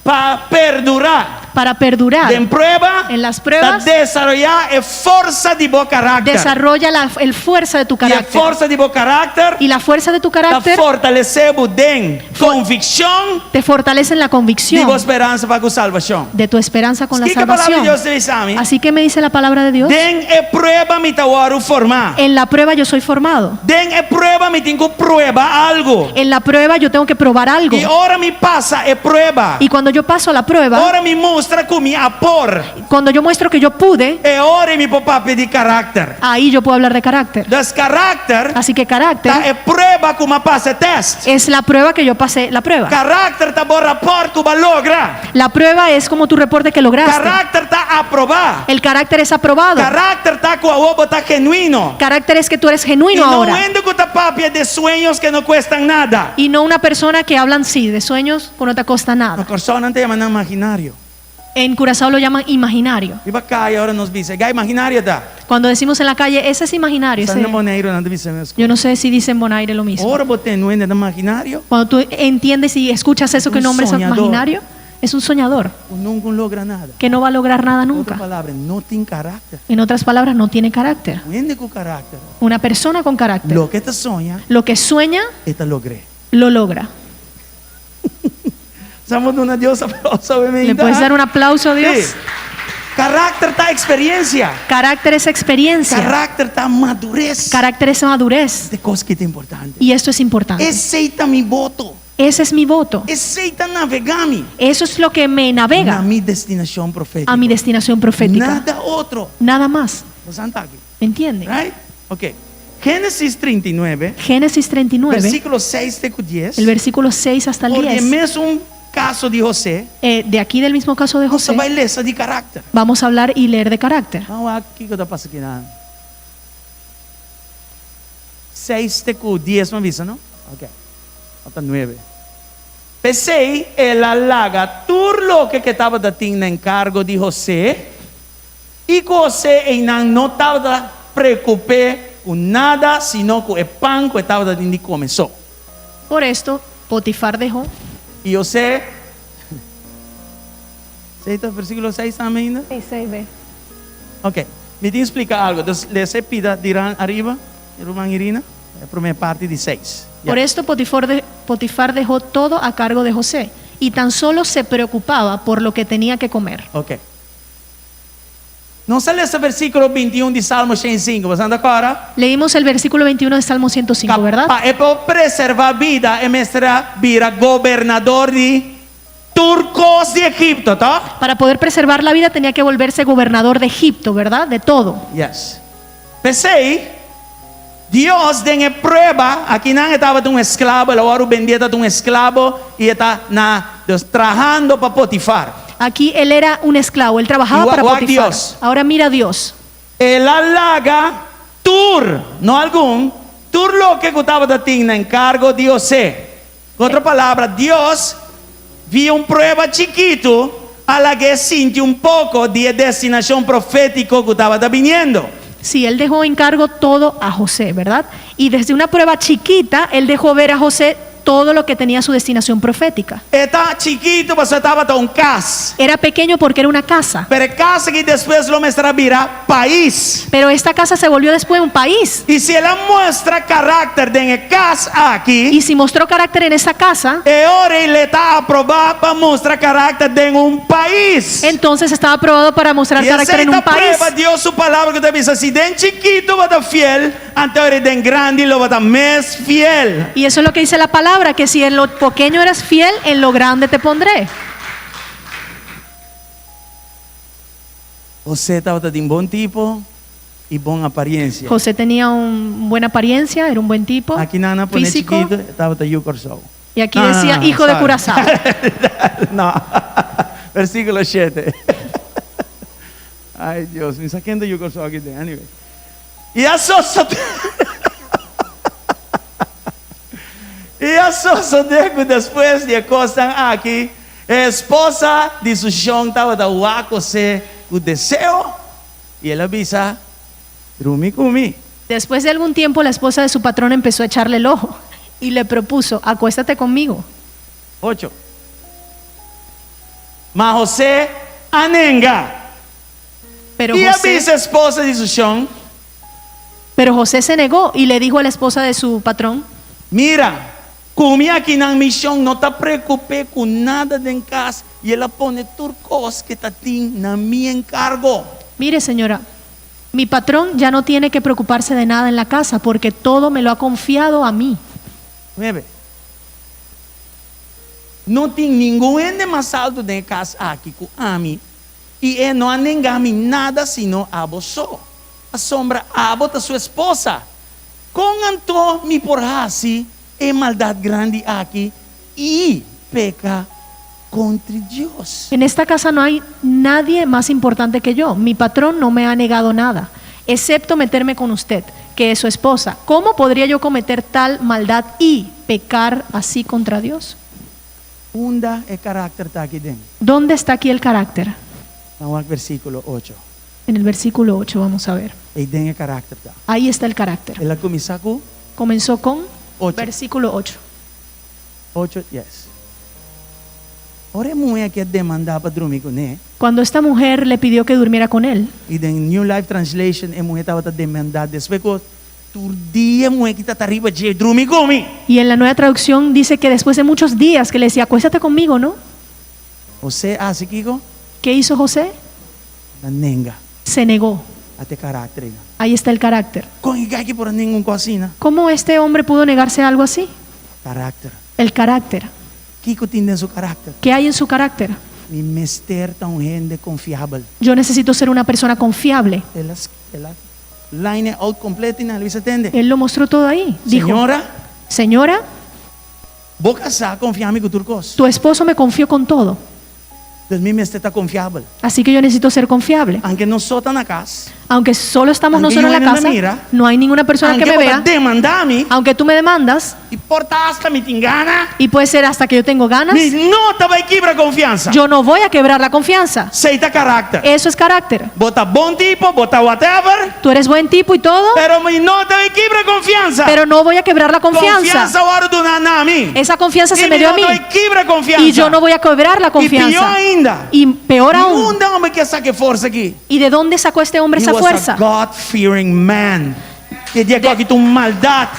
Pa perdurá. Para perdurar. Den prueba. En las pruebas. Ta desaroyá e forsa di bo karakter. Desarrolla la el fuerza de tu I e carácter. forsa di bo karakter. Y la fuerza de tu carácter. Ta fortalesé bo den konvikshon. Te fortalece en la convicción. Di bo speransa pa ku salbashon. De tu esperanza con la Kiko palabra di salvación. Dios ta bisa mi? Así que me dice la palabra de Dios. Den e prueba mi ta wòrdu formá. En la prueba yo soy formado. Den e prueba mi tin ku prueba algu. En la prueba yo tengo que probar algo. I ora mi pasa e prueba. Y cuando yo paso la prueba. Ora mi mustra ku mi a por. Cuando yo muestro que yo pude. E ora mi por papia di karakter. Ahí yo puedo hablar de carácter. Dus karakter. Así que carácter. Ta e prueba ku m'a pasa e test. Es la prueba que yo pasé la prueba. Karakter ta bo rapòrt ku b'a logra. La prueba es como tu reporte que lograste. Karakter ta aprobá. El carácter es aprobado. Karakter ta ku awor bo ta genuino. Carácter es que tú eres genuino I no ahora. un hende ku ta papia de sueños que no cuestan nada. Y no una persona que hablan sí de sueños que no te costa nada. Na Kòrsou nan ta yama nan maginario. En Curazao lo llaman imaginario. Riba kaya ora nos bisa, Gai imaginario ta. Cuando decimos en la calle, ese es imaginario. Sa Ese na Boneiru nan ta bisa mes. Yo no sé si dicen Bonaire lo mismo. Ora bo tende un hende ta imaginario. Cuando tú entiendes y escuchas eso que Un un hombre es soñador. imaginario, es un soñador. Ku nunca logra nada. Que no va a lograr nada nunca. Otro palabra, no tin karakter. En otras palabras, no tiene carácter. Un hende ku karakter. Una persona con carácter. Loke e ta soña. Lo que sueña. E ta logr'é. Lo logra. Sa bo duna Dios aplauso, ¿Le puedes dar un aplauso a Dios? Sí. Karakter ta eksperensia. Carácter es experiencia. Karakter ta madures. Carácter es madurez. E kos aki ta importante. Y esto es importante. Esei ta mi boto. Ese es mi voto. Esei ta navegá mi. Eso es lo que me navega. Na mi destinashon profétiko. A mi destinación profética. Nada otro. Nada más. Bo sa aki. ¿Me entiende? Right? Ok. Génesis 39. Génesis 39. Versíkulo 6 te ku 10. El versículo 6 hasta el For di 10. mesun kaso di José. Eh, de aquí del mismo caso de Nos José. ta bai lesa di karakter. Vamos a hablar y leer de carácter. Ban wak kiko ta pasa akinan. 6 te ku 10 m'a bisa, no? Ok. Ota 9. P'esei el a laga tur loke ku e tabata tin na enkargo di José. I ku José einan no tabata preokup'é ku nada sino ku e pan ku e tabata tin di kome so. Por esto, Potifar dejó. I José, Esei ta versíkulo seis tambe ainda? Sí, seis b. Ok, mi tin splika algu. Dus lesa e pida diran ariba, ruman Irina, e promé parti di seis. Ya. Por esto Potifor de, Potifar dejó todo a cargo de José, y tan solo se preocupaba por lo que tenía que comer. Ok. Nos a lesa versíkulo bintiun di Salmo shen sinku, boso anda kòrda? Leímos el versículo 21 de Salmo 105, ¿verdad? Pa e por preservá bida, e mester a bira gobernador di tur kos di Egipto, tòg? Para poder preservar la vida tenía que volverse gobernador de Egipto, ¿verdad? De todo. Yes. P'esei, Dios den e prueba, akinan e tabata un esklabo, el a wòrdu bendí, e tabata un esklabo i e ta na Dios trahando pa Potifar. Aquí él era un esclavo, él trabajaba I para wak Potifar. Dios. Ahora mira a Dios. El a laga tur, no algun, tur loke ku tabata tin na enkargo di José. Ku otro palabra, Dios via un prueba chikitu a lag'é sinti un poko di e destinashon profétiko ku tabata biniendo. Sí, él dejó encargo todo a José, ¿verdad? Y desde una prueba chiquita, él dejó ver a José. Todo lo que tenía su destinación profética. E ta chikitu pasobra tabata un kas. Era pequeño porque era una casa. Pero e kas aki despues lo mester a bira pais. Pero esta casa se volvió después un país. I si el a muestra karakter den e kas aki. Y si mostró carácter en esta casa. E ora ei le ta aprobá pa mustra karakter den un pais. Entonces estaba aprobado para mostrar I carácter esei en ta un país. prueba Dios su palabra ku ta bisa, Si den chikitu bo ta fiel, anto ora ei den grandi lo bo ta mes fiel. Y eso es lo que dice la palabra, que si en lo poqueño eres fiel, en lo grande te pondré. José tabata tin bon tipo y bon apariencia. José tenía un buena apariencia, era un buen tipo, Aki nan a pone físico. chiquito, e tabata yu Corsou. Y aquí No, no, decía no, hijo de sorry. Curazao. No. Versículo shete. Ay Dios, mi sa ken ta yu Corsou aki den. Anyway. Y a sosode Y a sosode cu despues di e cosnan aki, e esposa di su shon tabata wak José cu deseo, y el a bisa, Drumi cu mi. Después de algún tiempo la esposa de su patrón empezó a echarle el ojo y le propuso, Acuéstate conmigo. Ocho. Ma José a nenga. Pero Y a José, bisa esposa di su shon. Pero José se negó y le dijo a la esposa de su patrón. Mira, ku mi akinan mi shon no ta preokup'é ku nada den kas i el a pone tur kos ke ta tin na mi enkargo. Mire, señora, mi patrón ya no tiene que preocuparse de nada en la casa porque todo me lo ha confiado a mí. Nuebe. No tin ningun hende mas altu den e kas aki ku ami, i e no a nenga mi nada sino abo so. Pasobra abo ta su esposa. Kon anto mi por hasi e maldat grandi aki i peka kontri Dios? En esta casa no hay nadie más importante que yo. Mi patrón no me ha negado nada, excepto meterme con usted, que es su esposa. ¿Cómo podría yo cometer tal maldad y pecar así contra Dios? Unda e karakter ta aki den? ¿Dónde está aquí el carácter? Ban wak versíkulo ocho. En el versículo 8 vamos a ver. Ei den e karakter ta. Ahí está el carácter. El a kuminsá ku? Comenzó con Ocho. versículo 8. Ocho, yes. Ora e muhé aki a demandá pa drumi kuné. Cuando esta mujer le pidió que durmiera con él. I den New Life Translation e muhé tabata demandá despues ku tur dia e muhé ki ta ta riba dje, Drumi ku mi! Y en la nueva traducción dice que después de muchos días que le decía, Acuéstate conmigo, no? José a hasi kiko? ¿Qué hizo José? El a nenga. Se negó. Ata e karakter einan. Ahí está el carácter. Kon e gaki por a nenga un kos asina? ¿Cómo este hombre pudo negarse a algo así? Karakter. El carácter. Kiko tin den su karakter? ¿Qué hay en su carácter? Mi mester ta un hende konfiabel. Yo necesito ser una persona confiable. El a el a line e out kompleto i nan a bisa tende. Él lo mostró todo ahí. Dijo, Señora. Señora. Bo kasá a konfia mi ku tur kos. Tu esposo me confió con todo. Dus mi mester ta konfiabel. Así que yo necesito ser confiable. Anke nos so ta na kas. Aunque solo estamos Anke nosotros en la niun hende casa, no mira. no hay ninguna persona que Anke me bo ta vea. demandá mi. Aunque tú me demandas. I por ta hasta mi tin gana. Y puede ser hasta que yo tengo ganas. Mi no ta bai kibra konfiansa. Yo no voy a quebrar la confianza. Esei ta karakter. Eso es carácter. Bo ta bon tipo, bo ta whatever. Tú eres buen tipo y todo. Pero mi no ta bai kibra konfiansa. Pero no voy a quebrar la confianza. Konfiansa a wòrdu duná na mi. Esa confianza se I me mi dio a no mí. ta bai kibra konfiansa. Y yo no voy a quebrar la I pió confianza. ainda. Y peor aún. Unda hòmber aki a saka e forsa aki? ¿Y de dónde sacó este hombre He esa was a fuerza? God-fearing man. E di e kòki ta un maldat.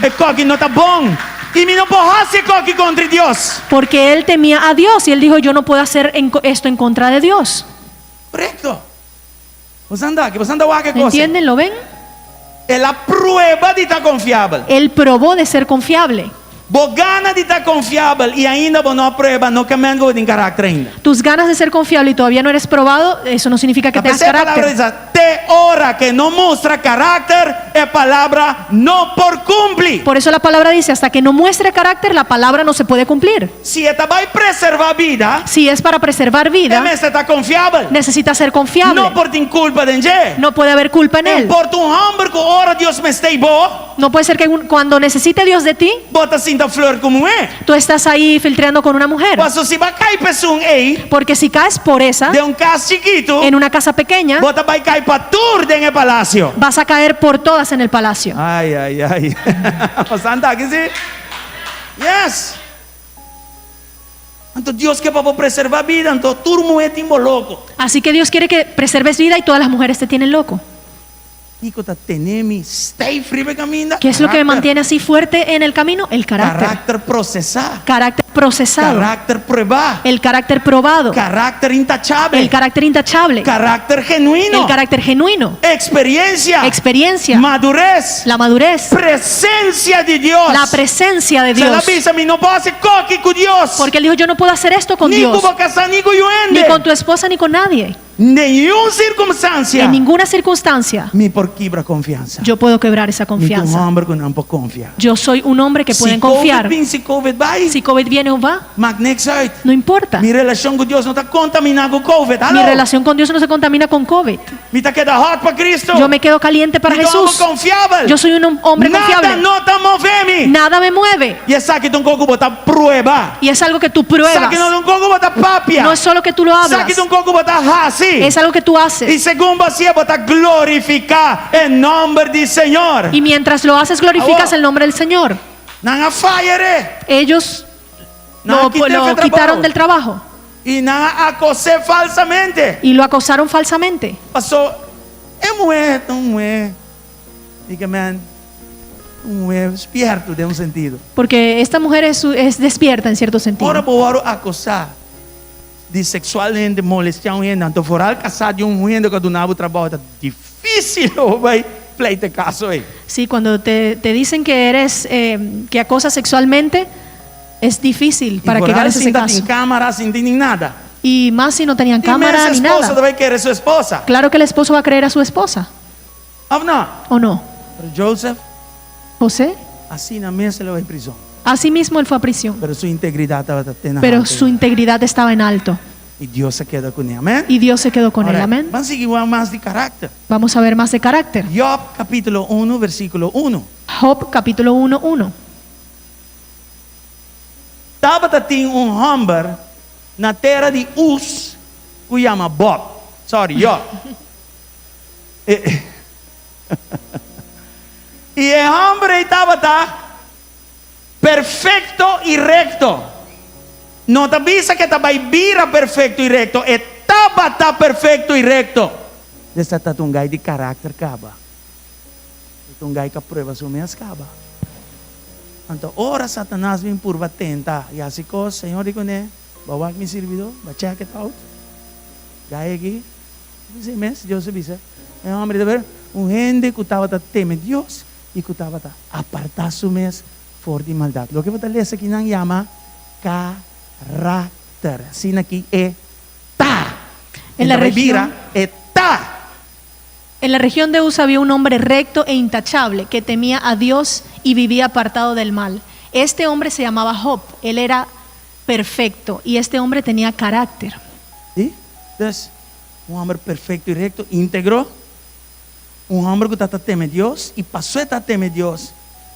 E kòki no ta bon. I mi no por hasi e kòki kontra Dios. Porque él temía a Dios y él dijo, yo no puedo hacer esto en contra de Dios. Korekto. Bo sa anda aki, bo sa anda wak e kos. ¿Entienden? ¿Lo ven? El a prueba di ta konfiabel. Él probó de ser confiable. Bo gana di ta konfiabel i ainda bo no a prueba no ke men ku bo tin karakter ainda. Tus ganas de ser confiable y todavía no eres probado, eso no significa que Ta tengas p'esei e palabra carácter. bisa, te ora ke no mustra karakter, e palabra no por kumpli. Por eso la palabra dice, hasta que no muestre carácter, la palabra no se puede cumplir. Si e ta bai preservá bida, Si es para preservar vida, e mester ta konfiabel. necesita ser confiable. No por tin kulpa den dje. No puede haber culpa en él. Por ta un hòmber ku ora Dios mester bo, No puede ser que cuando necesite Dios de ti, bo ta sinta flirt ku muhé. tú estás ahí filtreando con una mujer. Paso si bo a kai pa esun ei, Porque si caes por esa, den un kas chikitu, en una casa pequeña, bo ta bai kai pa tur den e palasio. vas a caer por todas en el palacio. Ai, ai, ai. Bo sa anda aki si? Yes! Anto Dios ke pa bo preservá bida, anto tur muhé tin bo loko. Así que Dios quiere que preserves vida y todas las mujeres te tienen loco. Kiko ta tene mi stijf riba e kaminda? ¿Qué es lo que me Karakter. mantiene así fuerte en el camino? El carácter. Karakter prosesá. Carácter procesado. Karakter pruebá. El carácter probado. Karakter intachabel. El carácter intachable. Karakter genuino. El carácter genuino. Experiencia. Experiencia. Madurez. La madurez. Presencia di Dios. La presencia de El a Dios. bisa, mi no por hasi e kos aki ku Dios. Porque él dijo, yo no puedo hacer esto con Ni Dios. ku bo kasá, ni ku yu Ni hende. con tu esposa, ni con nadie. Ningun sirkunstansia. En ninguna circunstancia. Mi por kibra konfiansa. Yo puedo quebrar esa Mi ta un confianza. hòmber ku nan por konfia. Yo soy un hombre que pueden Si COVID confiar. bin, si COVID bai. Si COVID viene o va. Maakt niks uit. No importa. Mi relashon ku Dios no ta kontaminá ku COVID. Mi Hallo. relación con Dios no se contamina con COVID. Mi ta keda hot pa Cristo. Yo me quedo caliente para Mi ta un hòmber Jesús. konfiabel. Yo soy un hombre Nada confiable. no ta move mi. Nada me mueve. I esaki ta un kos ku bo ta prueba. Y es algo que tú pruebas. Esaki no ta un kos ku bo ta papia. No es solo que tú lo hablas. Esaki ta un kos ku bo ta hasi. Es algo que tú haces. I segun bo hasié bo ta glorifiká e nòmber di Señor. Y mientras lo haces, glorificas Awor. el nombre del Señor. Nan a fire e. Ellos Nan lo, a kit'é lo for trabou. quitaron del trabajo I nan a akos'é falsamente. y lo acosaron falsamente. Pasó e muhé ta un muhé di ke men un muhé spierto den un sentido. Porque esta mujer es, es despierta en cierto sentido. Ora bo wòrdu akosá di seksualmente molestiá un hende, anto foral kasá di un hende ku a duna bo trabou, ta difísil bo bai pleita e kaso ei. Sí, cuando te, te dicen que eres eh, que acosas sexualmente, es difícil para I que foral ganes ese sin ta tin caso. kámara, sin tin nin nada. Y más si no tenían I cámara mes ni esposo nada. ta bai kere su esposa. Claro que el esposo va a creer a su esposa, Òf no? ¿o no? Pero Joseph, José, asina mes el a bai prizòn. así mismo él fue a prisión, Pero su integridat tabata te na pero alto. su integridad estaba en alto I Dios a keda kuné. Amèn? y Dios se quedó con él. Alright. Amén. Ban sigui wak mas di karakter. Vamos a ver más de carácter. Job kapítulo unu versíkulo unu. Job capítulo 1, 1. Tabata tin un hòmber na tera di Us ku yama Bob. Sorry, Job. I e hòmber ei tabata perfekto i rekto. No ta bisa ku e ta bai bira perfekto i rekto, e tabata perfekto i rekto. Desta ta un gai di karakter kaba. E ta un gai ku a prueba su mes kaba. Anto ora Satanas bin purba tenta i hasi kos, Señor di kuné, Bo a wak mi sirbidó? Bo a check it out? Gai aki? Esei mes Dios a bisa e hòmber ta ber un hende ku tabata teme Dios i ku tabata apartá su mes for di maldat. Loke bo ta lesa aki nan yama karakter. Asina ki e ta. En la E ta bai bira región. e ta. En la región de Uz había un hombre recto e intachable que temía a Dios y vivía apartado del mal. Este hombre se llamaba Job, él era perfecto y este hombre tenía carácter. Sí? Dus, un hòmber perfekto i rekto, íntegro, un hòmber ku ta teme Dios, i pasó e ta teme Dios,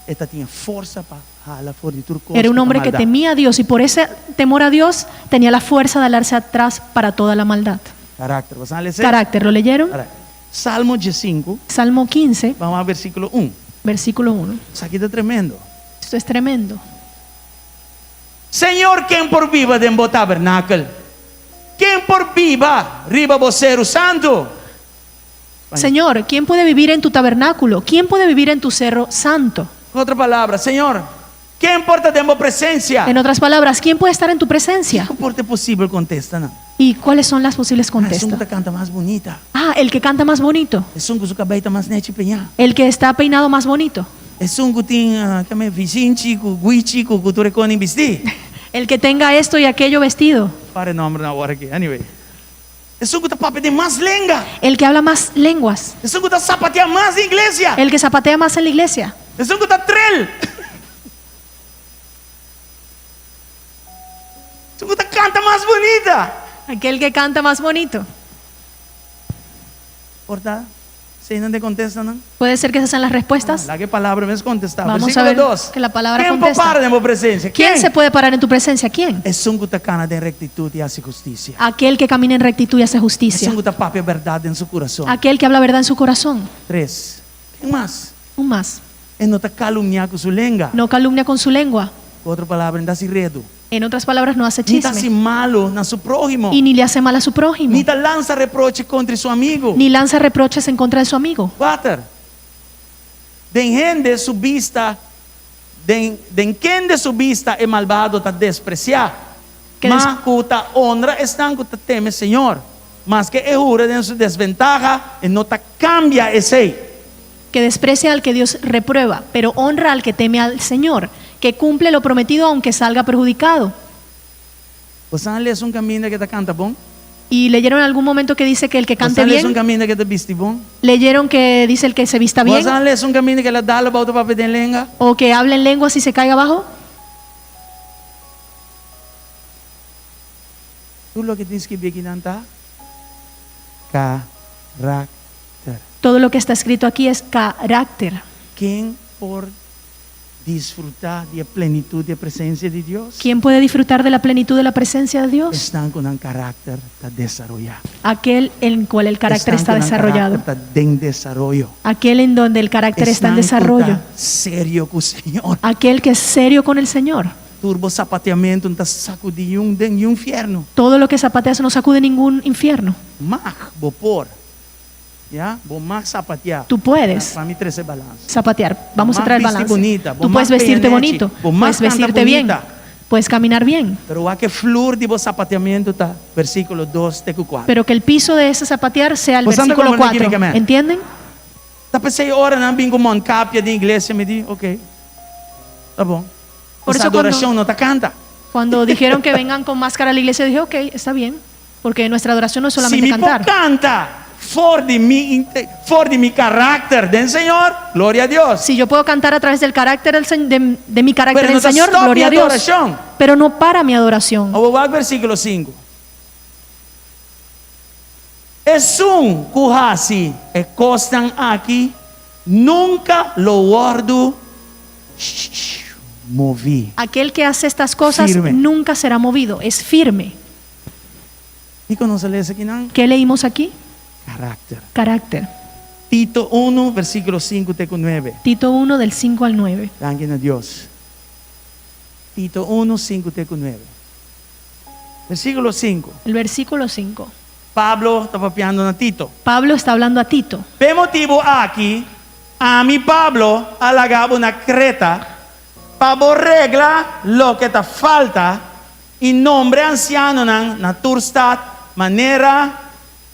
e ta tin e forsa pa hala for di tur kos Era ku un ta hombre que maldat. temía a Dios y por ese temor a Dios tenía la fuerza de alarse atrás para toda la maldad. Karakter, bo sa lesa? Carácter, ¿lo leyeron? Alright. Salmo diesinku. Salmo 15. Ban wak versíkulo un. Versículo 1. Esaki ta tremendo. Esto es tremendo. Señor, ken por biba den bo tabernakel? Ken por biba riba bo seru santu? Señor, ¿quién puede vivir en tu tabernáculo? ¿Quién puede vivir en tu cerro santo? Ku otro palabra, Señor, ken por ta den bo presensia? En otras palabras, ¿quién puede estar en tu presencia? Kiko por ta e posibel kontestanan? ¿Y cuáles son las posibles Ah, esun ku contestas? ta kanta mas bunita. Ah, el que canta más bonito. Esun ku su kabei ta mas nechi peñá. El que está peinado más bonito. Esun ku tin kame visinchi ku guichi ku ku tur e koning bistí. El que tenga esto y aquello vestido. Para e nòmbernan awor aki. Anyway. Esun ku ta papia den mas lenga. El que habla más lenguas. Esun ku ta sapatea mas den iglesia. El que zapatea más en la iglesia. Esun ku ta trel. Esun ku ta kanta mas bunita. Aquel que canta más bonito. Por ta eseinan ta kontestanan? Puede ser que esas sean las respuestas. Laga e palabra mes kontestá. Vamos Versíkulo a ver dos. que la palabra Ken por contesta. para den bo presensia? ¿Quién Ken? se puede parar en tu presencia? ¿Quién? Esun ku ta kana den rektitut i hasi hustisia. Aquel que camina en rectitud y hace justicia. Esun ku ta papia bèrdat den su kurason. Aquel que habla verdad en su corazón. Tres. Ken mas? Un más. E no ta kalumniá ku su lenga. No calumnia con su lengua. Ku otro palabra, e no ta hasi redu. En otras palabras, no hace Ni ta hasi chisme. malu na su próhimo. Y ni le hace mal a su prójimo. Ni ta lansa reproche kontra su amigu. Ni lanza reproches en contra de su amigo. Kuater. Den hende su bista, den den kende su bista e malbado ta despresiá, Ke des. ma ku ta honra esnan ku ta teme Señor. Maske e hura den su desventaha, e no ta kambia esei. Que desprecia al que Dios reprueba, pero honra al que teme al Señor, que cumple lo prometido aunque salga perjudicado. Bosan a lesa un kaminda ke ta kanta bon? Y leyeron en algún momento que dice que el que cante Bosan a lesa un bien? kaminda ke ta bisti bon? Leyeron que dice el que se vista bien? Bosan a lesa un kaminda ke el a dal abou ta papia den lenga? O que hable en lenguas y se caiga abajo? Tur loke tin skibí akinan ta karakter. Todo lo que está escrito aquí es carácter. Ken por disfrutá di e plenitut di e presensia di Dios? Quién puede disfrutar de la plenitud de la presencia de Dios? Esnan ku nan karakter ta desaroyá. Aquel en cual el carácter Esnan está ku nan desarrollado. karakter ta den desaroyo. Aquel en donde el carácter está en Esnan ku desarrollo. ta serio ku Señor. Aquel que es serio con el Señor. Tur bo sapateamentu no ta sakudí niun den niun fièrnu. Todo lo que zapateas no sacude ningún infierno. Mag bo por, ya, bo mag sapateá. Tú puedes Pa mi trese balans. zapatear. Bo Vamos a mag traer bisti balance. bunita, bo Tú mag puedes vestirte peña nechi, bonito, bo mag puedes kanta vestirte bien, bunita. puedes caminar bien. Pero wak e flur di bo sapateamentu ta versíkulo dos te ku kuater. Pero que el piso de ese zapatear sea el Bo sa ta versículo komprendé 4. kiko mi ke men? ¿Entienden? Ta p'esei ora nan bin ku mondkapia den iglesia mi di, ok, ta bon. Por Nos eso cuando, adorashon no ta kanta. cuando dijeron que vengan con máscara a la iglesia, dije, ok, está bien, porque nuestra adoración no es Si solamente mi por cantar. kanta for di mi inte- for di mi karakter den Señor, gloria a Dios. Si yo puedo cantar a través del carácter del Señ- de, de mi carácter Pero del no ta Señor, stop mi gloria a Dios. adorashon. Pero no para mi adoración. Awor wak versíkulo sinku. Esun ku hasi e kosnan aki nunka lo wòrdu moví. Aquel que hace estas cosas Firme. nunca será movido, es firme. Kiko nos a lesa akinan? ¿Qué leímos aquí? Karakter. Carácter. Tito unu, versíkulo sinku te ku nuebe. Tito 1 del 5 al 9. Danki na Dios. Tito unu, sinku te ku nuebe. Versíkulo sinku. El versículo 5. Pablo ta papiando na Tito. Pablo está hablando a Tito. P'e motibu aki, ami Pablo a laga bo na Kreta pa bo regla loke ta falta i nombra e ansianonan na tur stat manera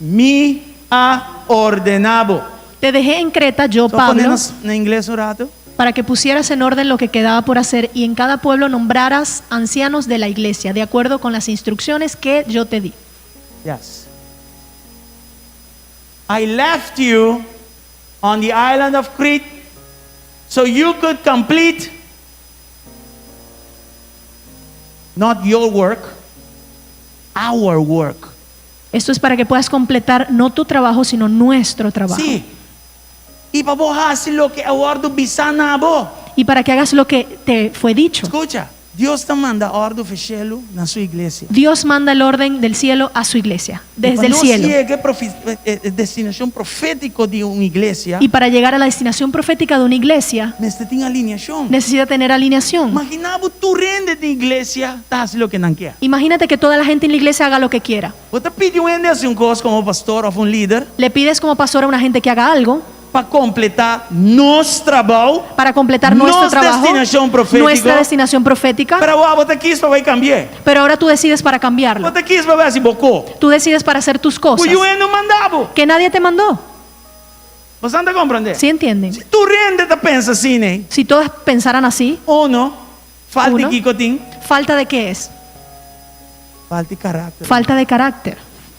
mi a ordená bo. Te dejé en Creta, yo, So pone Pablo, nos na ingles un ratu. para que pusieras en orden lo que quedaba por hacer y en cada pueblo nombraras ancianos de la iglesia, de acuerdo con las instrucciones que yo te di. Yes. I left you on the island of Crete so you could complete not your work, our work. Esto es para que puedas completar no tu trabajo, sino nuestro trabajo. Sí. I pa bo hasi loke a wòrdu bisá na bo. Y para que hagas lo que te fue dicho. Skucha, Dios ta manda òrdu for shelu na su iglesia. Dios manda el orden del cielo a su iglesia, I pa desde el nos cielo. yega e e destinashon profétiko di un iglesia, Y para llegar a la destinación profética de una iglesia, mester tin alineashon. necesita tener alineación. Imaginá bo tur hende den iglesia ta hasi loke nan kier. Imagínate que toda la gente en la iglesia haga lo que quiera. Bo ta pidi un hende hasi un kos komo pastor òf un lider. Le pides como pastor a una gente que haga algo. Pa kompletá nos trabou. Para completar nuestro Nos trabajo. destinashon profétiko. Nuestra destinación profética. Pero awor bo ta kis pa bai kambi'é. Pero ahora tú decides para cambiarlo. Bo ta kis pa bai hasi bo ko. Tú decides para hacer tus cosas. Ku niun hende no manda bo. Que nadie te mandó. Bo ta komprondé? ¿Sí entienden? Si tur hende ta pensa asina, eh? Si todas pensaran así. Uno, falta Uno. kiko tin. ¿Falta de qué es? Falta di karakter. Falta de carácter.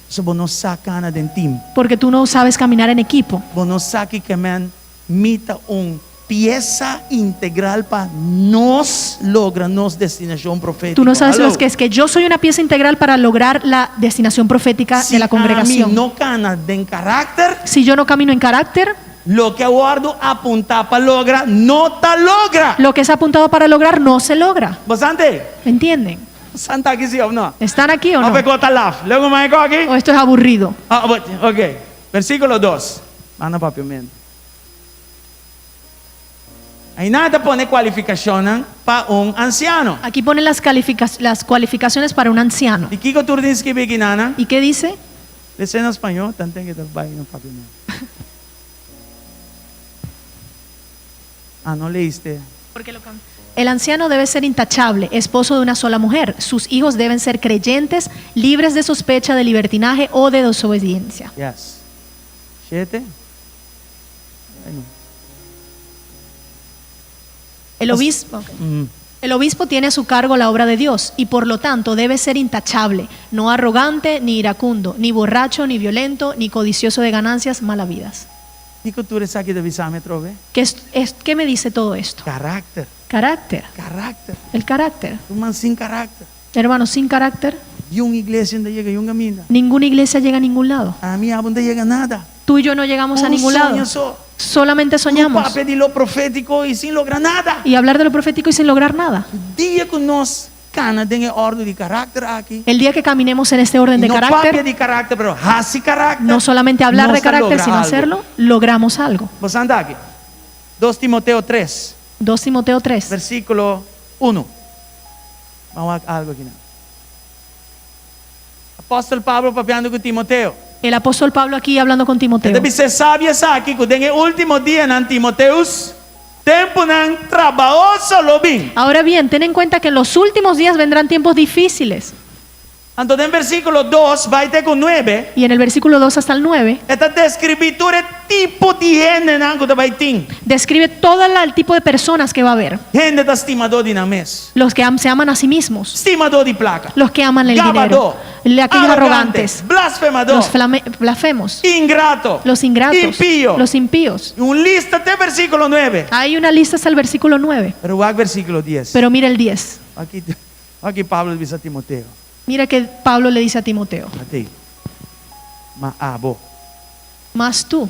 So bo no sa kana den team. Porque tú no sabes caminar en equipo. Bo no sa ki ke men mi ta un piesa integral pa nos logra nos destinashon profétiko. Tú no sabes Hallo. lo que es que yo soy una pieza integral para lograr la destinación profética Si de la congregación. ami no kana den karakter, Si yo no camino en carácter, loke a wòrdu apuntá pa logra no ta logra. lo que es apuntado para lograr no se logra. Bastante. ¿Entienden? Santa aki sí òf no? ¿Están aquí o no? Òf e kos ta laf. Luego mai ko aki? ¿O esto es aburrido? Ah, but, ok. Versíkulo dos. Manda papiamento. Einan e ta pone kualifikashonnan pa un ansiano. Aquí pone las las cualificaciones para un anciano. I kiko tur tin skibí kinanan? Y qué dice? Les'é na spañó, tanten ke ta bai na papiamentu. Ah, no leíste. El anciano debe ser intachable, esposo de una sola mujer. Sus hijos deben ser creyentes, libres de sospecha de libertinaje o de desobediencia. Yes. Shete? Ay, no. El obispo, El obispo tiene a su cargo la obra de Dios y por lo tanto debe ser intachable, no arrogante ni iracundo, ni borracho, ni violento, ni codicioso de ganancias malavidas. Kiko tur esaki ta bisa mi atrobe? ¿Qué, es, es- qué me dice todo esto? Karakter. Carácter. Karakter. El carácter. Ruman sin karakter. Hermano, sin carácter, Niun iglesia no ta yega niun kaminda. ninguna iglesia llega a ningún lado. Ami ku abo no ta yega nada. Tú y yo no llegamos a Puro ningún lado. soño so. Solamente soñamos. Papia di lo profétiko i sin logra nada. Y hablar de lo profético y sin lograr nada. Dia ku nos kana den e órden di karakter aki. El día que caminemos en este orden de No carácter, papia di karakter, pero hasi karakter. no solamente hablar nos de carácter, logra sino algu. hacerlo, logramos algo. Bo ta aki. 2 Timoteo 3, 2 Timoteo 3, versíkulo 1. Ban wak algu aki. Apòstel Pablo papiando ku Timoteo. El apóstol Pablo aquí hablando con Timoteo. E ta bisa sabi esaki ku den e último dianan Timoteo tempunan trabahoso lo bin. Ahora bien, ten en cuenta que en los últimos días vendrán tiempos difíciles. Anto den versíkulo 2 bai te ku 9, Y en el versículo 2 hasta el 9 e ta deskribí tur e tipo di hendenan ku ta bai tin. describe todo el tipo de personas que va a haber. Hende ta stimadó di nan mes. Los que am- se aman a sí mismos, Stimadó di plaka. los que aman el Gabadó. dinero, aquellos Arogante, arrogantes, Blasfemadó. los flame- blasfemos, Ingrato. los ingratos, Impio. los impíos. Un lista te versíkulo 9. Hay una lista hasta el versículo 9, Pero wak versíkulo 10. pero mira el 10. Aki, aki Pablo ta bisa Timoteo. Mira que Pablo le dice a Timoteo, Ate. Ma abo. mas tú,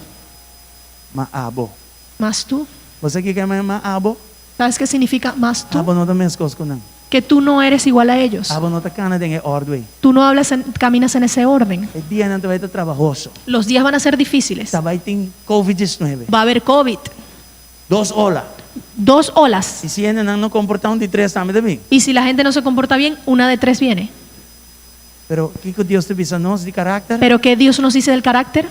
Ma abo. mas tú. Bo sa kiko ma abo? ¿Sabes qué significa mas tú? Abo no ta meskos ku nan. Que tú no eres igual a ellos. Abo no ta kana den e òrdu ei. Tú no hablas, en- caminas en ese orden. E dianan ta bai ta trabahoso. Los días van a ser difíciles. Ta bai tin COVID-19. Va a haber COVID, Dos ola. dos olas. I si hendenan no komportá un di tres tambe ta bin. Y si la gente no se comporta bien, una de tres viene. Pero kiko Dios ta bisa nos di karakter? Pero ¿qué Dios nos dice del carácter?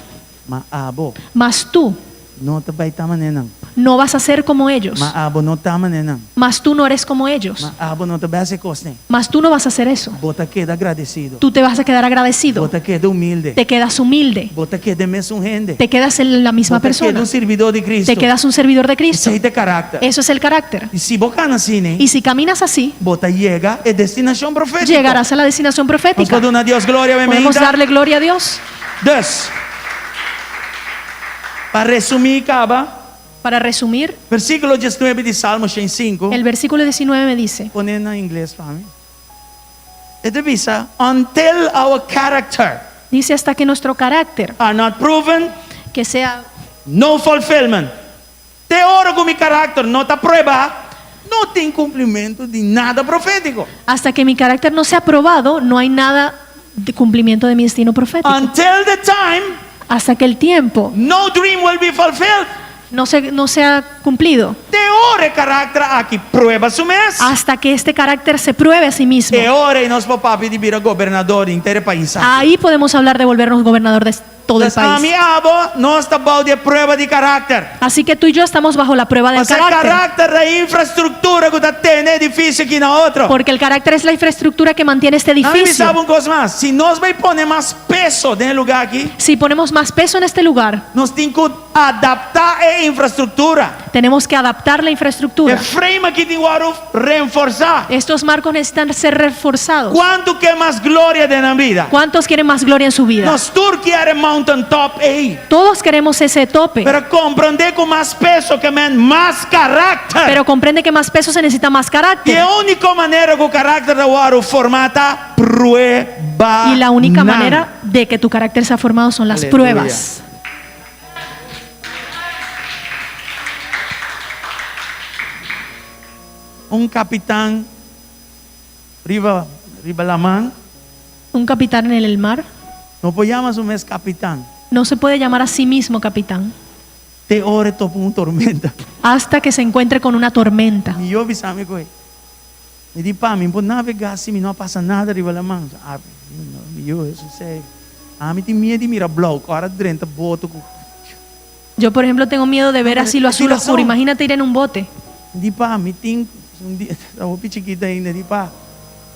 Ma abo Mas tú no ta bai ta manera nan. no vas a ser como ellos. Ma abo no ta manera nan. Mas tú no eres como ellos. Ma abo no ta bai hasi e kos ei. Mas tú no vas a hacer eso. Bo ta keda agradesido. Tú te vas a quedar agradecido. Bo ta keda humilde. Te quedas humilde. Bo ta keda mesun hende. Te quedas en la misma Bo ta keda persona. un sirbidó di Kristu. Te quedas un servidor de Cristo. Esei ta karakter. Eso es el carácter. I si bo kana asina, Y si caminas así, bo ta yega e destinashon profétiko. llegarás a la destinación Nos profética. por duna Dios gloria, Podemos bienvenida. darle gloria a Dios. Dus, pa resumí kaba, Para resumir, versíkulo 19 di Salmo 5, el versículo 19 me dice, pon'é na ingles pa mi. E ta bisa, until our character dice hasta que nuestro carácter, are not proven, que sea no fulfillment. Te ora ku mi karakter no ta probá, no tin kumplimentu di nada profétiko. hasta que mi carácter no sea probado, no hay nada de cumplimiento de mi destino profético. Until the time, Hasta que el tiempo no dream will be fulfilled. no sea cumplido. Te ora e karakter aki proba su mes. Hasta que este carácter se pruebe a sí mismo. E ora ei nos por papia di bira gobernador di henter e pais. Ahí podemos hablar de volvernos gobernador de todo el Pues ami país. abo, nos ta bou di prueba di karakter. Así que tú y yo estamos bajo la prueba del Mas e carácter. karakter ta e infrastruktura ku ta tene e edifisio aki na otro. Porque el carácter es la infraestructura que mantiene este Ami edificio. sabe un kos mas. Si nos bai pone mas peso den e lugá aki, Si ponemos más peso en este lugar, nos tin ku adaptá e infrastruktura. tenemos que adaptar la infraestructura. E frame aki tin ku reforsá. Estos marcos necesitan ser reforzados. Kuantu ke mas gloria den nan bida? ¿Cuántos quieren más gloria en su vida? Nos tur ke e mountain top ei. Todos queremos ese tope. Pero komprondé ku mas peso ke men mas karakter. Pero comprende que más peso se necesita más E carácter. úniko manera ku karakter ta wòrdu formá ta prueba. Y la única manera de que tu carácter sea formado son las Aleluya. pruebas. Un kapitan riba riba laman Un capitán en el mar no por yama su mes kapitan. no se puede llamar a sí mismo capitán. Te ora e topa un tormenta. Hasta que se encuentre con una tormenta. Mi yu a bisa mi ku Mi di, Pa, mi por navegá si mi no a pasa nada riba laman. Mi yu, eso esei. Ami tin miedu di mira blou, ku ora drenta boto ku. Yo, por ejemplo, tengo miedo de ver así lo azul oscuro. Imagínate ir en un bote. Mi di, Pa, mi tin un dia, ta hopi chikito ainda, di, Pa,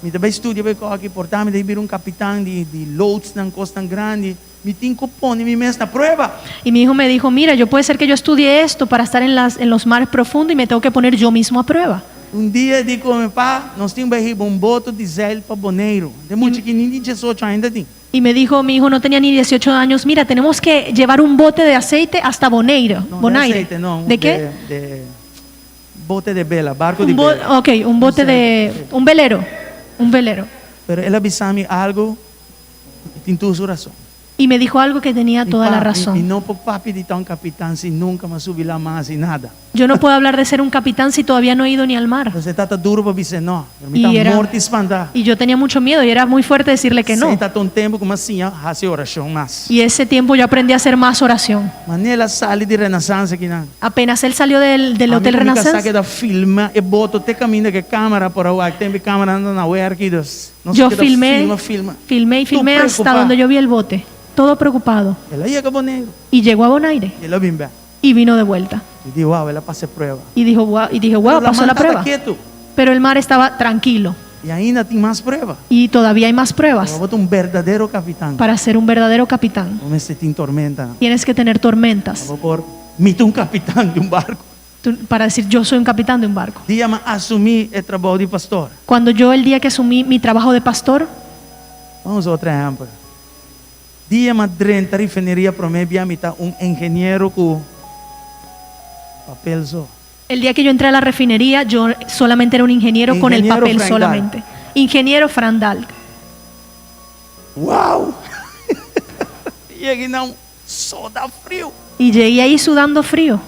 mi ta bai studia pa e kòki, por ta mi ta bira un kapitan di di loodsnan, kosnan grandi. Mi tin ku pone mi mes na prueba. Y mi hijo me dijo, Mira, yo puede ser que yo estudie esto para estar en las en los mares profundo y me tengo que poner yo mismo a prueba. Un dia e di ku mi, Pa, nos tin bai hiba un boto di zeil pa Boneiru. Den mucha ki ni di diesocho aña ta tin. Y me dijo, mi hijo no tenía ni dieciocho años, Mira, tenemos que llevar un bote de aceite hasta Boneiro, No, de Bonaire. aceite no, ¿De qué? de bote de bela, barco di Un bo, bela. ok, un bote de, un velero, un velero. Pero el a bisa mi algo I tin tur su rason. Y me dijo algo que tenía Mi toda la pa, mi, razón. mi no por papia di ta un capitan si nunca m'a subi laman si nada. Yo no puedo hablar de ser un capitán si todavía no he ido ni al mar. Entonces e tata duro pa bis'é no, pero mi Y ta era, morto i spantá. y yo tenía mucho miedo y era muy fuerte decirle que Esei no. tata un tempu ku m'a siña hasi orashon mas. Y ese tiempo yo aprendí a hacer más oración. Manera el a sali di Renaissance akinan. Apenas él salió del, del Ami Hotel ku mi kasá Renaissance, keda filma e boto te kaminda ku e kamera por a wak, tempu e kameranan ta na wèrki, dus. Nos Yo keda filmé, filma, filma. filmé y Tur filmé hasta preokupá. donde yo vi el bote, todo preocupado. El a yega Boneiru. Y llegó a Bonaire. I el a bin bèk. Y vino de vuelta. I di, Wow, el a pasa e prueba. Y dijo, Wow, y dije, Wow, Pero pasó laman la tabata prueba. ketu. Pero el mar estaba tranquilo. I ainda tin mas prueba. Y todavía hay más pruebas. Pa bo ta un berdadero kapitan. Para ser un verdadero capitán. Bo mester tin tormentanan. Tienes que tener tormentas. Pa bo por, Mi ta un kapitan di un barku. Para decir, Yo soy un capitán de un barco. Dia mi a asumí e trabou di pastor. Cuando yo el día que asumí mi trabajo de pastor. Ban usa otro ehèmpel. Dia mi a drenta refineria promé bia mi ta un ingeniero ku papel so. El día que yo entré a la refinería yo solamente era un ingeniero con el Ingeniero papel Frank solamente. Dahl. Ingeniero Fran Dahl. Wow! Yega nan soda friu. Y llegué ahí sudando frío.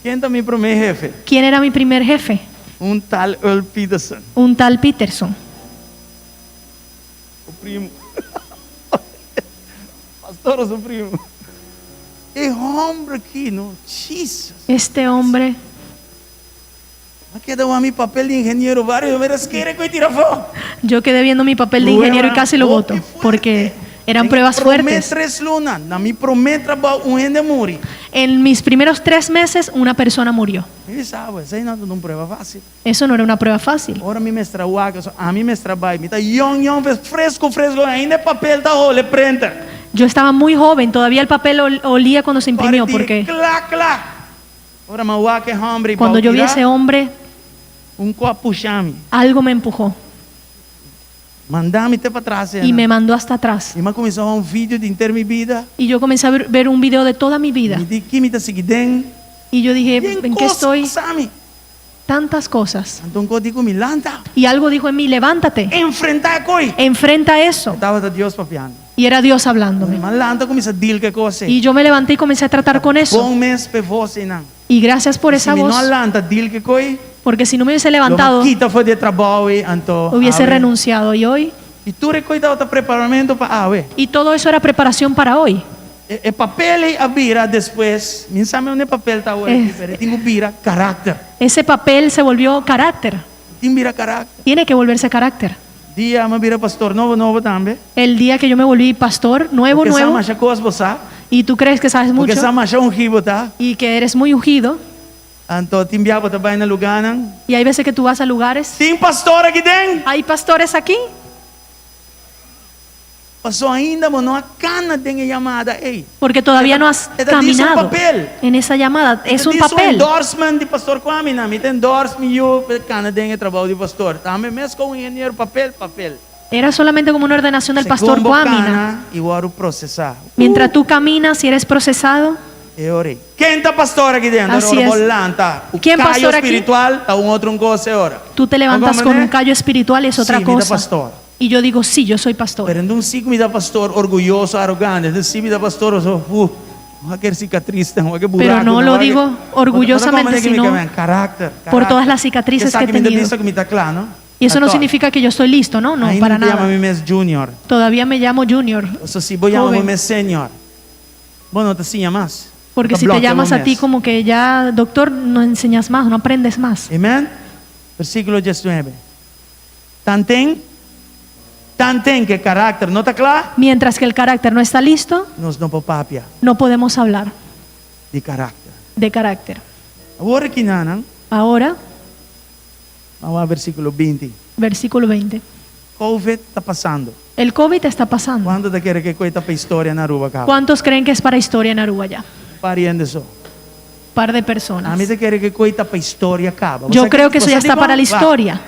Ken ta mi promé hefe? ¿Quién era mi primer jefe? Un tal Earl Peterson. Un tal Peterson. Su primo. Pastor o su primo. E homber aki, no? Jesus. Este hombre. A keda wak mi papel di ingeniero varios veces kere ku e tira afó. Yo quedé viendo mi papel de ingeniero y casi lo boto, porque eran pruebas Promé fuertes. tres luna, na mi promé trabou un hende a muri. En mis primeros tres meses una persona murió. Mi bisa bo, esei no ta un prueba fácil. Eso no era una prueba fácil. Ora mi mester a wak, so ami mester a bai. Mi ta yong yong, fresco fresco, ainda e papel ta hole printer. Yo estaba muy joven, todavía el papel olía cuando se imprimió, Ora e porque kla kla. Ora mi a wak e homber i cuando yo vi bou ese tirá, hombre, un kos a pusha mi. algo me empujó. Manda mi te patras Y me mandó hasta atrás. I mi a kuminsá wak un video di henter mi bida. Y yo comencé a ver un video de toda mi vida. Mi di, Ki mi ta sigui den? Y yo dije, Yen ¿en qué kos estoy? pasa mi. Tantas cosas. Anto un kos di ku mi, Lanta! Y algo dijo en mí, levántate. Enfrentá e koi! Enfrenta eso. E tabata Dios papiando. Y era Dios hablándome. Mi a lanta kuminsá deal ku e kos ei. Y yo me levanté y comencé a tratar con eso. Bon mes p'e vos einan. Y gracias por Si esa mi no voz. a lanta deal ku e koi. Porque si no me hubiese Lo mi levantado, kita for di e trabou ei, anto hubiese awe. renunciado. Y hoy, I tur e koi tabata preparamentu pa awe. y todo eso era preparación para hoy. E, e papel ei a bira despues, mi no sa unda e papel ta awor aki, pero e tin ku bira karakter. Ese papel se volvió carácter. E tin bira karakter. Tiene que volverse carácter. Dia mi a bira pastor nobo nobo tambe. El día que yo me volví pastor, nuevo, Bo ke sa nuevo. masha kos bo sa. Y tú crees que sabes Bo ke mucho. sa masha ungí bo ta. Y que eres muy ungido. Anto tin bia bo ta bai na lugánan. Y hay veces que tú vas a lugares. Tin pastor aki den? Hay pastores aquí? Paso ainda bo no a kana den e yamada ei. Porque todavía no has E ta disa un caminado papel. en esa llamada. E Es ta un disa un papel. endorsement di pastor Kwame nan. Mi ta endorse mi yu pa e kana den e trabou di pastor. Tambe mes kon un ingeniero papel, papel. Era solamente como una ordenación del pastor Segun bo Kwame. kana i wòrdu prosesá. Mientras tú caminas y eres procesado. E ora ei. Ken ta pastor aki den? Así Ora bo es. lanta. Ku Ken kayo pastor aki? spiritual ta un otro un kos e ora. Tú te levantas Bo con un komprendé? callo espiritual y es otra Sí, mi ta cosa. pastor. Y yo digo, sí, yo soy pastor. Pero no si ku mi ta pastor orguyoso, arogante. No si mi ta pastor oso, uh, no a ker sikatrisnan, no a ker Pero burakunan, no no lo a ker digo orgullosamente, Bo ta sino karakter, por todas karakter. las cicatrices que he Esaki mi ta tenido. bisa ku mi ta kla, no? Y eso no Anto, significa que yo estoy listo, no, no, ainda para mi ta yama nada. mi mes junior. Todavía me llamo junior. Oso si bo yama bo Joven. mes senior, bo no ta siña mas. Porque Ta si te blòkia bo llamas a ti mes. como que ya doctor, no enseñas mas, no aprendes mas. Amen? Versíkulo diesnuebe. Tanten, tanten ku e karakter no ta kla. Mientras que el carácter no está listo. Nos no por papia. No podemos hablar. Di karakter. De carácter. Awor aki nan. Ahora. Ban wak versíkulo 20. Versículo 20. Covid ta pasando. El Covid está pasando. Kuantu ta kere ku e kos ta pa historia na Aruba kaba? Cuántos creen que es para historia en Aruba ya? Par hende so. Par de personas. Ami ta kere ku e kos ta pa historia kaba. Yo creo que eso ya está para la historia.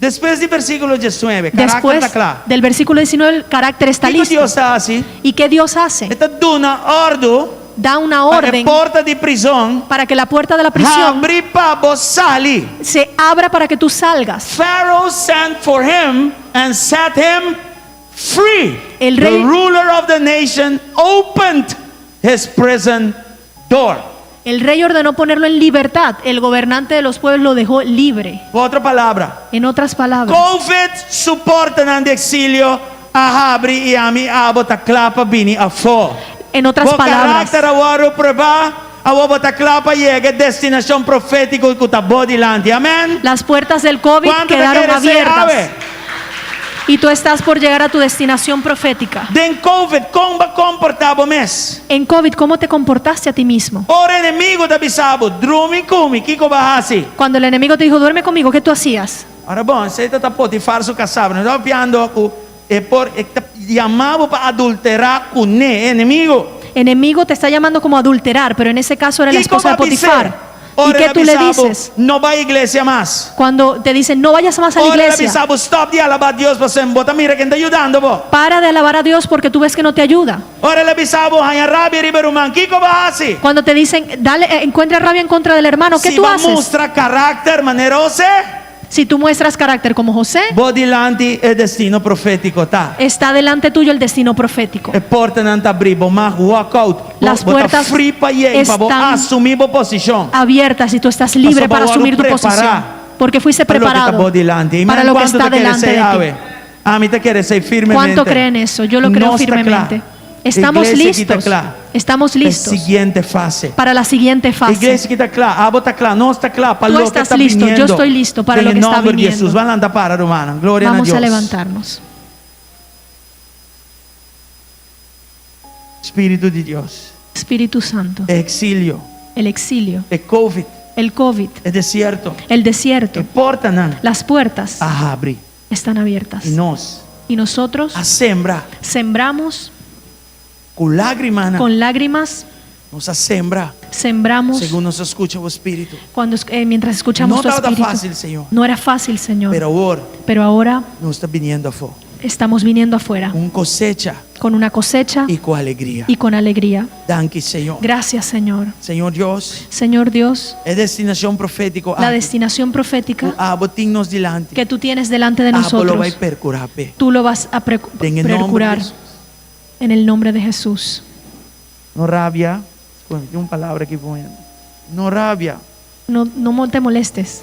Despues di versíkulo 19, karakter Después ta kla. del versículo 19, el carácter está Kiko listo. Dios ta hasi? ¿Y qué Dios hace? E ta duna òrdu Da una pa e orden porta di prizòn para que la puerta de la prisión habri pa bo sali. se abra para que tú salgas. Pharaoh sent for him and set him free. El rey- The ruler of the nation opened his prison door. El rey ordenó ponerlo en libertad. El gobernante de los pueblos lo dejó libre. Ku otro palabra, En otras palabras, Covid su portanan di exilio a habri i ami abo ta kla pa bini afó. En otras Bo palabras, karakter a wòrdu probá, awor bo ta kla pa yega e destinashon profétiko ku ta bo dilanti. Amèn. las puertas del COVID Kuantu ta quedaron kere esei abiertas awe? y tú estás por llegar a tu destinación profética. Den Covid, kon bo a komportá bo mes? En COVID, ¿cómo te comportaste a ti mismo? Ora enemigo ta bisa bo, Drumi ku mi, kiko bo a hasi? Cuando el enemigo te dijo, duerme conmigo, ¿qué tú hacías? Ora bon, esei ta ta Potifar su kasá. Nos ta papiando ku e por e ta yama bo pa adulterá kuné, e enemigo. Enemigo te está llamando como adulterar, pero en ese caso era la Kiko esposa de bo a bis'é? Potifar. ¿Y Ora qué el a tú le bisa bo, dices? No bai iglesia mas. Cuando te dicen, no vayas más a la Ora el a iglesia. bisa bo, stòp di alabá Dios pasobra bo ta mira ku e no ta yudando bo. Para de alabar a Dios porque tú ves que no te ayuda. Ora el a bisa bo, haña rabia riba e ruman, kiko bo a hasi? Cuando te dicen, dale, eh, encuentra rabia en contra del hermano, ¿qué Si tú bo a haces? mustra karakter manera José, Si tú muestras carácter como José, bo dilanti e destino profétiko ta. está delante tuyo el destino profético. E portanan ta abrí, bo mag walk out. Bo, Las bo ta puertas free pa yega, pa bo están asumí bo posishon. abiertas y tú estás libre Pasobra bo para wòrdu asumir tu prepará posición. Porque fuiste pa loke ta preparado bo dilanti. Amen. para lo que Kuantu está ta kere delante esei, de ti. awe? Ami ta kere esei firmemente. ¿Cuánto creen eso? Yo lo creo Nos ta kla. firmemente. Estamos Iglesia aki ta listos. kla. Estamos E listos siguiente fase. para la siguiente fase. Iglesia aki ta kla, abo ta kla, nos ta kla pa Tú loke estás ta listo, yo biniendo. estoy listo para Den lo e que está nomber di viniendo. Hesus. Ban lanta para, rumannan. Gloria na Vamos a Dios. levantarnos. Spiritu di Dios. Espíritu Santo. E exilio. El exilio. E Covid. El COVID. E desierto. El desierto. E portanan Las puertas a habri. están abiertas. I nos Y nosotros a sembra sembramos ku lágrimanan. con lágrimas, Nos a sembra sembramos segun nos a skucha bo spiritu. cuando, eh, mientras escuchamos No tu tabata espíritu. fásil, Señor. No era fácil, Señor. Pero awor Pero ahora nos ta biniendo afó. estamos viniendo afuera Un kosecha con una cosecha i ku alegria. y con alegría. Danki, Señor. Gracias, Señor. Señor Dios, Señor Dios, e destinashon profétiko la aki destinación profética ku abo tin nos dilanti. que tú tienes delante de Abo lo nosotros, bai perkurá p'e. tú lo vas a pre- Den e nòmber di procurar Hesus. en el nombre de Jesús. No rabia. Tin un palabra aki poniendo. No rabia. No, no te molestes.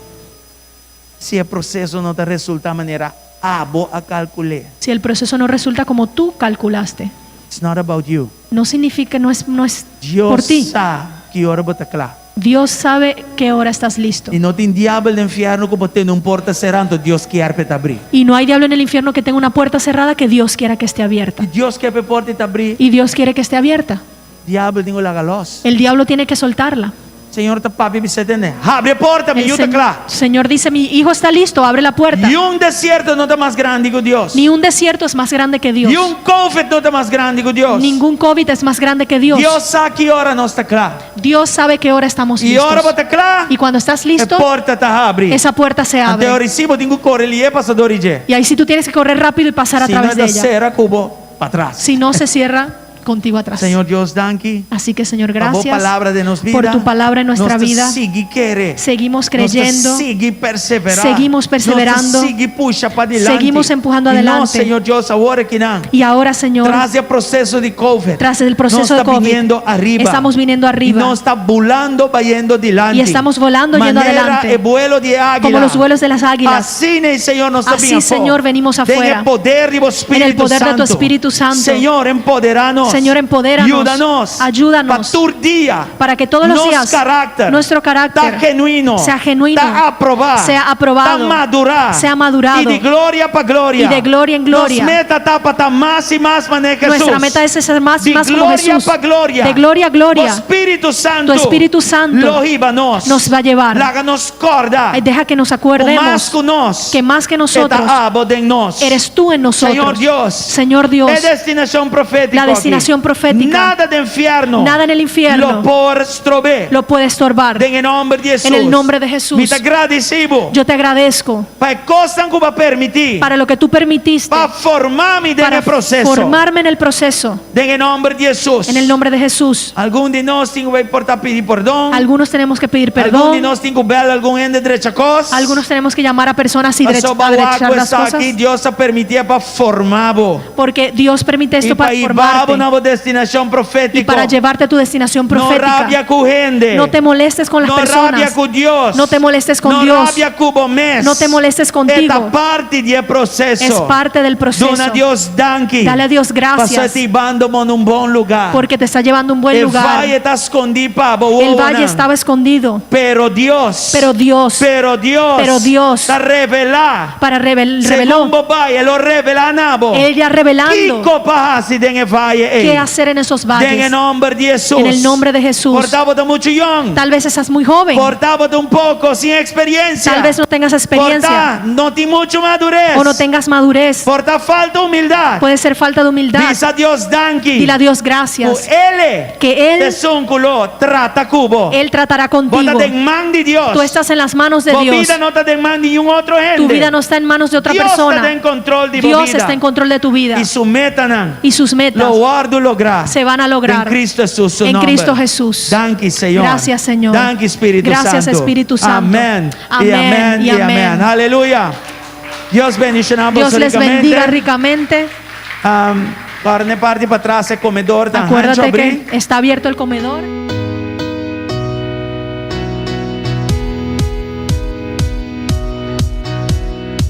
Si e proseso no ta resultá manera abo a kalkul'é. Si el proceso no resulta como tú calculaste, It's not about you. no significa, no es, no es Dios por ti. sa ki ora bo ta kla. Dios sabe qué hora estás listo. I no tin diabel den fièrnu ku por tene un porta será anto Dios kier p'e ta abrí. Y no hay diablo en el infierno que tenga una puerta cerrada que Dios quiera que esté abierta. I Dios ke p'e porta ta abrí. Y Dios quiere que esté abierta. Diabel tin ku laga lòs. El diablo tiene que soltarla. Señor ta papia bisa tende. Habri e porta, mi El yu ta sen- kla. Señor dice, mi hijo está listo, abre la puerta. Niun desierto no ta mas grandi ku Dios. Ni un desierto es más grande que Dios. Niun COVID no ta mas grandi ku Dios. Ningún COVID es más grande que Dios. Dios sa ki ora nos ta kla. Dios sabe qué hora estamos I ora listos. bo ta kla, Y cuando estás e listo, porta ta habri. esa puerta se Anto abre. ora si bo tin ku kore lihé pasa dor di dje. Y ahí sí tú tienes que correr rápido y pasar a Si no través de ta ella. sera ku bo patras. Si no se cierra contigo atrás. Señor Dios, danki. Así que, Señor, Pa bo gracias palabra den nos bida. por tu palabra en nuestra Nos ta vida. sigui kere. Seguimos Nos ta creyendo. sigui perseverá. Seguimos perseverando. Nos ta sigui pusha pa dilanti. Seguimos empujando I nos, adelante. Señor Dios, awor akinan. Y ahora, Señor, Tras e proseso di COVID. Tras el proceso nos de ta COVID, biniendo ariba. estamos viniendo arriba. I nos ta bulando bayendo dilanti. Y estamos volando yendo Manera adelante. e vuelo di águila. Como los vuelos de las águilas. Asina, Señor, nos ta Así, bin Señor, venimos Den afuera. e poder di bo En Spiritu el poder de tu Santo. Espíritu Santo. Señor, empoderá nos. Señor, empodéranos. Yuda nos. Ayúdanos. Pa tur dia. Para que todos los nos días karakter nuestro carácter ta genuino, sea genuino, ta aprobá, sea aprobado, ta madurá, sea madurado, i di gloria pa gloria, y de gloria en gloria. Nos meta ta pa ta mas i mas manera Hesus. Nuestra meta es ser más y Di más como gloria Jesús. pa gloria. De gloria a gloria. Bo Spiritu Santu, Tu Espíritu Santo lo hiba nos. nos va a llevar. Laga nos kòrda. Ay, deja que nos Ku mas acordemos ku nos. que más que nosotros E ta abo den nos. eres tú en nosotros. Señor Dios. Señor Dios. E destinashon profétiko. La destinación aki. profética. Nada den fièrnu. Nada en el infierno. Lo por strob'é. Lo puede estorbar. Den e nòmber di Hesus. En el nombre de Jesús. Mi ta gradisí bo. Yo te agradezco. Pa e kosnan ku bo a permití. Para lo que tú permitiste. Pa forma mi den Para e proseso. formarme en el proceso. Den e nòmber di Hesus. En el nombre de Jesús. Algun di nos tin ku bai por ta pidi pordon. Algunos tenemos que pedir Algun perdón. di nos tin ku bèl algun hende drecha kos. Algunos tenemos que llamar a personas y Pasobra a drechar bo las esaki cosas. Dios a permitié pa forma bo. Porque Dios permite esto I pa para hiba formarte. bo na bo destinashon profétiko. Y para llevarte a tu destinación No profética. rabia ku hende. No te molestes con las no personas. rabia ku Dios. No te molestes con no Dios. rabia ku bo mes. No te molestes contigo. E ta parti di e proseso. Es parte del proceso. Duna Dios danki. Dale a Dios gracias. Pasobra e ta hibando bo na un bon lugá. Porque te está llevando a un buen E lugar. valle ta skondí pa bo El wowonan. valle estaba escondido. Pero Dios. Pero Dios. Pero Dios. Pero Dios. Ta revelá. Para revel, Segun reveló. bo bai, e lo revelá na bo. Él ya revelando. Kiko pa hasi den e valle ei. ¿Qué hacer en esos valles? Den e nòmber di Hesus. En el nombre de Jesús. Por ta bo ta muchu yòn. Tal vez estás muy joven. Por ta bo ta un poko sin eksperensia. Tal vez no tengas experiencia. Por ta no tin muchu madures. O no tengas madurez. Por ta falta humildat. Puede ser falta de humildad. Bisa Dios danki. Dile a Dios gracias. Ku El Que Él ta esun ku lo trata ku bo. Él tratará Bo ta contigo. den man di Dios. Tú estás en las manos de Bo Dios. bida no ta den man di ningun otro hende. Tu vida no está en manos de otra Dios persona. ta den kontrol di bo Dios bida. está en control de tu vida. I su metanan. Y sus metas Lo wòrdu lográ. se van a lograr. Den Kristu Hesus su En nòmber. Cristo Jesús. Danki, Señor. Gracias, Señor. Danki, Spiritu Gracias, Santu. Espíritu Santo. Amèn. I Amén amèn. y I amèn. amén. Aleluya. Dios bendishoná boso Dios les rikamente. bendiga ricamente. Um, Kòrda e parti patras e komedor ta Acuérdate habrí. que está abierto el comedor.